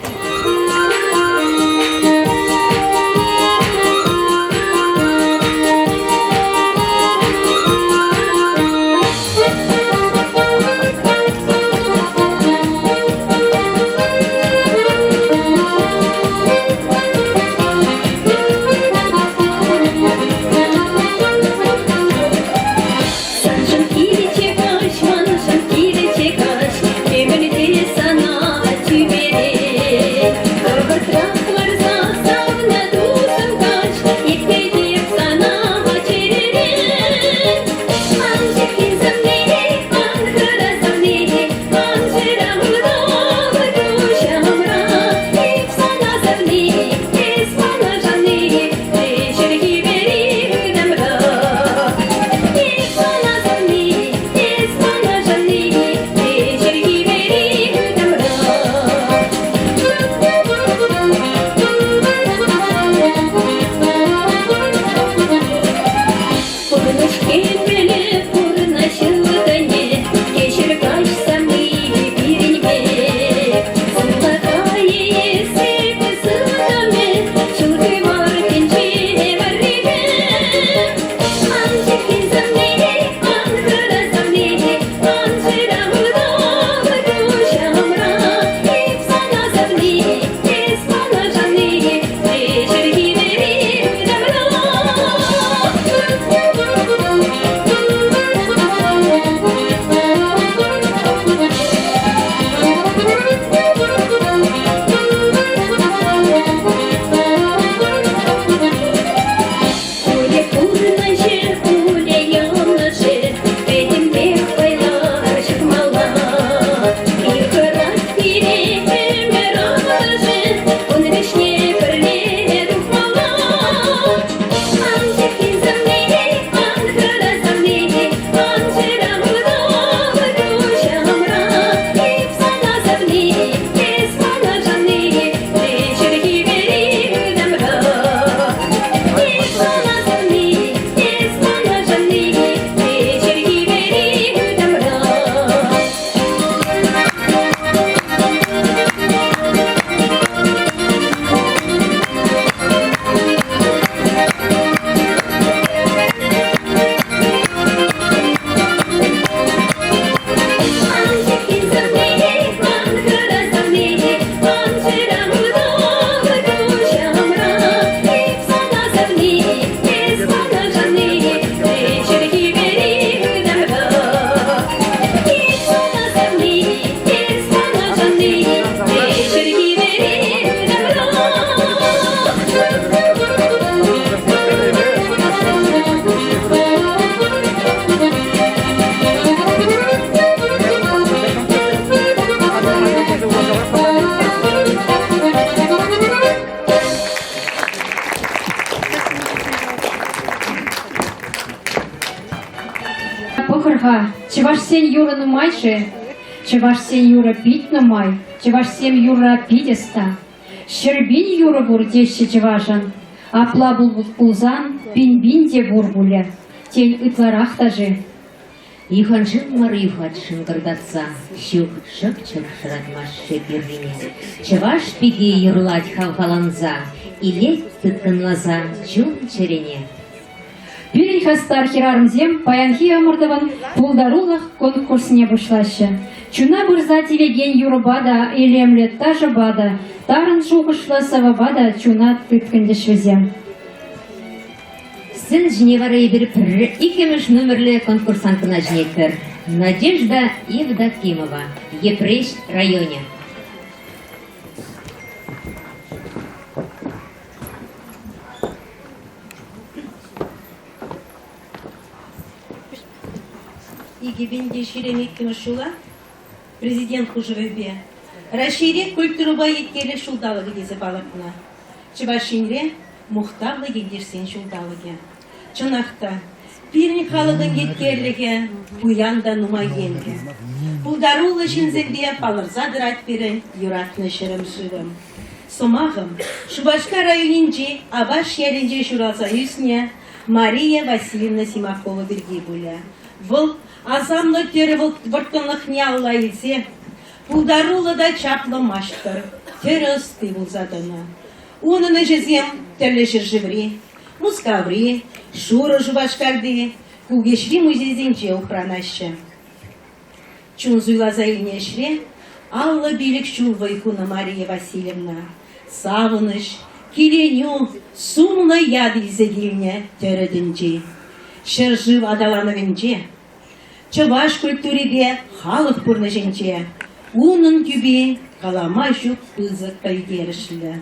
пӑхӑр-ха, чӑвашсен юрӑ нумай-ши? Чӑвашсен юрӑ пит нумай, чӑвашсем юрра пит ӑста. 100 000 юрӑ пур теҫҫӗ чӑвашӑн. Апла пулсан пин-пин те пур пулӗ. Тен, ытларах та-ши? Юханшыв мар юхать шӑнкӑртатса, Ҫук, шӑпчӑк шӑратмасть шеп юррине. Чӑваш пики юрлать хавхаланса, Илет тыткӑнласа чун-чӗрене. Пирӗн хастар хӗрарӑмсем паянхи ӑмӑртӑвӑн пултарулӑх конкурсне пуҫлаҫҫӗ. Чуна пырса тивекен юрӑпа та, илемлӗ ташӑпа та, тарӑн шухӑшлӑ сӑвӑпа та чуна тыткӑнчӗҫ вӗсем. Сцена ҫине вара эпир пӗрре иккӗмӗш номерлӗ конкурсанткӑна чӗнетпӗр. Надежда Евдокимова, Йӗпреҫ районӗ. 2022 ҫула Президент хушӑвӗпе Раҫҫейре культурӑпа еткерлӗх ҫулталӑкӗ тесе палӑртнӑ. Чӑваш Енре мухтавлӑ ентешсен ҫулталӑкӗ. Чӑнах та, пирӗн халӑхӑн еткерлӗхӗ пуян та нумай енлӗ. Пултаруллӑ ҫынсемпе палӑрса тӑрать пирӗн юратнӑ ҫӗрӗм-шывӑм. Сӑмахӑм Шупашкар районӗнчи Апаш ялӗнче ҫуралса ӳснӗ Мария Васильевна Симакова пирки пулӗ. Вӑл асамлӑ тӗрӗ вӑрттӑнлӑхне алла илсе пултаруллӑ та чаплӑ маҫтӑр, тӗрӗ ӑсти пулса тӑнӑ. Унӑн ӗҫӗсем тӗрлӗ ҫӗршыври, Мускаври, Шурӑ Шупашкарти, Кукеҫри музейсенче упранаҫҫӗ. Чун суйласа илнӗ ӗҫре 55 ҫул вӑй хунӑ Мария Васильевна. Савӑнӑҫ, киленӳ, сумлӑ ят илсе килнӗ тӗрӗ тӗнчи. Ҫӗршыв аталанӑвӗнче, чӑваш культурипе халӑх пурнӑҫӗнче унӑн тӳпи калама ҫук пысӑк пӗлтерӗшлӗ.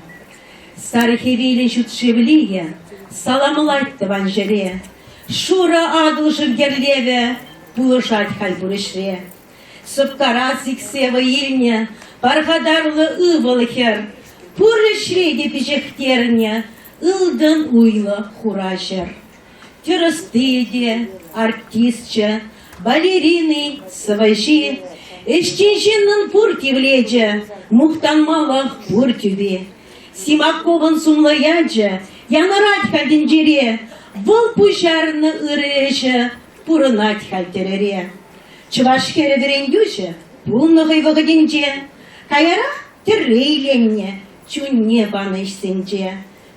Сар хӗвелӗн ҫут шевлийӗ саламлать тӑван ҫӗре. Шурӑ Атӑл шыв кӗрлевӗ пулӑшать халь пур ӗҫре. Сӑпкара сиксе вӑй илнӗ пархатарлӑ ывӑл-хӗр пур ӗҫре те пиҫӗхтернӗ ылтӑн уйлӑ хура ҫӗр. Тӗрӗсти те, артисчӗ, балерини, сӑвӑҫи, ӗҫчен ҫыннӑн пур тивлечӗ, мухтанмалӑх пур тӳпи. Симаковӑн сумлӑ ячӗ янӑрать-ха тӗнчере, вӑл пуҫарнӑ ырӑ ӗҫӗ пурӑнать халь тӗрӗре. Чӑваш хӗрӗ вӗрентӳҫӗ пулнӑ хӑй вӑхӑтӗнче, каярах тӗрре иленнӗ, чунне панӑ ӗҫсенче.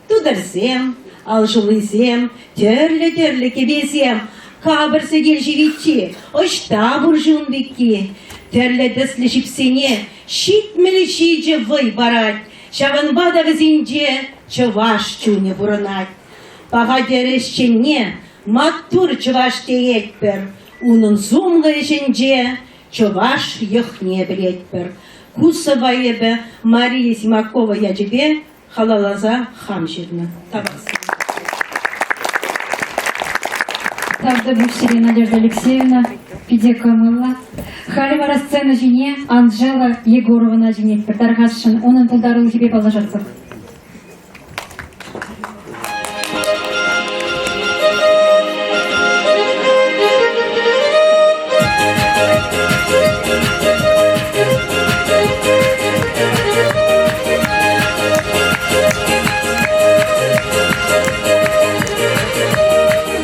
Тутарсем, алшӑллисем, тӗрлӗ-тӗрлӗ кӗпесем, капӑр сӗтел ҫивитти, ӑҫта пур-ши ун пекки? Тӗрлӗ тӗслӗ ҫипсене 77 вӑй парать, ҫавӑнпа та вӗсенче чӑваш чунӗ пурӑнать. Паха тӗрӗ ӗҫченне маттур чӑваш теетпӗр, унӑн сумлӑ ӗҫӗнче чӑваш йӑхне пӗлетпӗр. Ку сӑвва эпӗ Мария Симакова ячӗпе халалласа хам ҫырнӑ. Тавах. Тавтапуҫ сире, Надежда Алексеевна, питӗ кӑмӑллӑ. Халӗ вара сцена ҫине Анжела Егоровӑна чӗнетпӗр. Тархасшӑн, унӑн пултарулӑхӗпе паллашатпӑр.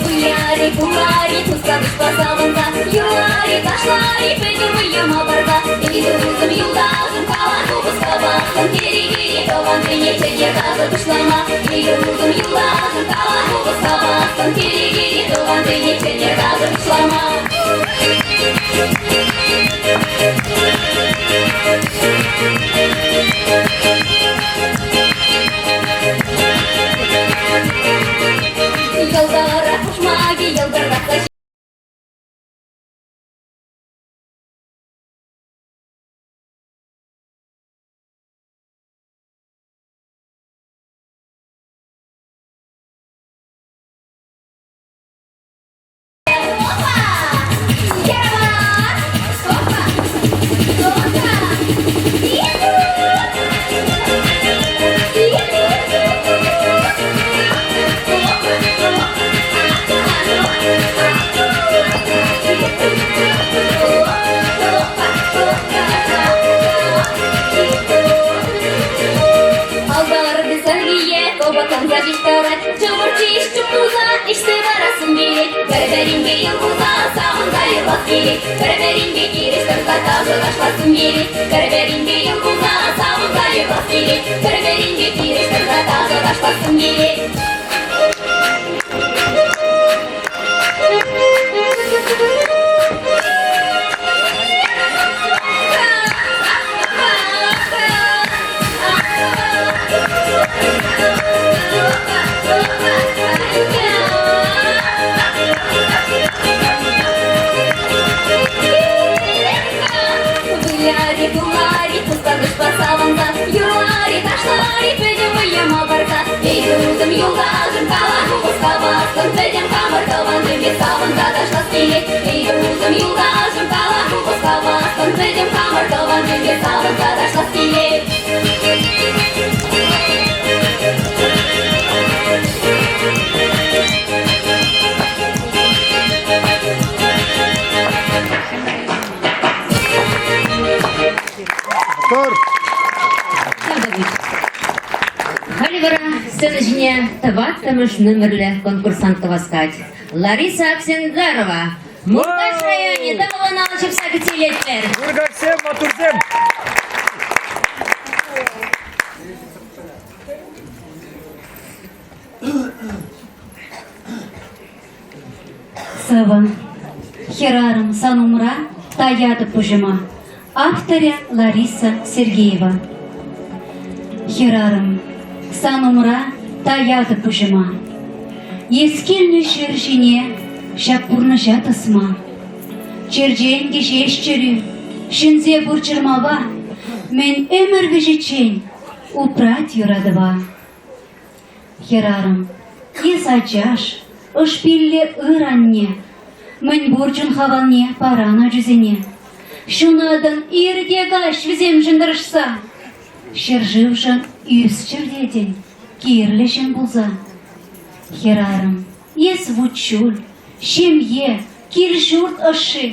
Выляри, кулари, тусланӑҫпа савӑнса, юрлари, ташлари, пӗтӗм вӑйӑма парса, Эй, тусӑм, юлташӑм, кала купӑс капасӑм, кири-кири тӑвансене чӗнер ташӑ пуҫлама. Эй, тусӑм, юлташӑм, кала купӑс капасӑм, кири-кири тӑвансене чӗнер ташӑ пуҫлама. Йӑлтӑрах пушмакӗ йӑлтӑртатса Опа! юрлас килет. Пӗр-пӗринпе хирӗҫ тӑрса ташӑ ташлассӑм килет. Пӗр-пӗринпе йӑл кулса савӑнса юрлас килет. Пӗр-пӗринпе хирӗҫ тӑрса ташӑ ташлассӑм килет. Выляри, кулари, тустанӑҫпа савӑнса, юрлари, ташлари, пӗтӗм вӑйӑма парса. Эй, тусӑм, юлташӑм, кала купӑс хаваслӑн, пӗтӗм хамӑр тӑвансемпе савӑнса ташлас килет. Эй, тусӑм, юлташӑм, кала купӑс хаваслӑн, пӗтӗм хамӑр тӑвансемпе савӑнса ташлас килет. Тор! Халӗ вара сцена ҫине тӑваттӑмӗш номерлӗ конкурсантка васкать. Лариса Аксенгарова, Муркаш районӗ, тӑвӑллӑн алӑ ҫупса кӗтсе илетпӗр. Муркашсем, маттурсем! Сӑвӑ. Хӗрарӑм сан умра таятӑп пуҫӑма. Авторӗ Лариса Сергеева. Хӗрарӑм, сан умра таятӑп пуҫӑма. Эс килнӗ ҫӗр ҫине ҫак пурнӑҫа тӑсма. Черченкӗ ҫеҫ чӗрӳ, ҫӗнсе пур чӑрмава, мӗн ӗмӗр вӗҫӗччен упрать юратӑва. Хӗрарӑм, эс ачаш, ӑшпиллӗ ыр анне, мӗнпур чун хавалне паран ачусене. Ҫунатӑн ир те каҫ вӗсемшӗн тӑрӑшса. Ҫӗршывшӑн ӳсчӗр тетӗн, кирлӗ ҫын пулса. Хӗрарӑм, эс вутчуль, ҫемье, кил-ҫурт ӑшши.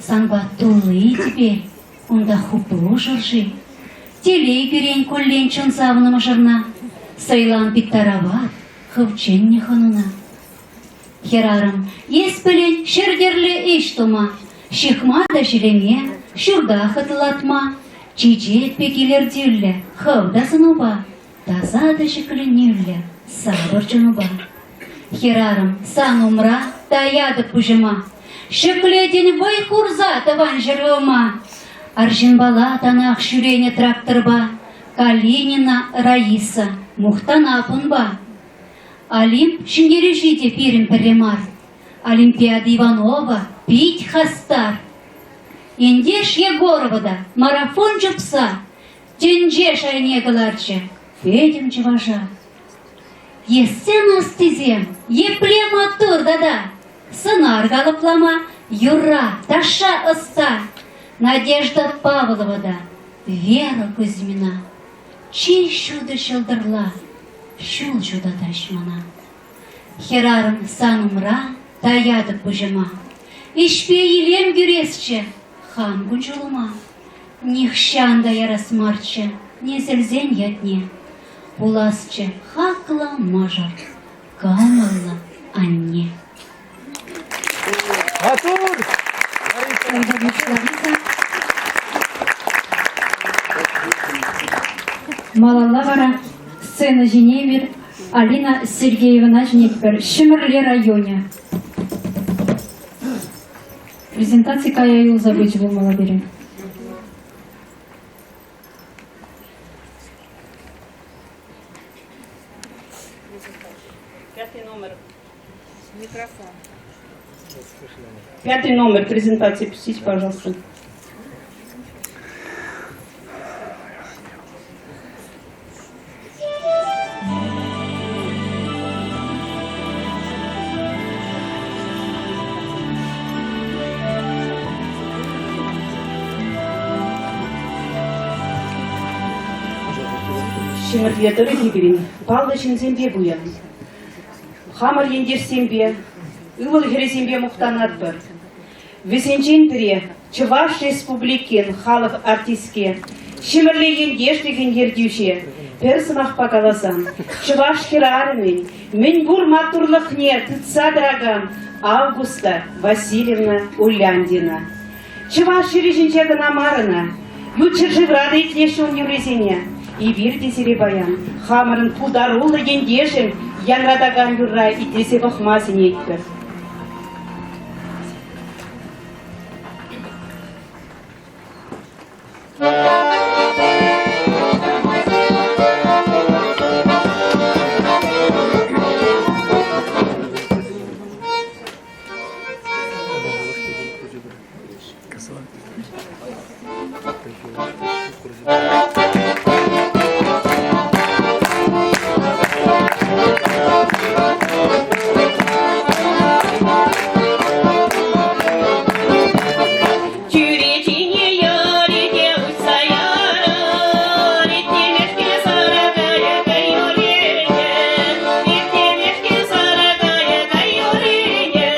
Санпа тулли тӗпел, унта хуплу шӑрши. Телей кӳрен куллен чун савнӑ мӑшӑрна, Сӑйлан пит тарават, хӑв чӗннӗ хӑнуна. Хӗрарӑм, эс пӗлен ҫӗртерлӗ ӗҫ тума, ҫыхма та ҫӳреме, ҫурта хӑтлатма, чечек пек илӗртӳллӗ хӑв та сӑнупа, таса та ҫӗкленӳллӗ сапӑр чунупа. Хӗрарӑм, сан умра таятӑп пуҫӑма, ҫӗклетӗн вӑй хурса тӑван ҫӗршывӑма. Арҫынпала танах ҫӳренӗ тракторпа Калинина Раиса мухтанап унпа. Олимп ҫӗнтерӳҫи те пирӗн пӗрре мар. Олимпиада Иванова пит хастар. Ентеш Егорова та марафон чупса тӗнче шайне кӑларчӗ пӗтӗм чӑваша. Ессен ӑстисем епле маттур тата! Сӑнар калӑплама юрра, ташша ӑста Надежда Павлова та Вера Кузьмина чи ҫутӑ ҫӑлтӑрла ҫул ҫутатаҫ мана. Хӗрарӑм сан умра таятӑп пуҫӑма. Ӗҫпе илем кӳресчӗ хам кун-ҫулӑма. Нихҫан та ярас марччӗ несӗлсен ятне. Пуласчӗ хаклӑ мӑшӑр, кӑмӑллӑ анне. Маттур! Малалла вара сцена ҫине эпир Алина Сергеевӑна чӗнетпӗр. Ҫӗмӗрле районӗ. Презентаци кая юлса пычӗ пулмалла пирӗн. Пятый номер. Микрофон. Пятый номер презентации пустите, пожалуйста. Ҫӗмӗрле тӑрӑхӗ пирӗн паллӑ ҫынсемпе пуян. Хамӑр ентешсемпе, ывӑл-хӗрӗсемпе мухтанатпӑр. Вӗсенчен пӗри Чӑваш Республикин халӑх артистки, Ҫӗмӗрле ентешлӗхӗн ертӳҫи, пӗр сӑмахпа каласан, чӑваш хӗрарӑмӗн мӗнпур маттурлӑхне тытса тӑракан. Августа Васильевна Уляндина. Чӑваш ҫӗрӗ ҫинче кӑна мар ӑна, ют ҫӗршывра та итлеҫҫӗ ун юррисене. Эпир те сире паян хамӑрӑн пултаруллӑ ентешӗн янратакан юрра итлесе пӑхма сӗнетпӗр. Чӳречине юри те уҫса ярӑр, итлемешкӗн сарӑ кайӑк юррине, итлемешкӗн сарӑ кайӑк юррине.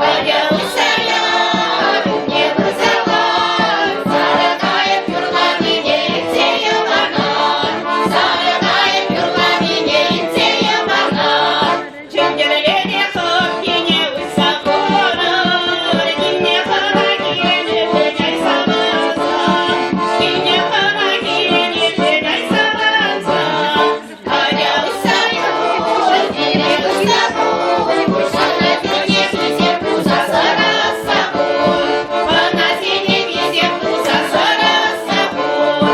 Атя уҫса яр, умне пырса лар, сарӑ кайӑк юрланине илтсе йӑпанар, сарӑ кайӑк юрланине илтсе йӑпанар. Чӗнтӗрле те хӑпкине уҫса хурӑр, килне хӑна килнӗшӗн ай савӑнса, килне хӑна килнӗшӗн ай савӑнса. Атя уҫса юр, пире уҫса хур, пуҫланӑ пӳрне хисеп туса сӑрӑсса хур, хӑнасене хисеп туса сӑрӑсса хур.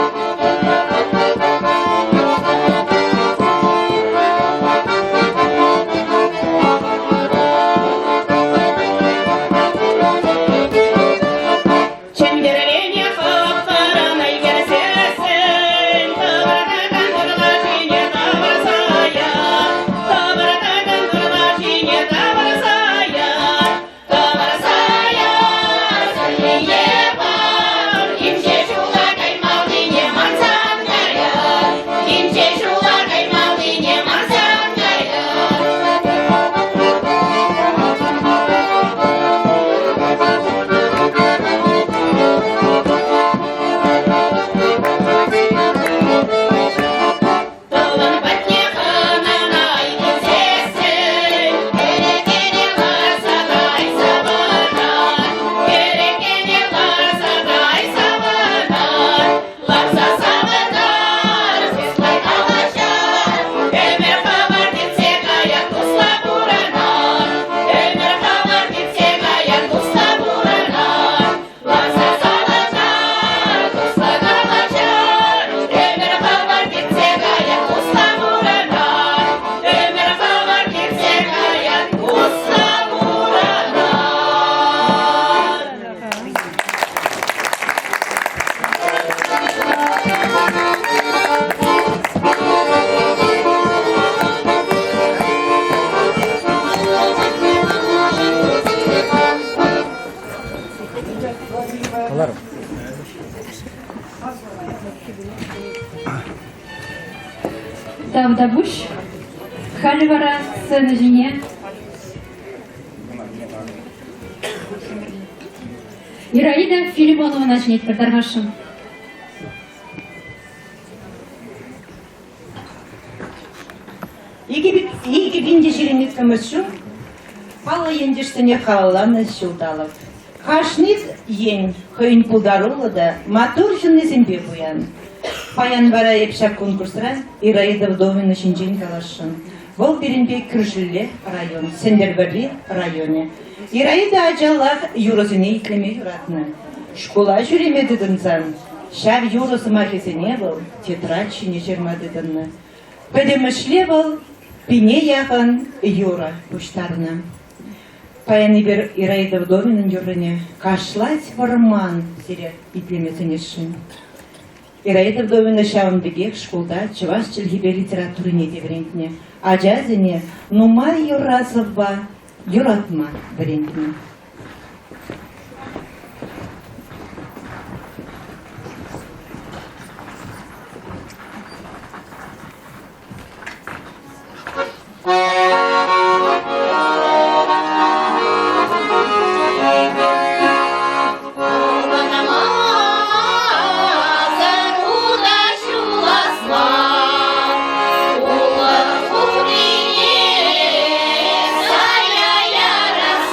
Чӗнтӗрлене хӑп-хӑран ӗлкӗрсессӗн, тӑвӑртакан ырлашине тавӑрса яр, тӑвӑртакан ырлашине тавӑрса яр, Тавӑрса яр, сӑннине пар, инҫе ҫула каймаллине мансан каяр, инҫе ҫула каймаллине мансан каяр. Тӑван патне хӑнана килсессӗн, кӗрекене ларса кайса пырать, кӗрекене ларса кайса пырать, ларса савӑнар, туслӑ калаҫар, ӗмӗр хӑвӑр иртсе каян туслӑ пурӑнар, ӗмӗр хӑвӑр иртсе каян туслӑ пурӑнар. Ларса савӑнар, туслӑ калаҫар, ӗмӗр хӑвӑр иртсе каян туслӑ пурӑнар, ӗмӗр хӑвӑр иртсе каян туслӑ пурӑнар. Тавтапуҫ. Халӗ вара сцена ҫине Ираида Филимоновӑна чӗнетпӗр тархасшӑн. 2022 ҫул паллӑ ентешсене халалланӑ ҫулталӑк. Кашни ен хӑйӗн пултаруллӑ та маттур ҫыннисемпе пуян. Паян вара эп ҫак конкурсра Ираида Вдовина ҫинчен каласшӑн. Вӑл пирӗнпе кӳршӗлле район, Сӗнтӗрвӑрри районӗ. Ираида ачаллах юрӑсене итлеме юратнӑ. Шкула ҫӳреме тытӑнсан ҫав юрӑ сӑмахӗсене вӑл тетрадь ҫине ҫырма тытӑннӑ. Пӗтӗмӗшле вӑл пине яхӑн юрӑ пуҫтарнӑ. Паян эпир Ираида Вдовинӑн юррине «Кашлать вӑрман» сире итлеме сӗнесшӗн. Ираида Вдовина ҫавӑн пекех шкулта чӑваш чӗлхипе литературине те вӗрентнӗ. Ачасене нумай юрра-сӑвва юратма вӗрентнӗ. Пурӑнмасӑр ута ҫулас мар, улӑх урине сая ярас.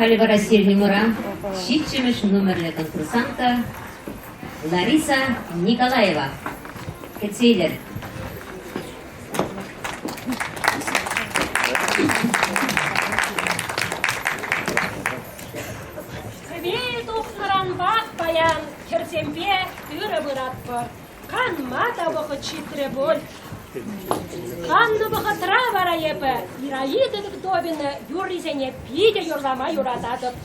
Халӗ вара сирӗн умӑра ҫиччӗмӗш номерлӗ конкурсантка Лариса Николаева. Кӗтсе илӗр. Хӗвел тухнӑранпах паян хӗрсемпе тырӑ выратпӑр. Канма та вӑхӑт ҫитрӗ пуль. Каннӑ вӑхӑтра вара эпӗ Ираида Вдовина юррисене питӗ юрлама юрататӑп.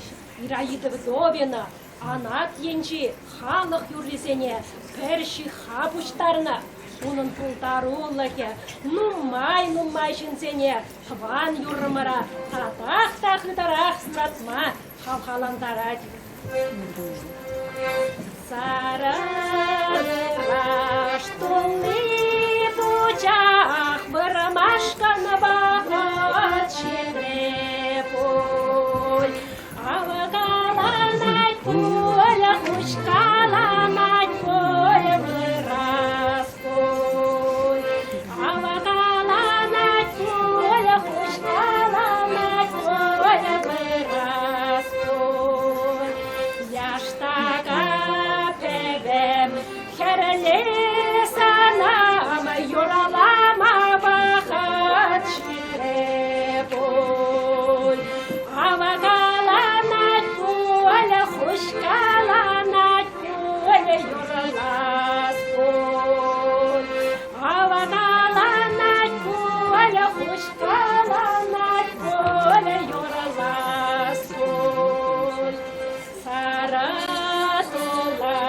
Ираида Вдовина анат енчи халӑх юррисене пӗр ҫыхха пуҫтарнӑ. Унӑн пултарулӑхӗ нумай-нумай ҫынсене тӑван юррӑмӑра татах та хытӑрах юратма хавхалантарать. Сарӑраш тулли пучах вырмашкӑн вӑхӑт ҫитрӗ пуль. Авкаланать пуль, хуҫкаланать пуль, вырас пуль. Авкаланать пуль, хуҫкаланать пуль, вырас пуль. Яштака пӗвем хӗрле санам юрлама вӑхӑт ҫитрӗ пуль. Авкаланать пуль, хуҫкаланать пуль, юрлас пуль. Авкаланать пуль, хуҫкаланать пуль, юрлас пуль. Сара тула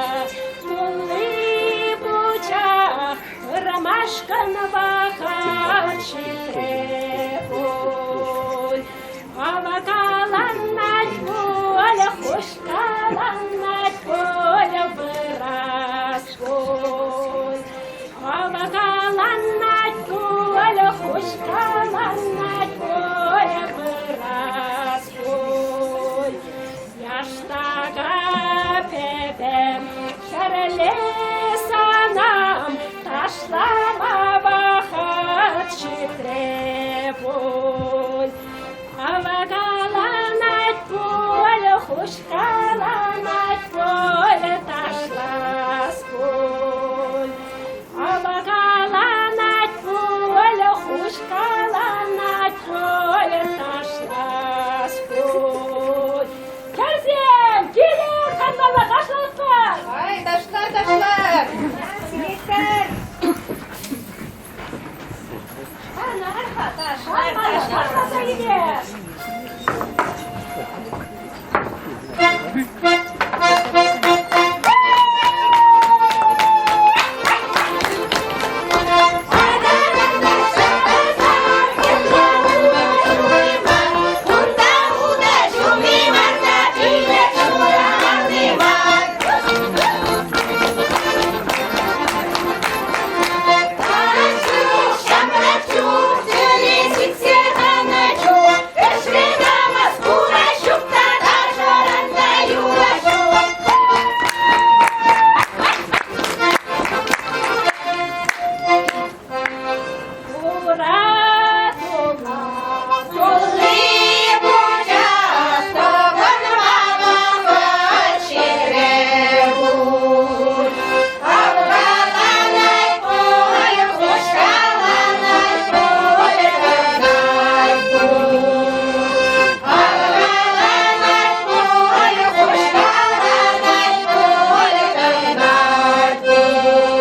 тулли пучах ромашкӑн вӑхӑт ҫитрӗ пуль. Авкаланать пуль, хуҫкаланать пуль, вырас пуль. Авкаланать пуль, хуҫкаланать пуль, вырас пуль. Яштака пӗвем хӗрле санам ташлама вӑхӑт ҫитрӗ пуль. Авкаланать пуль, хуҫкаланать пуль, ташлас пуль. Авкаланать пуль, хуҫкаланать пуль, ташлас пуль. Хӗрсем, килӗр, канмалла ташлатпӑр! Ай, ташла, ташла! Сиретпӗр! Канар-ха, ташласа илер! Ура, тула, тулли пучах, тӑхӑнма вӑхӑт ҫитрӗ пуль. Авкаланать пуль, хуҫкаланать пуль, тӑнать пуль. Авкаланать пуль, хуҫкаланать пуль, тӑнать пуль.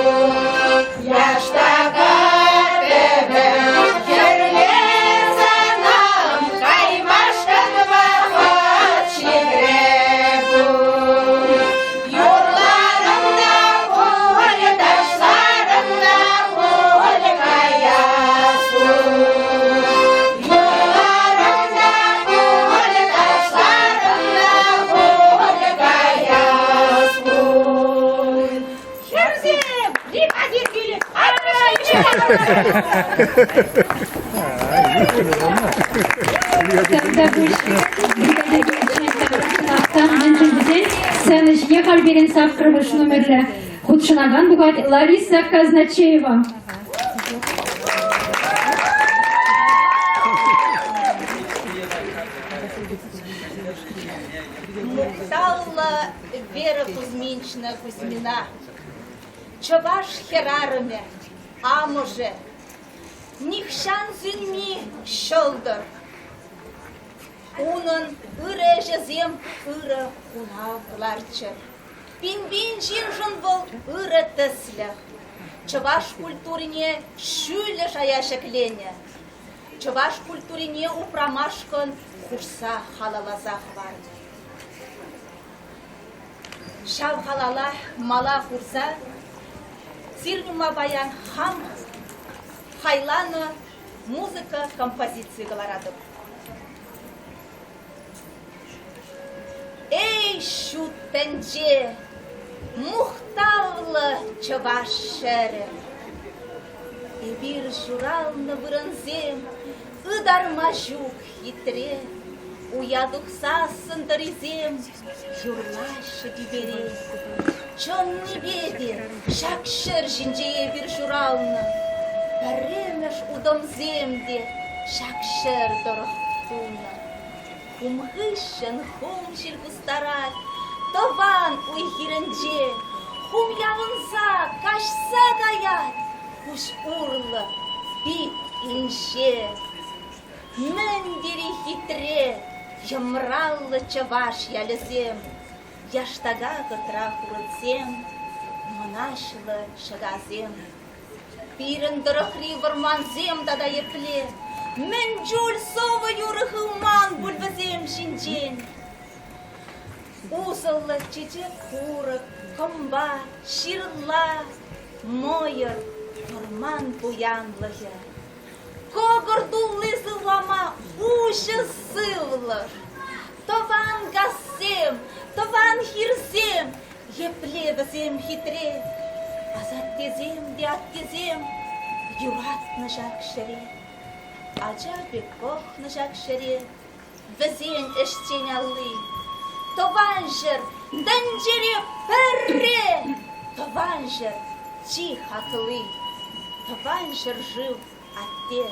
Яштака пӗвӗм хӗрле санам, каймашкӑн вӑхӑт ҫитрӗ пуль. Юрларӑм та пуль, ташларӑм та пуль, каяс пуль. Юрларӑм та пуль, ташларӑм та пуль, каяс пуль. Хӗрсем, бригадир килет. Мӗншӗн тесен сцена ҫине халь пирӗн саккӑрмӗш номерлӗ хутшӑнакан тухать Лариса Казначеева. Вера Кузьминична Кузьмина. Чӑваш хӗрарӑмӗ, амӑшӗ. Нихҫан сӳнми ҫӑлтӑр. Унӑн ырӑ ӗҫӗсем ырӑ хунав кӑларччӑр. Пин-пин ҫыншӑн вӑл ырӑ тӗслӗх. Чӑваш культурине ҫӳллӗ шая ҫӗкленӗ. Чӑваш культурине упрамашкӑн хушса халалласа хӑварнӑ. Ҫав халала мала хурса сирӗн ума паян хам хайланӑ музыка композицийӗ кӑларатӑп. Эй, ҫут тӗнче, мухтавлӑ чӑваш ҫӗрӗ! Эпир ҫуралнӑ вырӑнсем ытарма ҫук хитре. Уя тухсассӑн тӑрисем юрлаҫҫӗ тӳпере. Чӑннипе те ҫак ҫӗр ҫинче эпир ҫуралнӑ. Пӗрремӗш утӑмсем те ҫак ҫӗр тӑрӑх тунӑ. Хум хыҫҫӑн хум ҫил кустарать тӑван уй-хирӗнче. Хум явӑнса каҫса каять куҫ урлӑ пит инҫе. Мӗн тери хитре йӑмраллӑ чӑваш ялӗсем, яштака кӑтра хурӑнсем, мӑнаҫлӑ ҫӑкасем. Пирӗн тӑрӑхри вӑрмансем тата епле, мӗн чуль сӑвӑ-юрӑ хывман пуль вӗсем ҫинчен. Усӑллӑ чечек-курӑк, кӑмпа, ҫырла, мӑйӑр, вӑрман пуянлӑхӗ. Кӑкӑр тулли сывлама уҫӑ сывлӑш. Тӑван кассем, тӑван хирсем, епле вӗсем хитре. Асаттесем те аттесем юратнӑ ҫак ҫӗре. Ача пек пӑхнӑ ҫак ҫӗре вӗсен ӗҫчен алли. Тӑван ҫӗр тӗнчере пӗрре, тӑван ҫӗр чи хакли. Тӑван ҫӗршыв атте,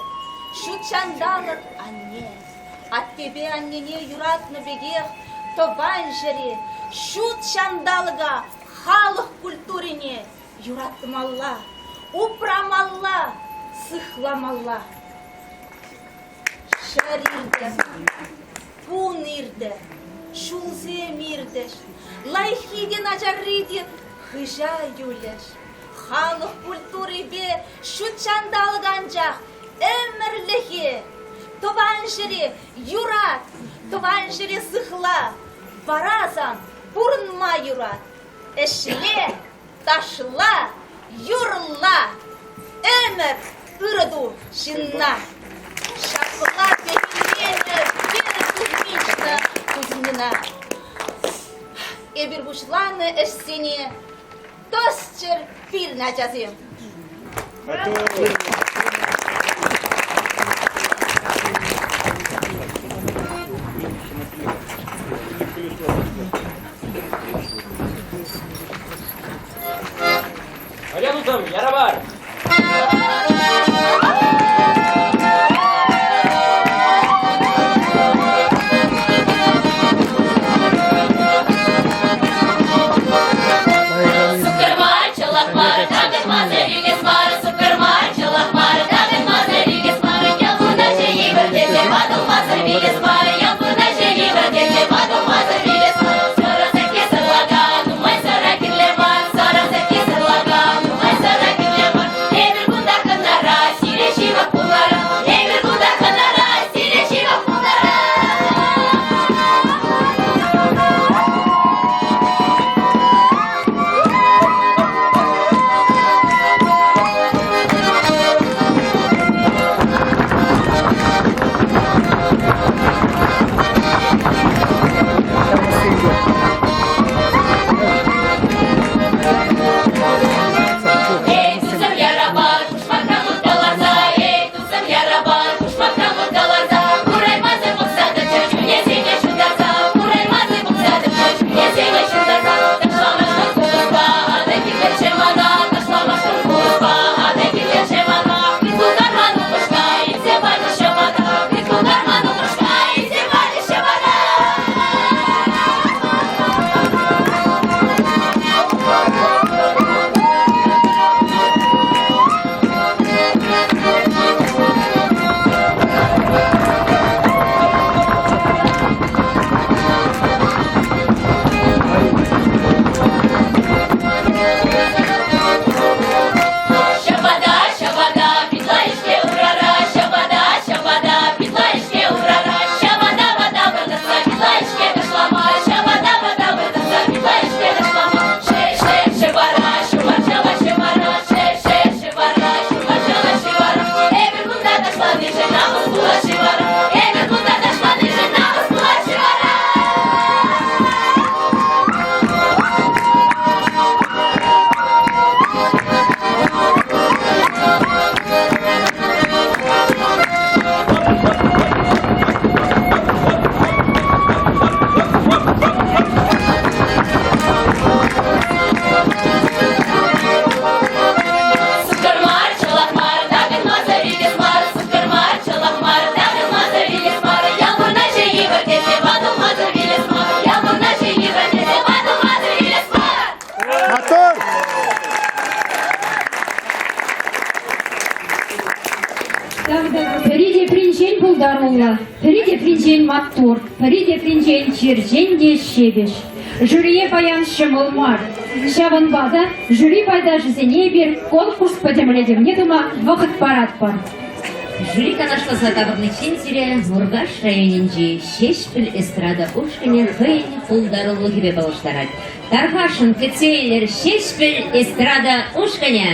ҫут ҫанталӑк анне. Аттепе аннене юратнӑ пекех тӑван ҫӗре, ҫут ҫанталӑка, халӑх культурине юратмалла, упрамалла, сыхламалла. Ҫӗр иртӗ, кун иртӗ, ҫулсем иртӗҫ, лайӑххи те начарри те хыҫа юлӗҫ. Халӑх культурипе ҫут ҫанталӑк анчах ӗмӗрлӗхе, тӑван ҫӗре юрат, тӑван ҫӗре сыхла, вара сан пурӑнма юрат. Ӗҫле, ташла, юрла, ӗмӗр ырӑ ту ҫынна. Ҫапла пехилленӗ Вера Кузьминична Кузьмина. Эпир пуҫланӑ ӗҫсене тӑсчӑр пирӗн ачасем. Рядом, Яровар! пултаруллӑ, пӗри тепринчен маттур, пӗри тепринчен черчен те ҫепӗҫ. Жюрие паян ҫӑмӑл мар. Ҫавӑнпа та жюри пайташӗсене эпир конкурс пӗтӗмлетӗвне тума вӑхӑт паратпӑр. Жюри канашласа таврӑниччен сире Муркаш районӗнчи Ҫеҫпӗл эстрада ушкӑнӗ хӑйӗн пултарулӑхӗпе паллаштарать. Тархасшӑн кӗтсе илӗр Ҫеҫпӗл эстрада ушкӑнӗ!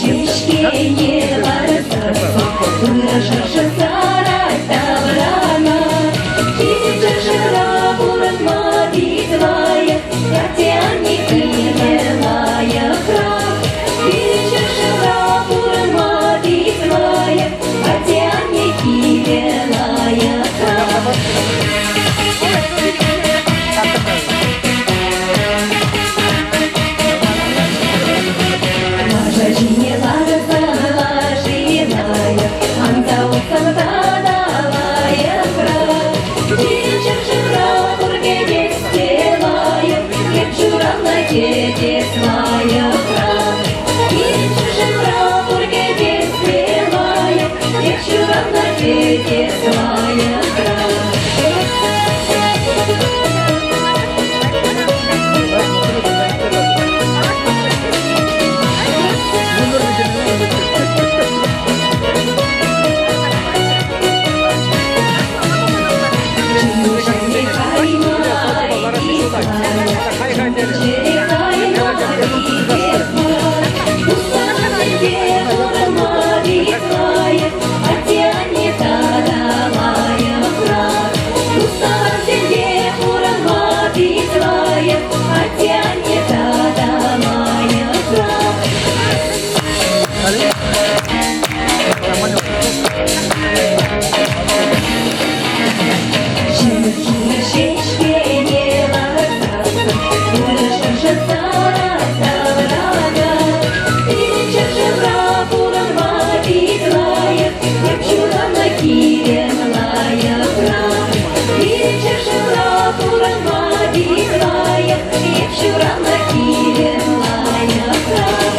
Ҫеҫкене ларсассӑн ырӑ шӑршӑ сарать таврана. Килте-шыра пурӑнма пит лайӑх, атте-анне киле лайӑхрах. Килте-шыра пурӑнма пит лайӑх, атте-анне киле лайӑхрах. Лаша ҫине ларсан лаши лайӑх, анса утсан тата лайӑхрах. Пирӗн ҫӗршывра пур кӗтес те лайӑх, эп ҫуралнӑ кӗтес лайӑхрах. Пирӗн ҫӗршывра пур кӗтес те лайӑх, эп ҫуралнӑ кӗтес лайӑхрах. Атте-анне тата лайӑхрах. Ҫеҫкене лартассӑн, ырӑ шӑршӑ сарать таврана. Пирӗн ҫӗршывра пурӑнма пит лайӑх, эп ҫуралнӑ килӗм лайӑхрах. Пирӗн ҫӗршывра пурӑнма пит лайӑх, эп ҫуралнӑ килӗм лайӑхрах.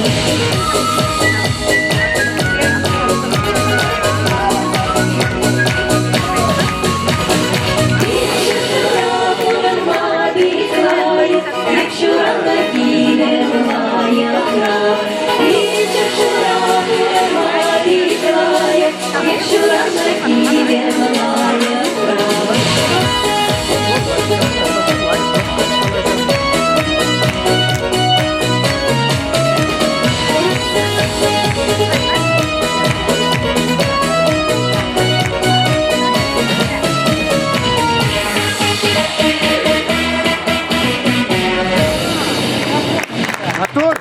Артур!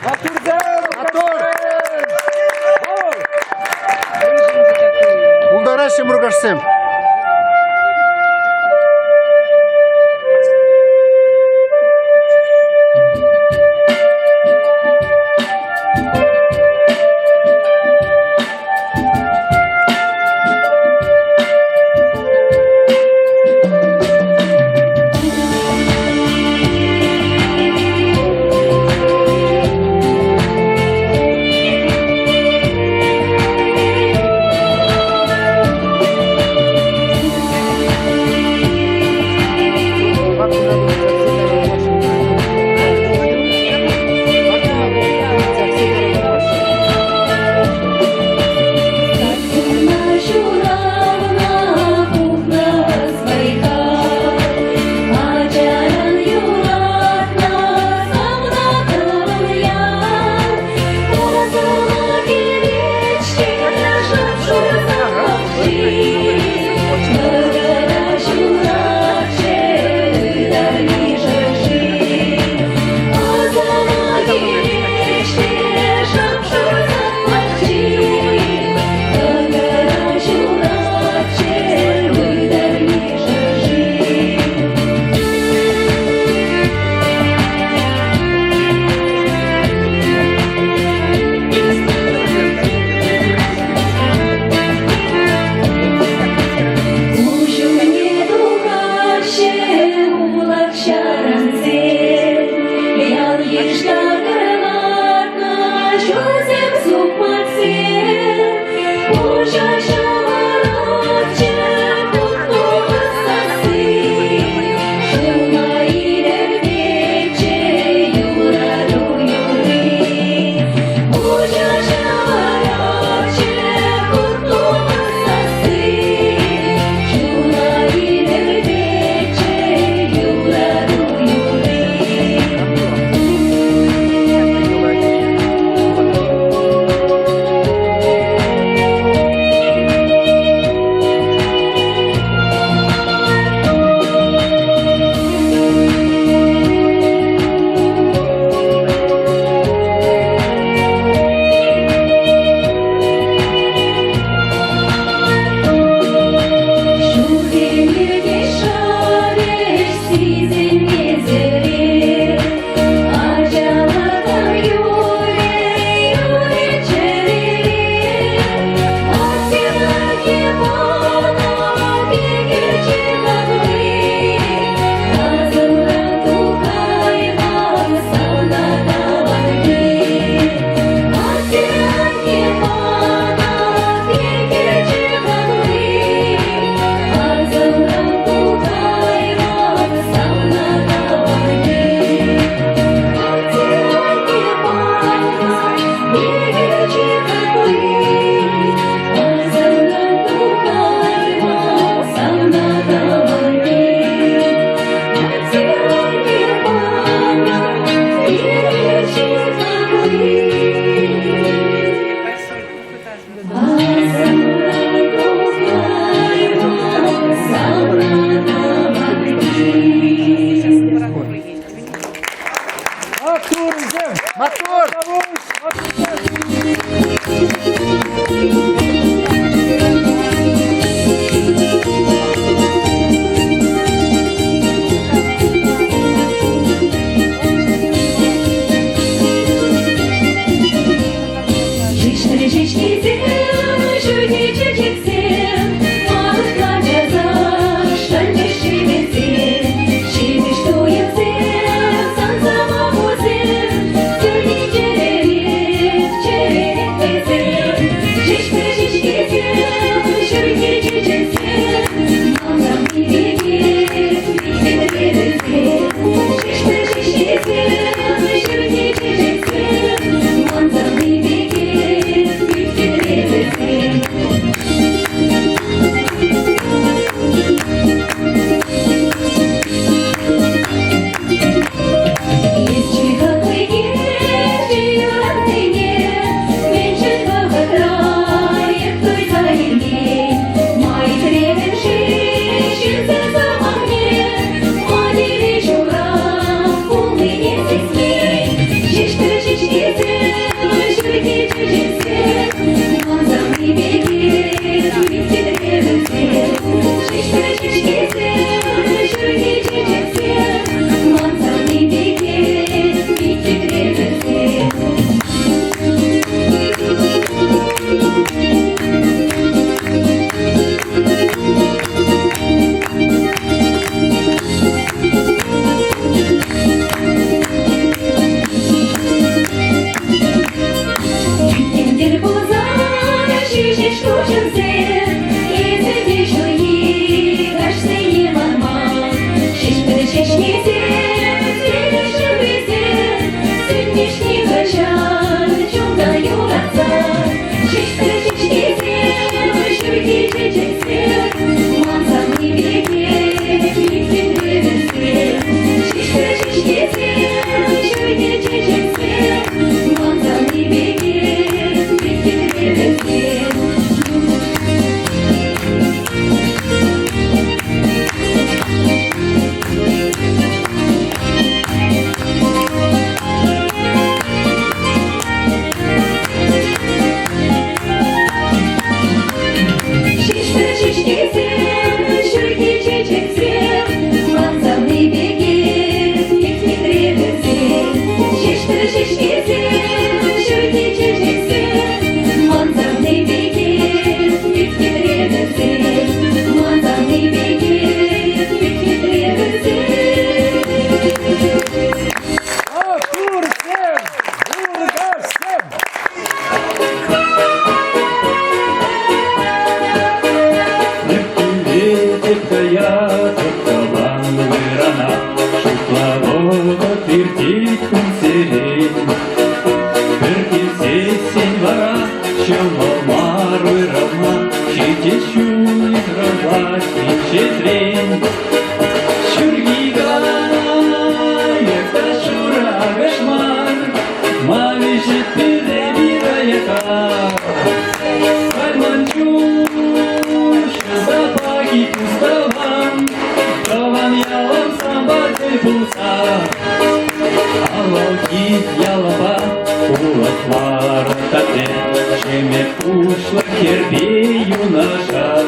Артур! Пултараҫҫӗ Муркашсем. Маттур! Ҫеҫпӗл ҫеҫкисем, ҫурхи чечексем, Мамӑкланса шанчӗҫ шевесем. Ҫимӗҫ туйӑмсем, сан сӑмахусем, Сӳнни чӗререх, чӗререх вӗсем. Ҫеҫпӗл ҫеҫкисем, ҫурхи чечексем, Манран пикех, хитре вӗсем. Ҫеҫпӗл ҫеҫкисем, ҫурхи чечексем, Мансӑр пикех, хитре вӗсем. Эс чи хаклине, чи юратнине, мӗншӗн вӑхӑтра эп туйса илмен? Ма итлерӗм-ши ҫынсен сӑмахне? Ма тивӗҫ ҫумрах пулнине сисмен? Ҫеҫпӗл ҫеҫкесем, ҫурхи чечексем, ман савни пекех хитре вӗсем. Ҫеҫпӗл ҫеҫкесем, ҫурхи чечексем, ман савни пекех хитре вӗсем. Тӗл пулсан ҫӳҫӗ куҫӑмсем, эсӗ те ҫурхи каҫсене манман. Ҫеҫпӗл ҫеҫкисем, сивӗ шывӗсем, сӳнмӗҫ нихӑҫан чунтан юратсан. Ҫеҫпӗл ҫеҫкисем, ҫурхи чечексем, ман савни пекех хитре вӗсем. Ҫеҫпӗл ҫеҫкисем, ҫурхи чечексем, ман савни пекех хитре вӗсем. Ҫеҫпӗл ҫеҫкесем, ҫурхи чечексем, ман савни пекех хитре вӗсем. Ҫеҫпӗл ҫеҫкесем, ҫурхи чечексем, ман савни пекех хитре вӗсем. Ман савни пекех хитре вӗсем. Маттурсем! Муркашсем! Иртет каятӑп тӑван вырӑна, Шутлавӑт иртет кунсерен. Пӗр килсессӗн вара ҫӑмӑл мар уйрӑлма, Ҫитес ҫул йыхравлать инҫетрен. Ҫурхи кайӑк та шурӑ акӑш мар, Ма виҫет пире пир аяка. Кайман чун ҫутапа кустӑван, Тӑван ялӑм санпа тӗл пулса. Авалхи ялапа улӑхлар тате, Ҫемӗ пуҫлӑ хӗрпе юнашар.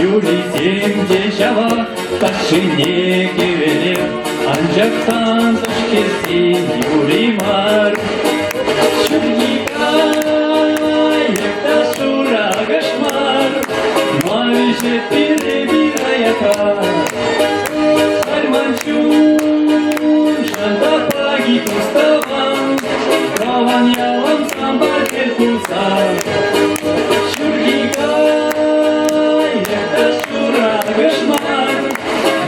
Юррисем те ҫавах ташшине кӗвӗлеп, Анчах тантӑш хӗрсен юрри мар. Ҫурхи кайӑк та шурӑ акӑш мар, Ма виҫет пире пир аяка. Халь ман чун шантапа тус-тӑван, Тӑван ялӑм санпа тӗл пулса. Ҫурхи кайӑк та шурӑ акӑш мар,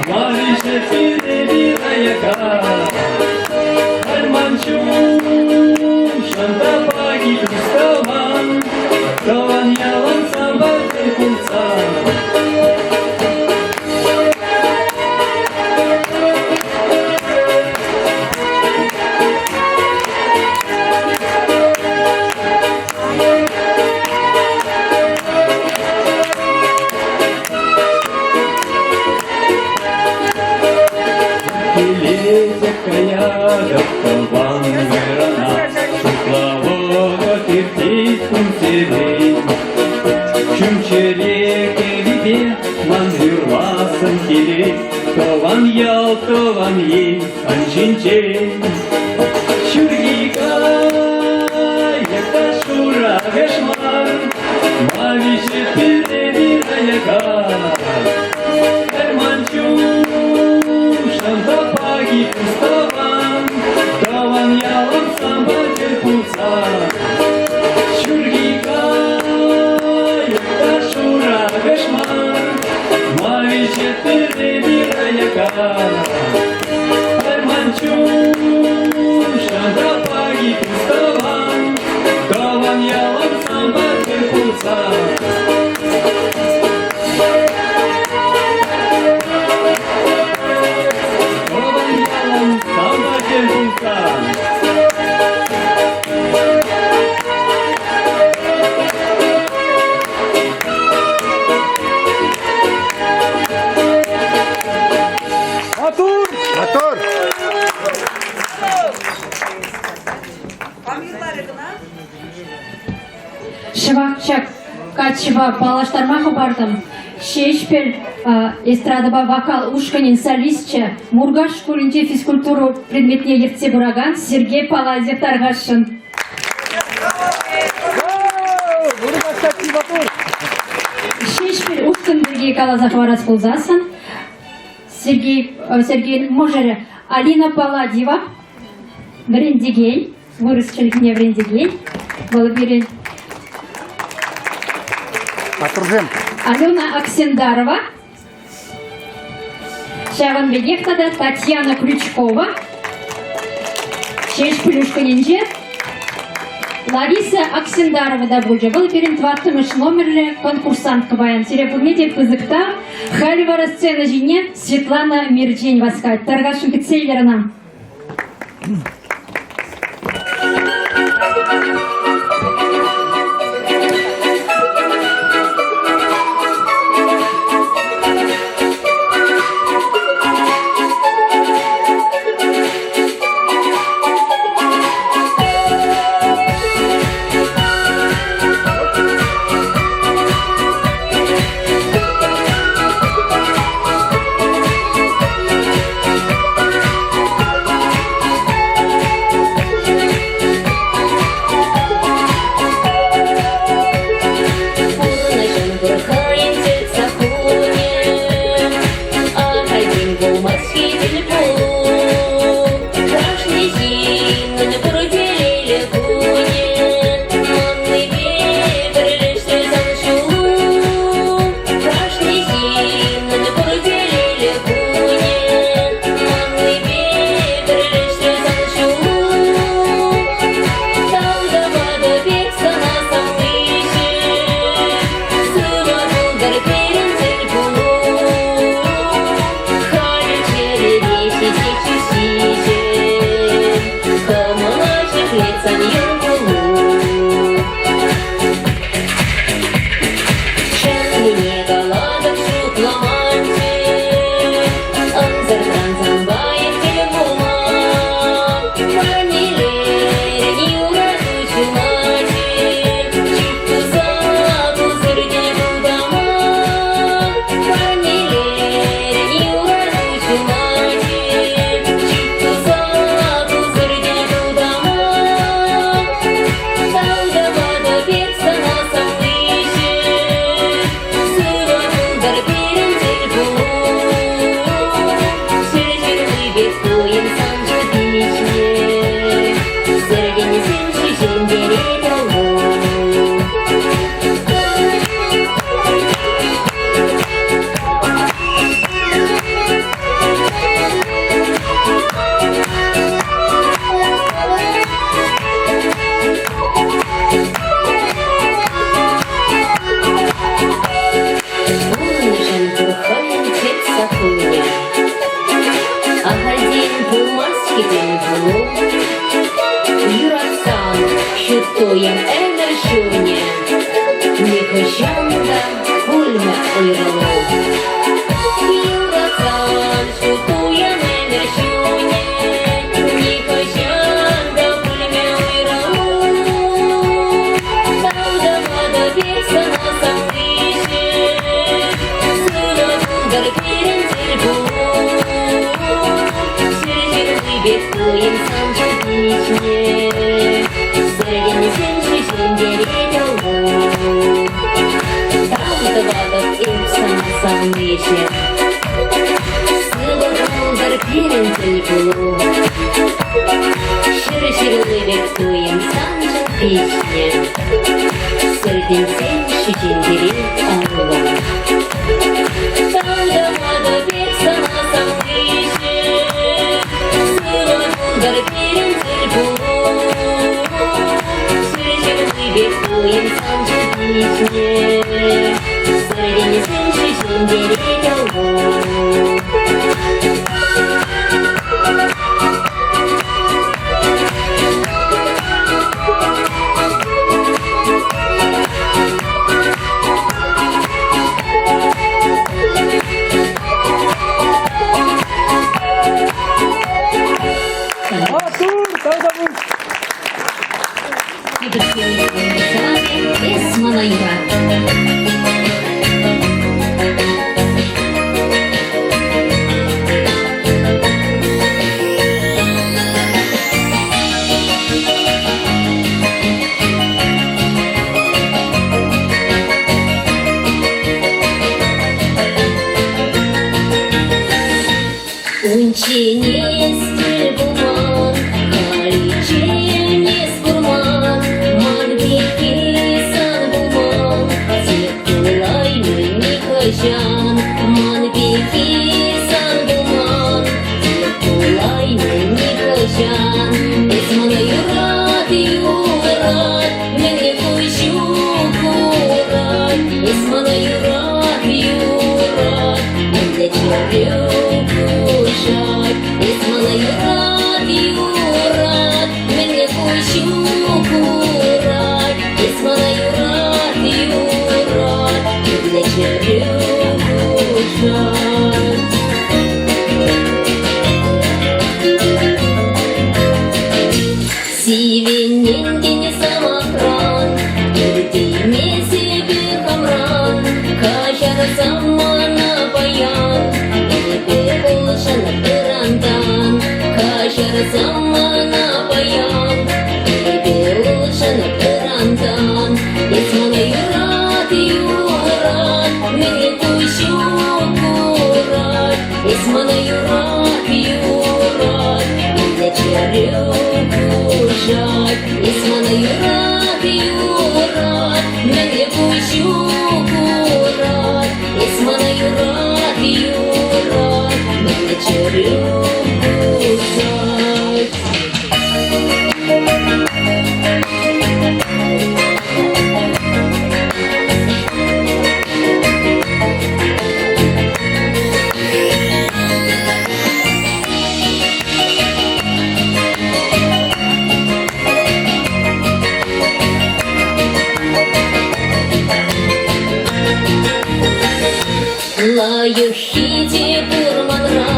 Ма виҫет пире пир аяка. Халь ман чун телей. Чун-чӗре кӗввипе ман юрлассӑм килет, Тӑван ял, тӑван ен сан ҫинчен. Ҫурхи кайӑк та шура кашман, Ма виҫе пире аяка. Пӗр ман чун тапаки пуставан, Тӑван ялӑм санпа тӗл пулсан. Ҫурхи кайӑк та шура кашман, Ма виҫе пире аяка. Пӗр ман чун тапаки пуставан, Тӑван ялӑм санпа тӗл пулсан. Тӑван ялӑм санпа тӗл пулсан. Матур! Матур! Кам юрларӗ кӑна? Шӑпах ҫак каччӑпа паллаштарма хӑпартӑм. Ҫеҫпӗл эстрадӑпа вокал ушкӑнӗн солисчӗ, Муркаш шкулӗнче физкультура предметне ертсе пыракан Сергей Палазев тархасшӑн. Ҫеҫпӗл ушкӑн пирки каласа хӑварас пулсассӑн, Сергей, Сергейӗн мӑшӑрӗ Алина Паладьева вӗрентекен, вырӑс чӗлхине вӗрентекен, вӑл пирӗн Паттӑрсем. Алена Аксендарова, ҫавӑн пекех тата Татьяна Крючкова, Ҫеҫпӗл ушкӑнӗнче Лариса Аксендарова та пулчӗ. Вӑл пирӗн тӑваттӑмӗш номерлӗ конкурсантка паян. Сире пурне те пысӑк тав. Халӗ вара сцена ҫине Светлана Мерчен васкать. Тархасшӑн кӗтсе илер ӑна. Пурнӑҫӑн пур хӑйӗн тӗп саккунӗ, Ахальтен пулмасть-ҫке тӗлпулу. Кашни ҫыннӑн пур телейлӗ кунӗ, Маннипе пӗрлешсе сан ҫулу. Кашни ҫыннӑн пур телейлӗ кунӗ, Маннипе пӗрлешсе сан ҫулу. Тав-тӑватӑ пек сана савниҫӗм, Сывӑ пултӑр пирӗн тӗлпулу. Халӗ чӗрере ҫитет ҫиҫӗм, Кӑмӑла ҫӗклет сан юр кулу. Чӑннине калатӑп шутламанччӗ, Ӑнсӑртран санпа тӗл пулман. Парнелерӗн юрату ҫуначӗ, Чуп туса пусӑр тӗл пултаман. Парнелерӗн юрату ҫуначӗ, Чуп туса пусӑр тӗл пултаман. Тав-тӑватӑ пек сана савниҫӗм, Сывӑ пултӑр пирӗн тӗлпулу. Ҫӗр ҫырли пек туйӑм сан ҫутиҫне, Сӗркенсем ҫиҫӗнтерет аллу. Пурнӑҫӑн пур хӑйӗн тӗп саккунӗ. Ахальтен пулмасть-ҫке тен пулу. Юратсан ҫут туйӑм ӗмӗр ҫурнӗ, Нихӑҫан та пулмӗ уйрӑлу. Юратсан ҫут туйӑм ӗмӗр ҫунӗ, Нихӑҫан та пулмӗ уйрӑлу. савниҫӗм. Сывӑ пултӑр пирӗн тӗлпулу. Ҫӗр ҫырли пек туйӑм саншӑн пиҫнӗ. Сӗртӗнсен ҫӳҫентерет аллу. Тантӑматӑп эп сана савниҫӗм. Сывӑ пултӑр пирӗн тӗлпулу. Ҫӗр ҫырли пек туйӑм саншӑн пиҫнӗ. Сӗртӗнсен ҫӳҫентерет аллу. Артур, тавтапуҫ! Эс мана юрат. Унччен эс тӗл пулман, халиччен эс курман, ман пекки сан пулман, тек пулаймӗ нихӑҫан. Ман пекки сан пулман, тек пулаймӗ нихӑҫан. Эс мана юрат, юрат, мӗнле куҫу курать. Эс мана юрат, юрат, мӗнле чӗрӳ куҫать. Эс мана юрат, юрат, мӗнле куҫу курать. Эс мана юрат, юрат, мӗнле чӗрӳ куҫать. Сивӗнен тенӗ сӑмахран, иртеймесӗр хамран, каҫарсам мана паян, эпӗ пулшӑн ырантан. Каҫарсам мана паян, эпӗ улшӑн ырантан. Эс мана юрат, юрат, мӗнле куҫу курать. Эс мана юрат, юрат, мӗнле чӗрӳ куҫать. Эс мана юрат, юрат, мӗнле куҫу курать. Эс мана юрат, юрат, мӗнле чӗрӳ куҫать. Лайӑххи те пур манра,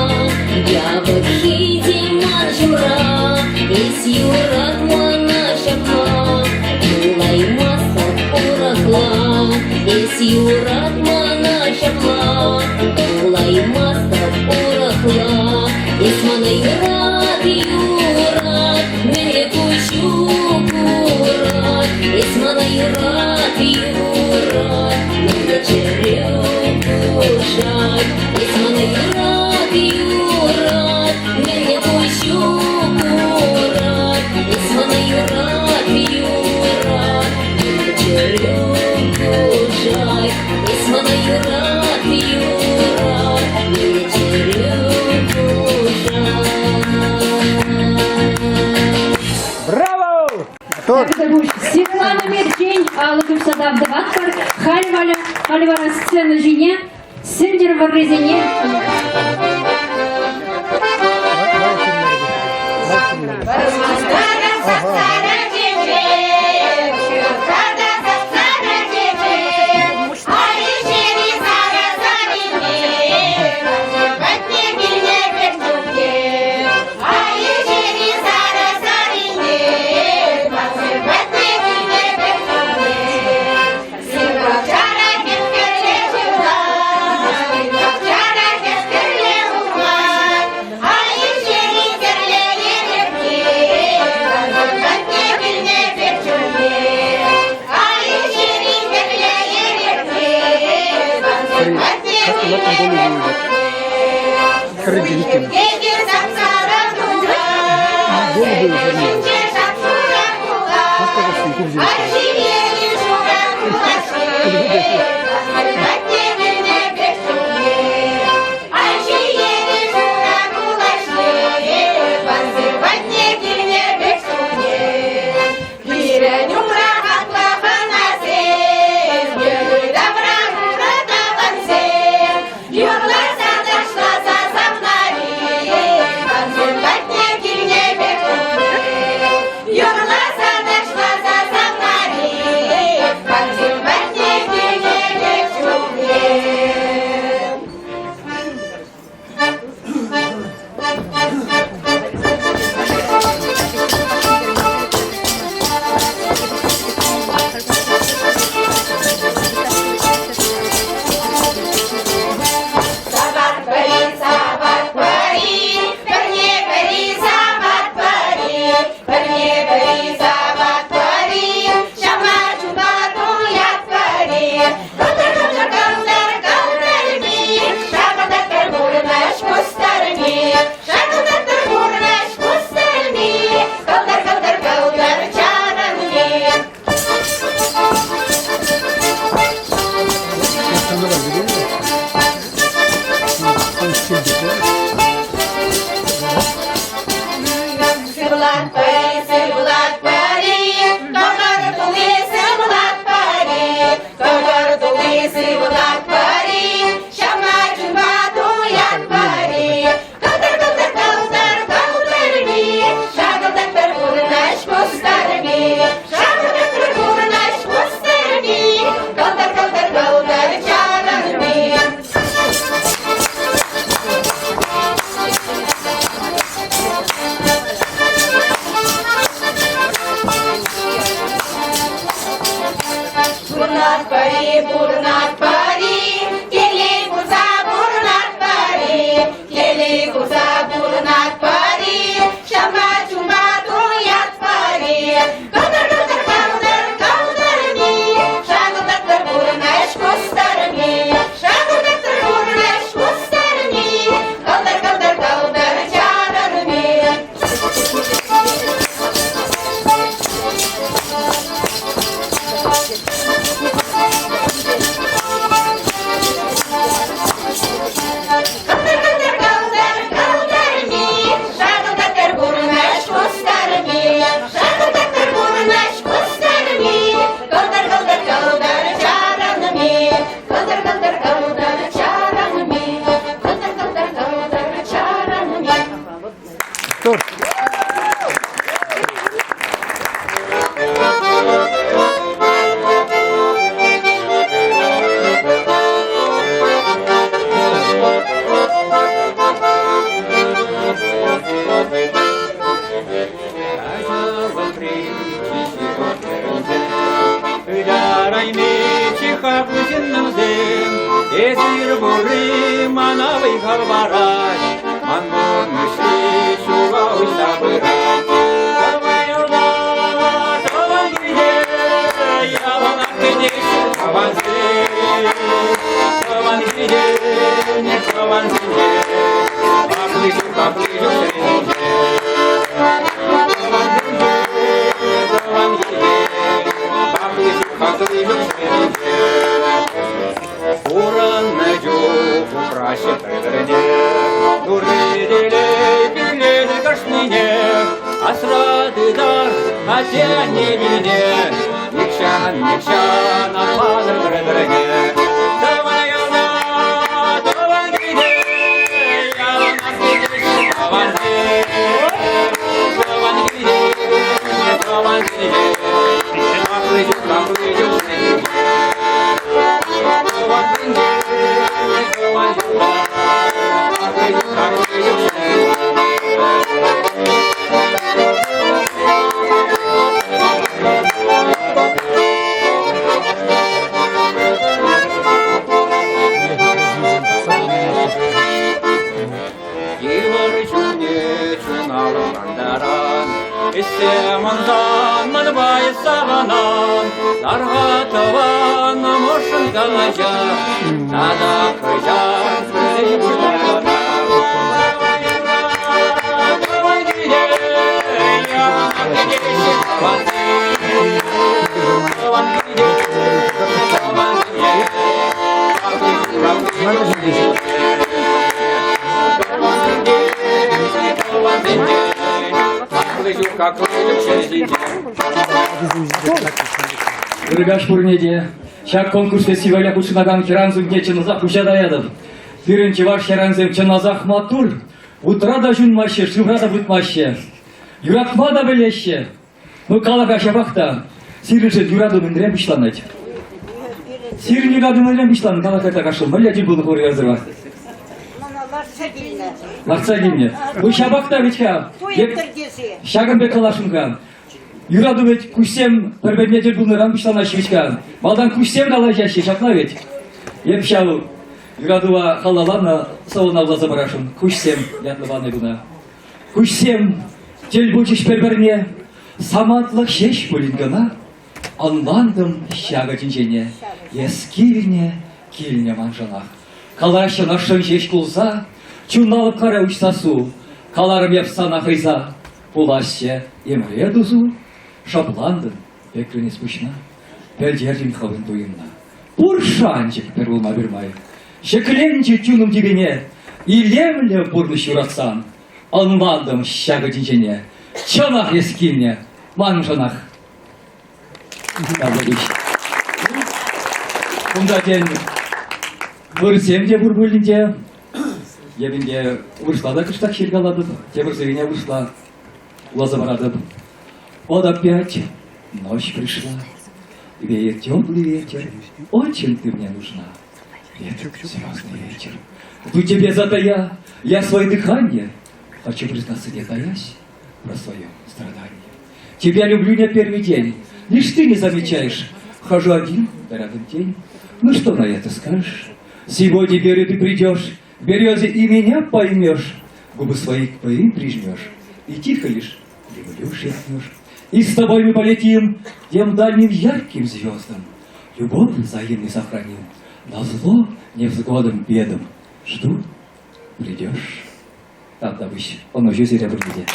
япӑххи те ман ҫумра. Эс юрат мана ҫапла, юлаймастӑп урӑхла. Эс юрат мана ҫапла, юлаймастӑп урӑхла. Эс мана юрат, юрат, мӗнле куҫу курать. Эс мана юрат, юрат, мӗнле чӗрӳ куҫать. Эс мана юрат, юрат, мӗнле куҫу курать. Эс мана юрат, юрат, мӗнле чӗрӳ куҫать. Эс мана юрат, юрат, мӗнле чӗрӳ куҫать. Браво! Светлана Мерчен алӑ тупса тав тӑватпӑр. Халь вара, халь вара сцена ҫине Сӗнтӗр вӑррисене Кӗлте сап-сарӑ тура, сӗтел ҫинче шап-шурӑ кулач. Ай ҫиеле шурӑ кулачи, патне килнӗ пек чухне. Ай ҫиеле шурӑ кулачи, пансем патне килнӗ пек чухне. Пирӗн умра хаклӑ хӑнасем, йӗри-тавра ырӑ тӑвансем. Юрласа ташласа савнари, тӑвансем патне килнӗ пек чухне. Юрласа ташласа савнари, тӑвансем патне килнӗ пек чухне. Саватпӑр-и, саватпӑр-и, пӗрне-пӗри саватпӑр-и, пӗрне-пӗри саватпӑр-и, ҫавна чунпа туятпӑр-и. Кӑлтӑр, кӑлтӑр, кӑлтӑр, кӑлтӑрми, шакӑлтаттӑр пурнӑҫ кустӑрми, шакӑлтаттӑр пурнӑҫ кустӑрми, кӑлтӑр, кӑлтӑр, кӑлтӑр чарӑнми. Сывлатпӑр-и, сывлатпӑр-и, кӑкӑр тулли сывлатпӑр-и, кӑкӑр тулли сывлатпӑр-и, ҫавна чунпа туятпӑр-и. Кӑлтӑр, кӑлтӑр, кӑлтӑр, кӑлтӑрми, шакӑлтаттӑр пурнӑҫ кустӑрми, шакӑлтаттӑр пурнӑҫ кустӑрми, кӑлтӑр, кӑлтӑр, кӑлтӑр чарӑнми. Пурнатпӑр-и, пурнатпӑр-и, телей курса пурнатпӑр-и, телей курса пурнатпӑр-и, ҫавна чунпа туятпӑр-и. Кӑлтӑр, кӑлтӑр, кӑлтӑр, кӑлтӑрми, шакӑлтаттӑр пурнӑҫ кустӑрми, шакӑлтаттӑр пурнӑҫ кустӑрми, кӑлтӑр, кӑлтӑр, кӑлтӑр чарӑнми. Кӑлтӑр, кӑлтӑр, кӑлтӑрми, шакӑлтаттӑр пурнӑҫ кустӑрми, шакӑлтаттӑр пурнӑҫ кустӑрми, кӑлтӑр, кӑлтӑр, кӑлтӑр чарӑнми, кӑлтӑр, кӑлтӑр, кӑлтӑр чарӑнми, кӑлтӑр, кӑлтӑр, кӑлтӑр чарӑнми. Ытарайми чи хаклӑ ҫыннӑмсем, эсир пурри мана вӑй-хал парать, ман пурнӑҫри ҫула уҫса пырать. Тӑван ялта, тӑван килте яланах кӗтеҫҫӗ тӑвансем. Тӑван килте, тӑвансенче, хакли ҫук, хакли ҫук ҫӗр ҫинче. Тӑван килте, хакли ҫук, хакли ҫук ҫӗр ҫинче. Пурӑннӑ чух упраҫҫӗ пӗр-пӗрне, Турри телей пиллетӗр кашнине. Асра тытар атте-анне вилне, Нихҫан, нихҫан ан манӑр пӗр-пӗрне. Тӑван ялта, тӑван килте, яланах килтеҫҫӗ тӑвансем. Тӑван килте, тӑван килте, хаклӑ ҫук, хаклӑ ҫук ҫӗр Йывӑр чухне чуна лӑплантаран, Ӗҫсе мансан манпа эс савӑнан, Тархатӑван ӑшшӑн калаҫа, Тата хӑҫан пӗрле пуҫтарӑнар. Яланах кӗтеҫҫӗ тӑвансем. Тӑван килте, тӑван килте, хаклӑ ҫук, хаклӑ ҫук. Тӑван килте, тӑвансенчен, хаклӑ ҫук, хаклӑ ҫук ҫӗр ҫинче. Ыркаҫ пурне те. Ҫак конкурс фестивале хутшӑнакан хӗрарӑмсемпе чӑнласах пуҫа таятӑп. Пирӗн чӑваш хӗрарӑмсем чӑнласах маттур. Вутра та ҫунмаҫҫӗ, шывра та пытмаҫҫӗ. Юратма та пӗлеҫҫӗ. Ну, калака ҫапах та, сирӗншӗн юрату мӗнрен пуҫланать? Сирӗн юрату мӗнрен пуҫланнӑ? Калака та кашшӑн. Мӗнле тӗл пулнӑ хӑвӑр юратӑва? Мана лартса килнӗ. Лартса килнӗ. Ну, ҫапах та вӗт-ха. Туйӑттӑр тесе. Ҫакӑн пек каласшӑн-ха. Юрату вӗт куҫсем пӗр-пӗрне тӗл пулнӑран пуҫланаҫҫӗ вӗт-ха. Малтан куҫсем калаҫаҫҫӗ, ҫапла вӗт? Эп ҫав юратӑва халалланӑ сӑвӑна вуласа парасшӑн. Куҫсем ятлӑ панӑ куна. Куҫсем тӗл пулчӗҫ пӗр-пӗрне, самантлӑх ҫеҫ пулин кӑна. Ӑнлантӑм ҫакӑ тӗнчене, эс килнӗ, килнӗ маншӑнах. Калаҫҫӗ ӑшшӑн ҫеҫ кулса, чунна лӑпкарӗ уҫса су. Каларӑм эп сана хӑйса, Пуласчӗ ӗмӗре тусу, шӑплантӑн, пекрӗн эс пуҫна, пӗлтертӗн хӑвӑн туйӑмна. Пур шанчӑк пӗр пулма пӗрмай. Ҫӗкленчӗ чунӑм тӳпене, илемлӗ пурнӑҫ юратсан, ӑнлантӑм ҫакӑ тӗнчене. Чӑнах эс килнӗ, маншӑнах. Кунта тен вырсем те пур пулин те, эпӗ те вырӑсла та кӑштах ҫыркалатӑп, тепӗр сӑввине вырӑсла вуласа паратӑп. Вот опять ночь пришла, веет теплый ветер, очень ты мне нужна. Ветер, звездный вечер. Жду тебе затая, я свое дыхание, хочу признаться, не таясь, про свое страдание. Тебя люблю не первый день, лишь ты не замечаешь. Хожу один, да рядом тень. Ну что на это скажешь? Сегодня, верю, ты придешь, березе и меня поймешь, губы свои к моим прижмешь, и тихо лишь люблю шепнешь. И с тобой мы полетим к тем дальним ярким звездам. Любовь взаимно сохраним, на зло невзгодам бедам. Жду, придешь. Тавтапуҫ. Ӑнӑҫу сире пурне те.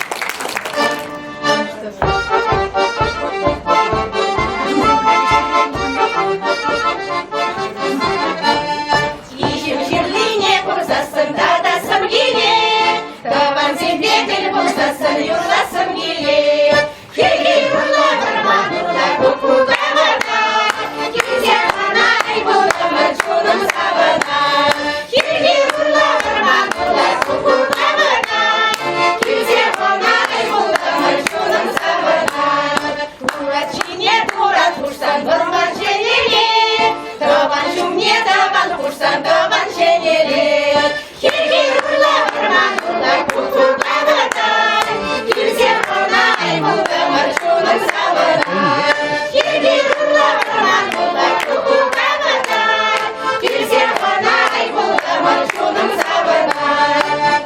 Иҫӗм ҫырлине курсассӑн татассӑм килет, тӑвансемпе тӗл пулсассӑн юрлассӑм килет. Хӗр-хӗр урлӑ, вӑрман урлӑ куккука выртать, килсе ӑна пултӑмӑр чунӑм савӑнать. Хӗр-хӗр урлӑ, вӑрман урлӑ куккука выртать, килсе ӑна пултӑмӑр чунӑм савӑнать. Турат ҫине турат хушсан вӑрман ҫӗнелет, тӑван ҫумне тӑван хушсан тӑван ҫӗнелет. Хӗр-хӗр урлӑ, вӑрман урлӑ куккука выртать, килсе хӑнай пултӑмӑр чунӑм савӑнать. Хӗр-хӗр урлӑ, вӑрман урлӑ куккука выртать, килсе хӑнай пултӑмӑр чунӑм савӑнать.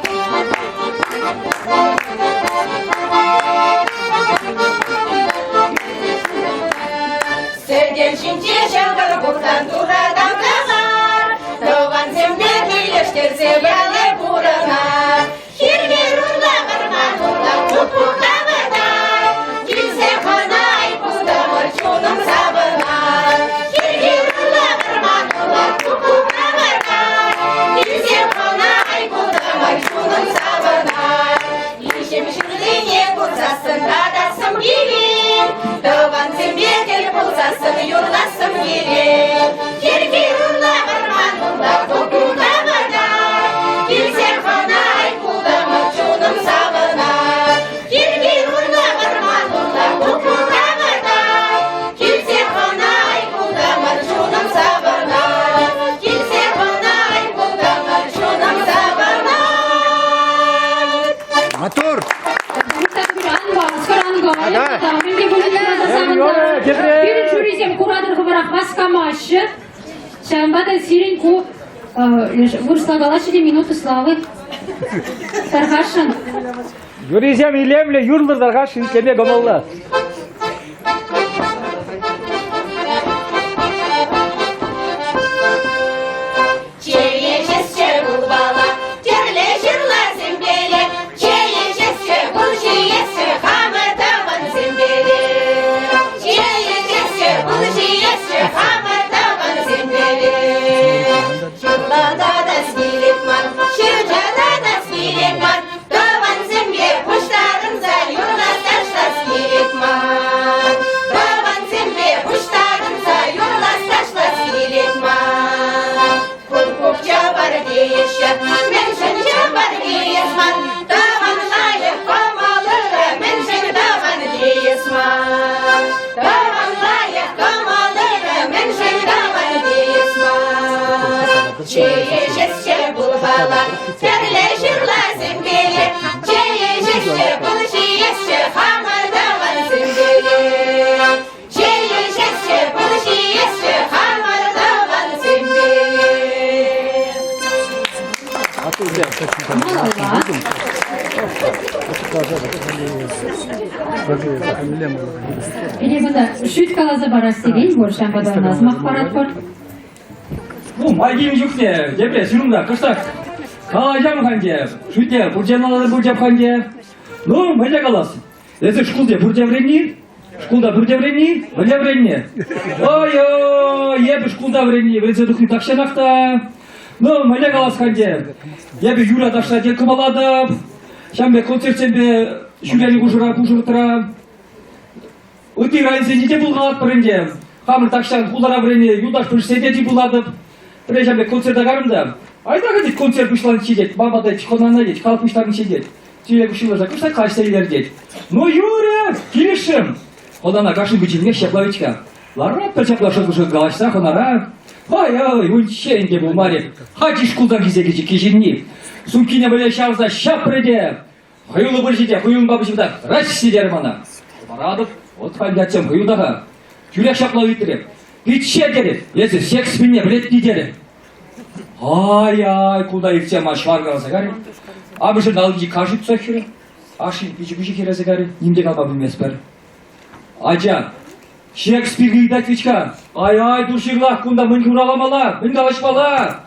Сӗтел ҫинче ҫӑкӑр пулсан туратам тӑвар, тӑвансемпе килӗштерсе пӗрле пурӑнар. Хирте урлӑ, вӑрман урлӑ куккука выртар, килсе хӑнай пултӑмӑр, чунӑм савӑнар. Хирте урлӑ, вӑрман урлӑ куккука выртар, килсе хӑнай пултӑмӑр, чунӑм савӑнар. Иҫӗм ҫырлине курсассӑн татассӑм килет, тӑвансемпе тӗл пулсассӑн юрлассӑм килет. Хирти урлӑ, вӑрман урлӑ куккука выртать, килсе хӑнай пултӑмӑр, чунӑм савӑнать. Хирти урлӑ, вӑрман урлӑ куккука выртать, килсе хӑнай пултӑмӑр, чунӑм савӑнать. Килсе хӑнай пултӑмӑр, чунӑм савӑнать. Матур! Пирӗн жюрисем куратӑр хӑвӑрах васкамаҫҫӗ. Ҫавӑнпа та сирӗн ку вырӑсла калаҫҫӗ те минута славы. Тархасшӑн. Жюрисем илемлӗ юрлӑр тархасшӑн итлеме кӑмӑллӑ. Чее ҫессе пылпала, тӗрлӗ ҫырласемпеле, чее ҫессе пыл ҫиессе хамӑр тӑван. Пирӗн кунта шӳт каласа парас текен пур, ҫавӑнпа та ӑна сӑмах паратпӑр. Ну, май килнӗ чухне тепре ҫырӑнта кӑштах калаҫам-ха ӗнтӗ. Шӳтне пурте ӑнланатӑр пуль-ха ӗнтӗ. Ну, мӗнле калас? Эсӗ шкулте пурте вӗренни? Шкулта пурте вӗренни? Мӗнле вӗреннӗ? Ой-ой, эпӗ шкулта вӗренни, вӗренсе тухни тахҫанах та. Ну, мӗнле калас-ха ӗнтӗ? Эпӗ юра ташша те кӑмӑллатӑп. Ҫавӑн пек концертсемпе ҫӳренӗ хушӑра пушӑ Ытти районсенче те пулкалатпӑр ӗнтӗ. Хамӑр тахҫан хулара вӗреннӗ юлташ пӗлӗшсем те тӗл пулатӑп. Пӗрре ҫавӑн пек концерта карӑм та, айта-ха тет, концерт пуҫланчӗ тет, ман пата хӑнана тет, халӑх пуҫтарнӑччӗ тет. Тӳре куҫҫулласа кӑштах каҫса илер тет. Ну, юрӗ, килӗшрӗм. Хӑнана кашни пӗчӗкнех ҫапла вӗт-ха. Ларатпӑр ҫапла шӑкӑл-шӑкӑл калаҫса хӑнара. Ай-ай, унччен те пулмарӗ. Хачи шкултан килсе кӗчӗ кӗҫӗнни. Сумкине вӗле ҫавӑрса ҫапрӗ те Хӑюллӑ пырчӗ те хӑюлпа пуҫӑмта Раҫҫи терӗ мана. Паратӑп, вот халь ятсем хӑю та-ха. Тӳрех ҫапла ыйтрӗ. Пичче терӗ, эсӗ секс мӗнне пӗлетни терӗ. Ай-ай, кунта иртсе ма ҫӑвар каласа карӗ. Амӑшӗн аллинчи каши туса хӗрӗ. Ашшӗн пичӗ-куҫӗ хӗресе карӗ. Ним те калама пӗлместпӗр. Ача, Шекспир ыйтать вӗт-ха. Ай-ай, тур ҫырлах, кунта мӗн хуравламалла, мӗн калаҫмалла?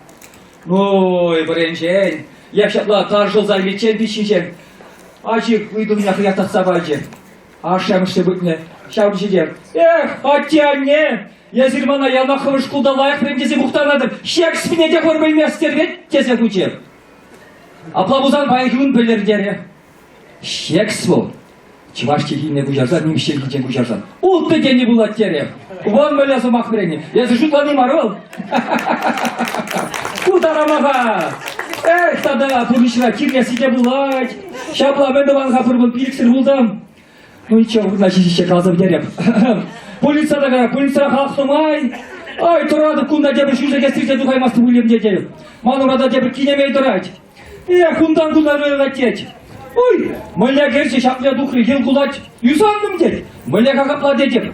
Ой, вӗренчен, яп ҫапла тар шӑлса иличчен пит ҫинчен. Ачи ыйтӑвне хӑях татса пачӗ. Ашшӗ-амӑшне пытнӑ. Ҫав ҫите. Эх, атте-анне, эсир мана яланах хӑвӑр шкулта лайӑх вӗрентесе мухтанатӑр. Шекспине те хӑвӑр пӗлместӗр вӗт, тесе хучӗ. Апла пулсан паянхи кун пӗлӗр терӗ. Шекс вӑл. Чӑваш чӗлхине куҫарсан, нимӗҫ чӗлхинчен куҫарсан. Улттӑ тени пулать терӗ. Вон мӗнле сӑмах вӗреннӗ. Эсӗ шутлани мар вӑл. Ку тарамаха. Эх, тата пурнӑҫра чирлесси те пулать. Ҫапла мӗн тӑван-ха пӗр кун пилӗксӗр пултӑм. Ну ничего, вырна ҫиҫӗ каласа пӗтереп. Пульница та кая, пульницара халӑх нумай. Ай, тӑратӑп кунта тепӗр ҫӳҫе кестирсе тухаймастӑп пулем тетӗп. Ман урата тепӗр кинемей тӑрать. Эх, унтан кунта вырӑнать тет. Ой, мӗнле кӗрчӗ ҫапля тухрӗ, йӑл кулать. Юсантӑм тет. Мӗнле капла тетӗп.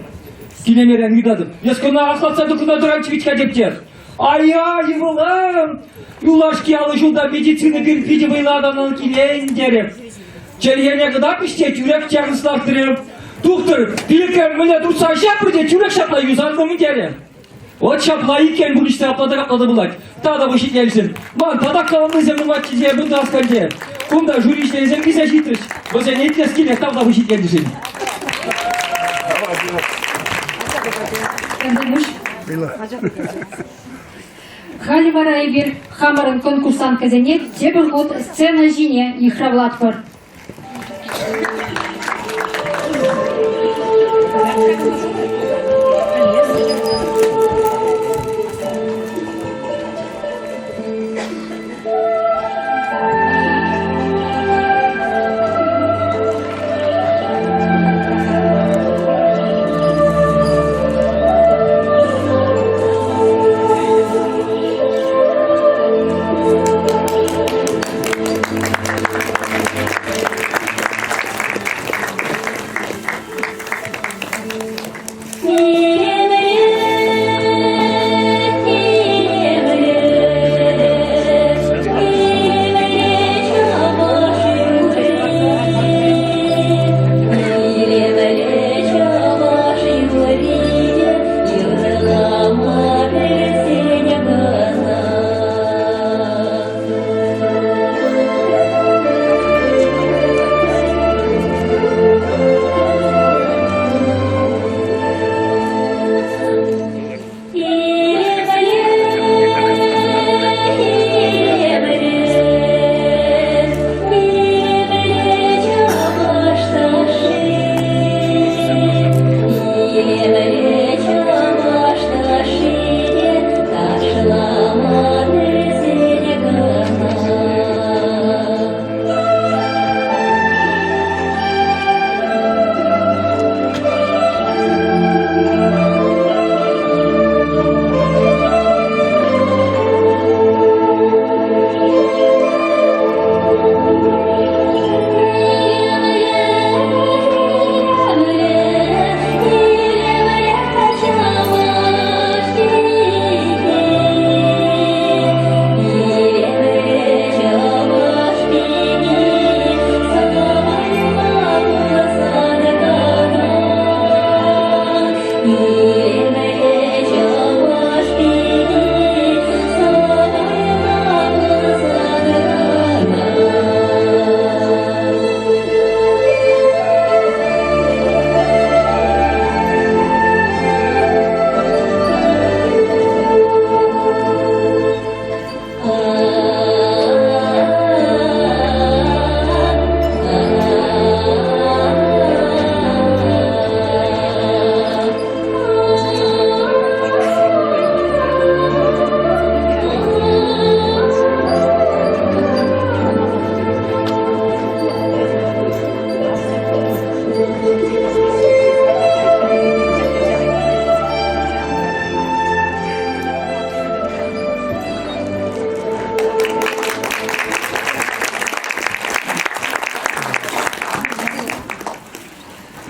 Кинемерен ыйтатӑп. Эс кӑна ахлатса тухнӑ тӑранччӗ витька теп те. Ай-ай, ывӑлӑм, юлашки 50 ҫулта медицина пир питӗ вӑйлӑ аталаннӑ килен терӗ. Чӗлхене кӑтартмӗҫ те тӳрех диагноз лартрӗ. Тухтӑр, пилӗкрен мӗнле туртса ҫапрӗ те тӳрех ҫапла юсантӑм терӗ. Вот ҫапла иккен пурнӑҫра апла та капла та пулать. Тата пуҫ итленсен. Ман тата каланисем нумайччӗ те бутас кӗнче. Кунта жюри членӗсем килсе ҫитрӗҫ. Вӗсене итлес килет тавта пуҫ итленнӗшӗн. Халӗ вара эпир хамӑрӑн конкурсанткӑсене тепӗр хут сцена ҫине йыхравлатпӑр.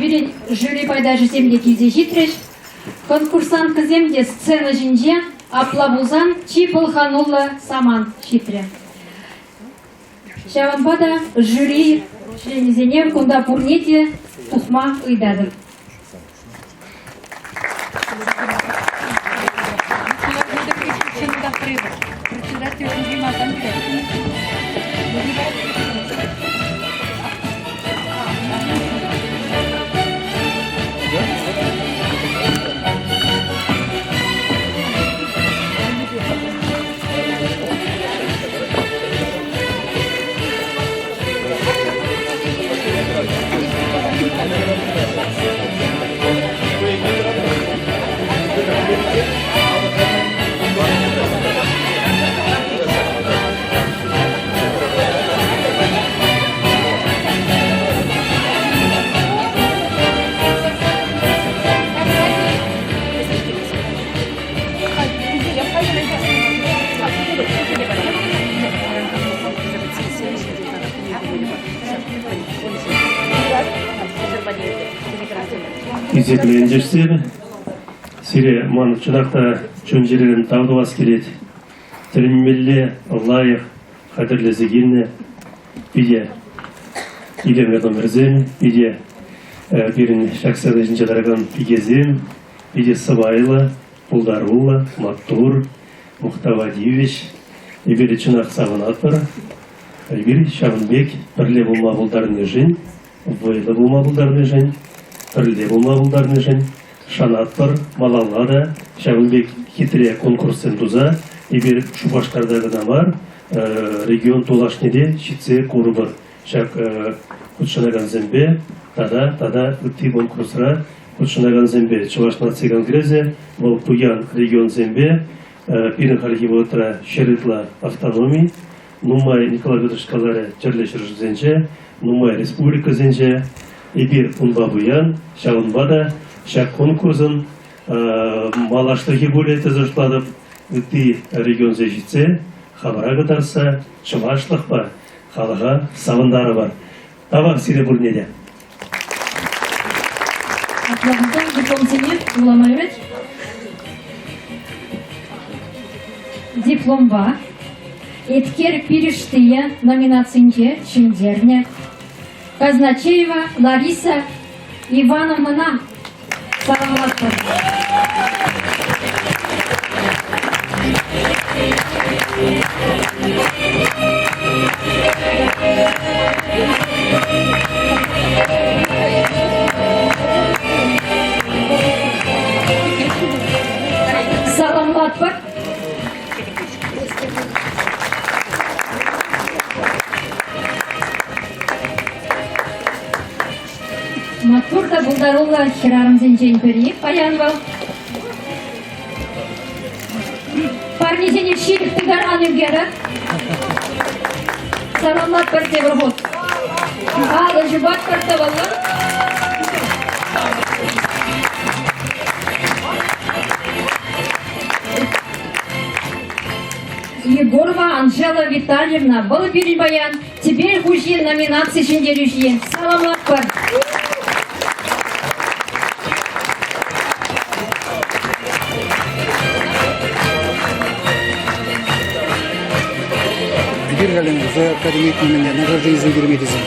Пирӗн жюри пайташӗсем те килсе ҫитрӗҫ. Конкурсанткӑсем те сцена ҫинче, апла пулсан чи пӑлхануллӑ самант ҫитрӗ. Ҫавӑнпа та жюри членӗсене кунта пурне те тухма ыйтатӑп. Хисеплӗ ентешсем, сире ман чӑнах та чун-чӗререн тав тӑвас килет. Тӗлӗнмелле лайӑх хатӗрлесе килнӗ питӗ илемлӗ номерсем, питӗ пирӗн ҫак сцена ҫинче тӑракан пикесем питӗ сӑпайлӑ, пултаруллӑ, маттур, мухтава тивӗҫ. Эпир чӑнах савӑнатпӑр. Эпир ҫавӑн пек пӗрле пулма пултарнишӗн, вӑйлӑ пулма пултарнишӗн, пӗрле пулма пултарнишӗн шанатпӑр. Малалла та ҫавӑн пек хитре конкурссем туса эпир Шупашкарта кӑна мар, регион тулашне те ҫитсе курӑпӑр. Ҫак хутшӑнакансемпе тата тата ытти конкурсра хутшӑнакансемпе Чӑваш наци конгресӗ вӑл пуян регионсемпе пирӗн хальхи вӑхӑтра 100 ытла автономи, нумай Николай Федорович каларӗ тӗрлӗ ҫӗршывсенче, нумай республикӑсенче. Эпир унпа пуян, ҫавӑнпа та ҫак конкурсӑн малашлӑхӗ пулӗ тесе шутлатӑп. Ытти регионсене ҫитсе хамӑра кӑтартса чӑвашлӑхпа халӑха савӑнтарӑпӑр. Тавах сире пурне те. Апла пулсан дипломсене вулама юрать. Дипломпа Еткер пирӗштийӗ номинацинче ҫӗнтернӗ Казначеева Лариса Ивановнӑна саламлатпӑр. Саламлатпӑр. Маттур та пултаруллӑ хӗрарӑмсенчен пӗри паян вӑл. Парнесене ҫирӗп тытар ан ӳкерӗр. Саламлатпӑр тепӗр хут. Алӑ ҫупатпӑр тӑвӑллӑн. Егорова Анжела Витальевна, вӑл пирӗн паян Тӗпел хуҫи номинаци ҫӗнтерӳҫи. Саламлатпӑр! Эпир халӗ Зоя Академиковнӑна награжденисем кӳрме тесе.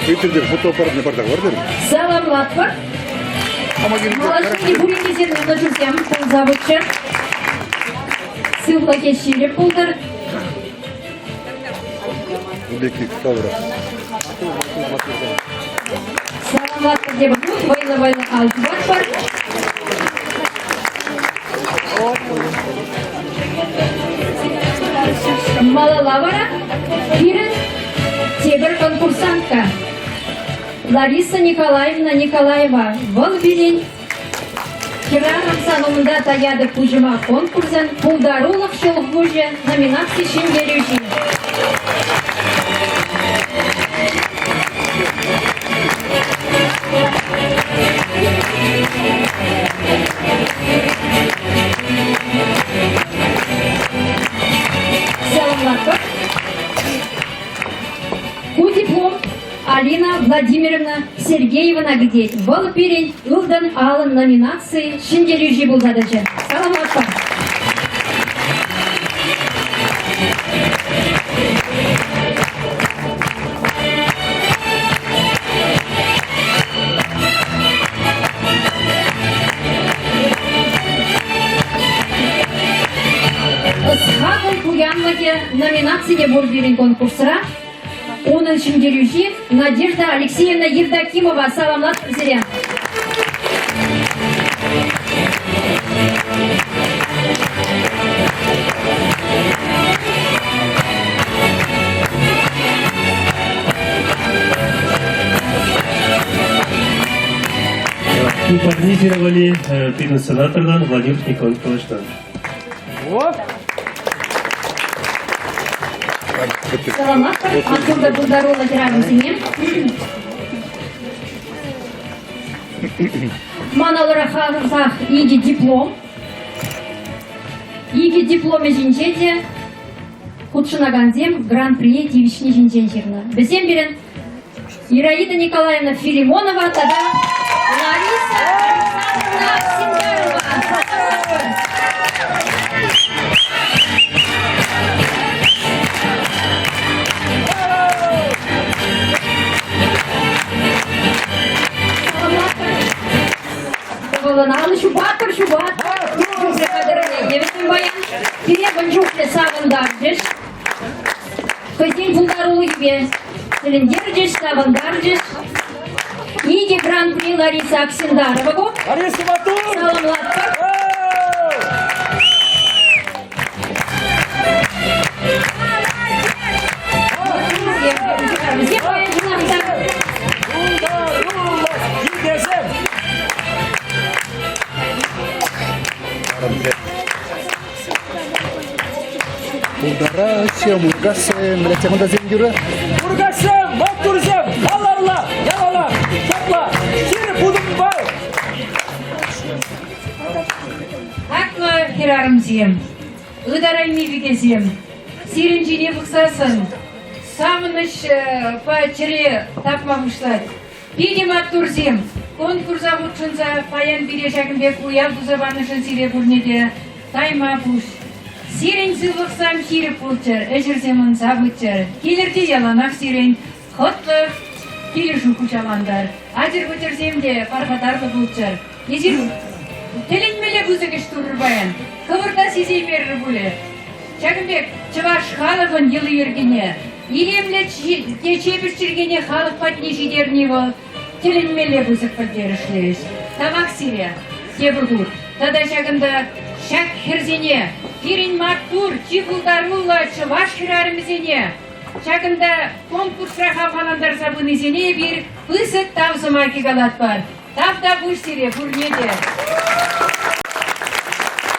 Ыйтӑр фотоаппаратне парса хӑвартӑр. Саламлатпӑр! Малашне пурин те сирӗн ӑнӑҫусем пулса пыччӑр. Сывлӑхӗ ҫирӗп пултӑр. Саламлатпӑр тепӗр хут, вӑйлӑ-вӑйлӑ ал ҫупатпӑр. Малалла вара пирӗн тепӗр конкурсантка. Лариса Николаевна Николаева. Вӑл пирӗн Хӗрарӑм салонта таятӑп пуҫӑма конкурсӑн пултарулӑх ҫӑлкуҫӗ номинаци ҫӗнтерӳҫи. Саламлатпӑр. Ку диплом Алина Владимировна Сергеевӑна кӗтет. Вӑл пирӗн Ылтӑн алӑ номинаци ҫӗнтерӳҫи пулса тӑчӗ. Саламлатпӑр! Ӑс-хакӑл пуянлӑхӗ номинаци те пур пирӗн конкурсра. Унӑн ҫӗнтерӳҫи Надежда Алексеевна Евдокимова. Саламлатпӑр сире! Ку парне сире валли пирӗн сенатортан Владимир Николаевичтан. Саламлатпӑр маттур та пултаруллӑ хӗрарӑмсене. Ман алӑра харӑсах икӗ диплом. Икӗ дипломӗ ҫинче те хутшӑнакансем гран-прие тивӗҫни ҫинчен ҫырнӑ. Вӗсем пирӗн Ираида Николаевна Филимонова тата Лариса Александровна Сингарова. Тӑвӑлӑнан ҫупатпӑр, ҫупатпӑр. Чухлӗ хатӗрленӗ вӗсем паян. Пире мӗн чухлӗ савӑнтарчӗҫ. Хӑйсен пултарулӑхӗпе тӗлӗнтерчӗҫ, савӑнтарчӗҫ. Икӗ гран-при Лариса Аксендарова ку. Лариса маттур! Саламлатпӑр. Вӗсем паян чӑнах та Пултарулӑх пикесем! Пултараҫҫӗ, Муркашсем, мӗлетсем унтасем юрӑ. Муркашсем, маттурсем, малалла, ялала, ҫапла, ҫирӗп утӑмпа. Хаклӑ хӗрарӑмсем, ытарайми пикесем, сирӗн ҫине пӑхсассӑн савӑнӑҫпа чӗре тапма пуҫлать. Питӗ маттурсем! Конкурса хутшӑнса паян пире ҫакӑн пек уяв туса панӑшӑн сире пурне те тайма пуҫ. Сирӗн сывлӑхсам ҫирӗп пулччӑр, ӗҫӗрсем ӑнса пыччӑр. Килӗрте яланах сирӗн хӑтлӑх, килӗшӳ хуҫалантӑр. Ачӑр-пӑчӑрсем те пархатарлӑ пулччӑр. Эсир тӗлӗнмелле пысӑк ӗҫ турӑр паян. Хӑвӑр та сисеймерӗр пулӗ. Ҫакӑн пек чӑваш халӑхӑн йӑли-йӗркине, илемлӗ те ҫепӗҫ чӗлхене халӑх патне ҫитерни вӑл тӗлӗнмелле пысӑк пӗлтерӗшлӗ ӗҫ. Тавах сире тепӗр хут. Тата ҫакӑнта ҫак хӗрсене, пирӗн маттур, чи пултаруллӑ чӑваш хӗрарӑмӗсене ҫакӑнта конкурсра хавхалантарса пынисене эпир пысӑк тав сӑмахӗ калатпӑр. Тавтапуҫ сире пурне те.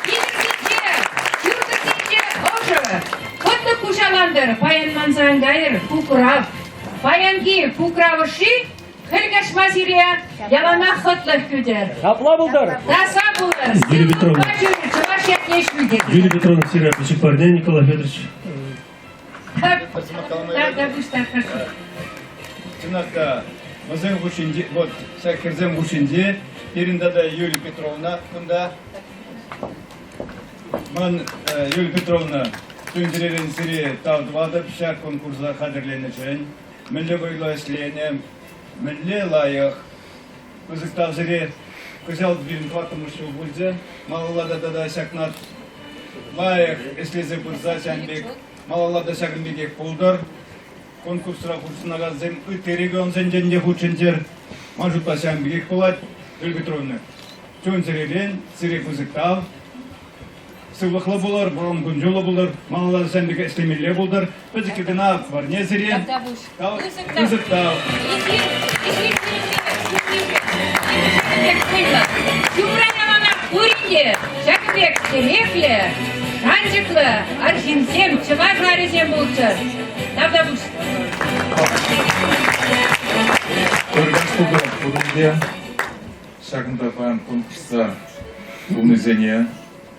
Килӗрсенче, ҫуртӑрсенче ӑшӑ, хӑтлӑ хуҫалантӑр. Паян манса ан кайӑр, Пукрав. Паянхи Пукрав ӑшши хӗл каҫма сире яланах хӑтлӑх кӳтӗр. Ҫапла пултӑр. Таса пулӑр. Юрий Петровна. Чӑваш ятне ҫӳлте. Юрий Петровна сире пӗчӗк парне Николай Федорович. Тавтапуҫ, тавтапуҫ. Чӑнах та, вӗсем хушшинче, вот ҫак хӗрсем хушшинче пирӗн тата Юлия Петровна кунта. Ман Юлия Петровна чун-чӗререн сире тав тӑватӑп ҫак конкурса хатӗрленӗшӗн. Мӗнле вӑйлӑ ӗҫленӗ, мӗнле лайӑх. Пысӑк тав сире. Кӑҫал пирӗн тӑваттӑмӗш ҫул пулчӗ. Малалла та тата ҫакна лайӑх ӗҫлесе пырса ҫавӑн пек малалла та ҫакӑн пекех пултӑр. Конкурсра хутшӑнакансем ытти регионсенчен те хутшӑнчӑр. Ман шутпа ҫавӑн пекех пулать. Юлия Петровна, чун-чӗререн сире пысӑк тав. Сывлӑхлӑ пулӑр, вӑрӑм кун-ҫуллӑ пулӑр, малалла ҫавӑн пек ӗҫлемелле пултӑр. Пӗчӗккӗ кӑна парне сире. Пысӑк тав. Ҫумра яланах пурин те ҫакӑн пек тӗреклӗ, шанчӑклӑ арҫынсем, чӑваш арӗсем пулччӑр. Тавтапуҫ. Ыркас пултӑр пурин те. Ҫакӑнта паян конкурса пулнисене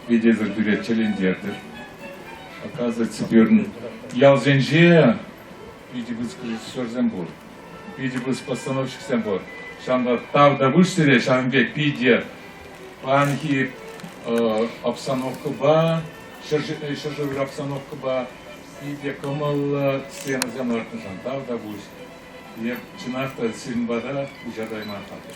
витесӗр пире тӗлӗнтертӗр. Оказывается, пирӗн ялсенче питӗ пысӑк режиссерсем пур, питӗ пысӑк постановщиксем пур. Ҫавӑнпа тавтапуҫ сире ҫавӑн пек питӗ паянхи обстановкӑпа, ҫӗршыври обстановкӑпа питӗ кӑмӑллӑ сценӑсем лартнӑшӑн тавтапуҫ. Эп чӑнах та сирӗн пата пуҫа тайма хатӗр.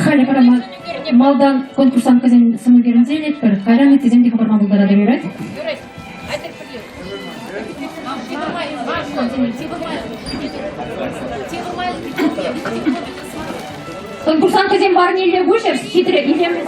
Халӗ вара малтан конкурсанткӑсен сӑн ӳкерӗнсе илетпӗр, кайран ыттисем те хӑпарма пултаратӑр, юрать? Юрать. Айтӑр пӗрле. Конкурсанткӑсем парнелле куҫӑр, хитре, илемлӗ.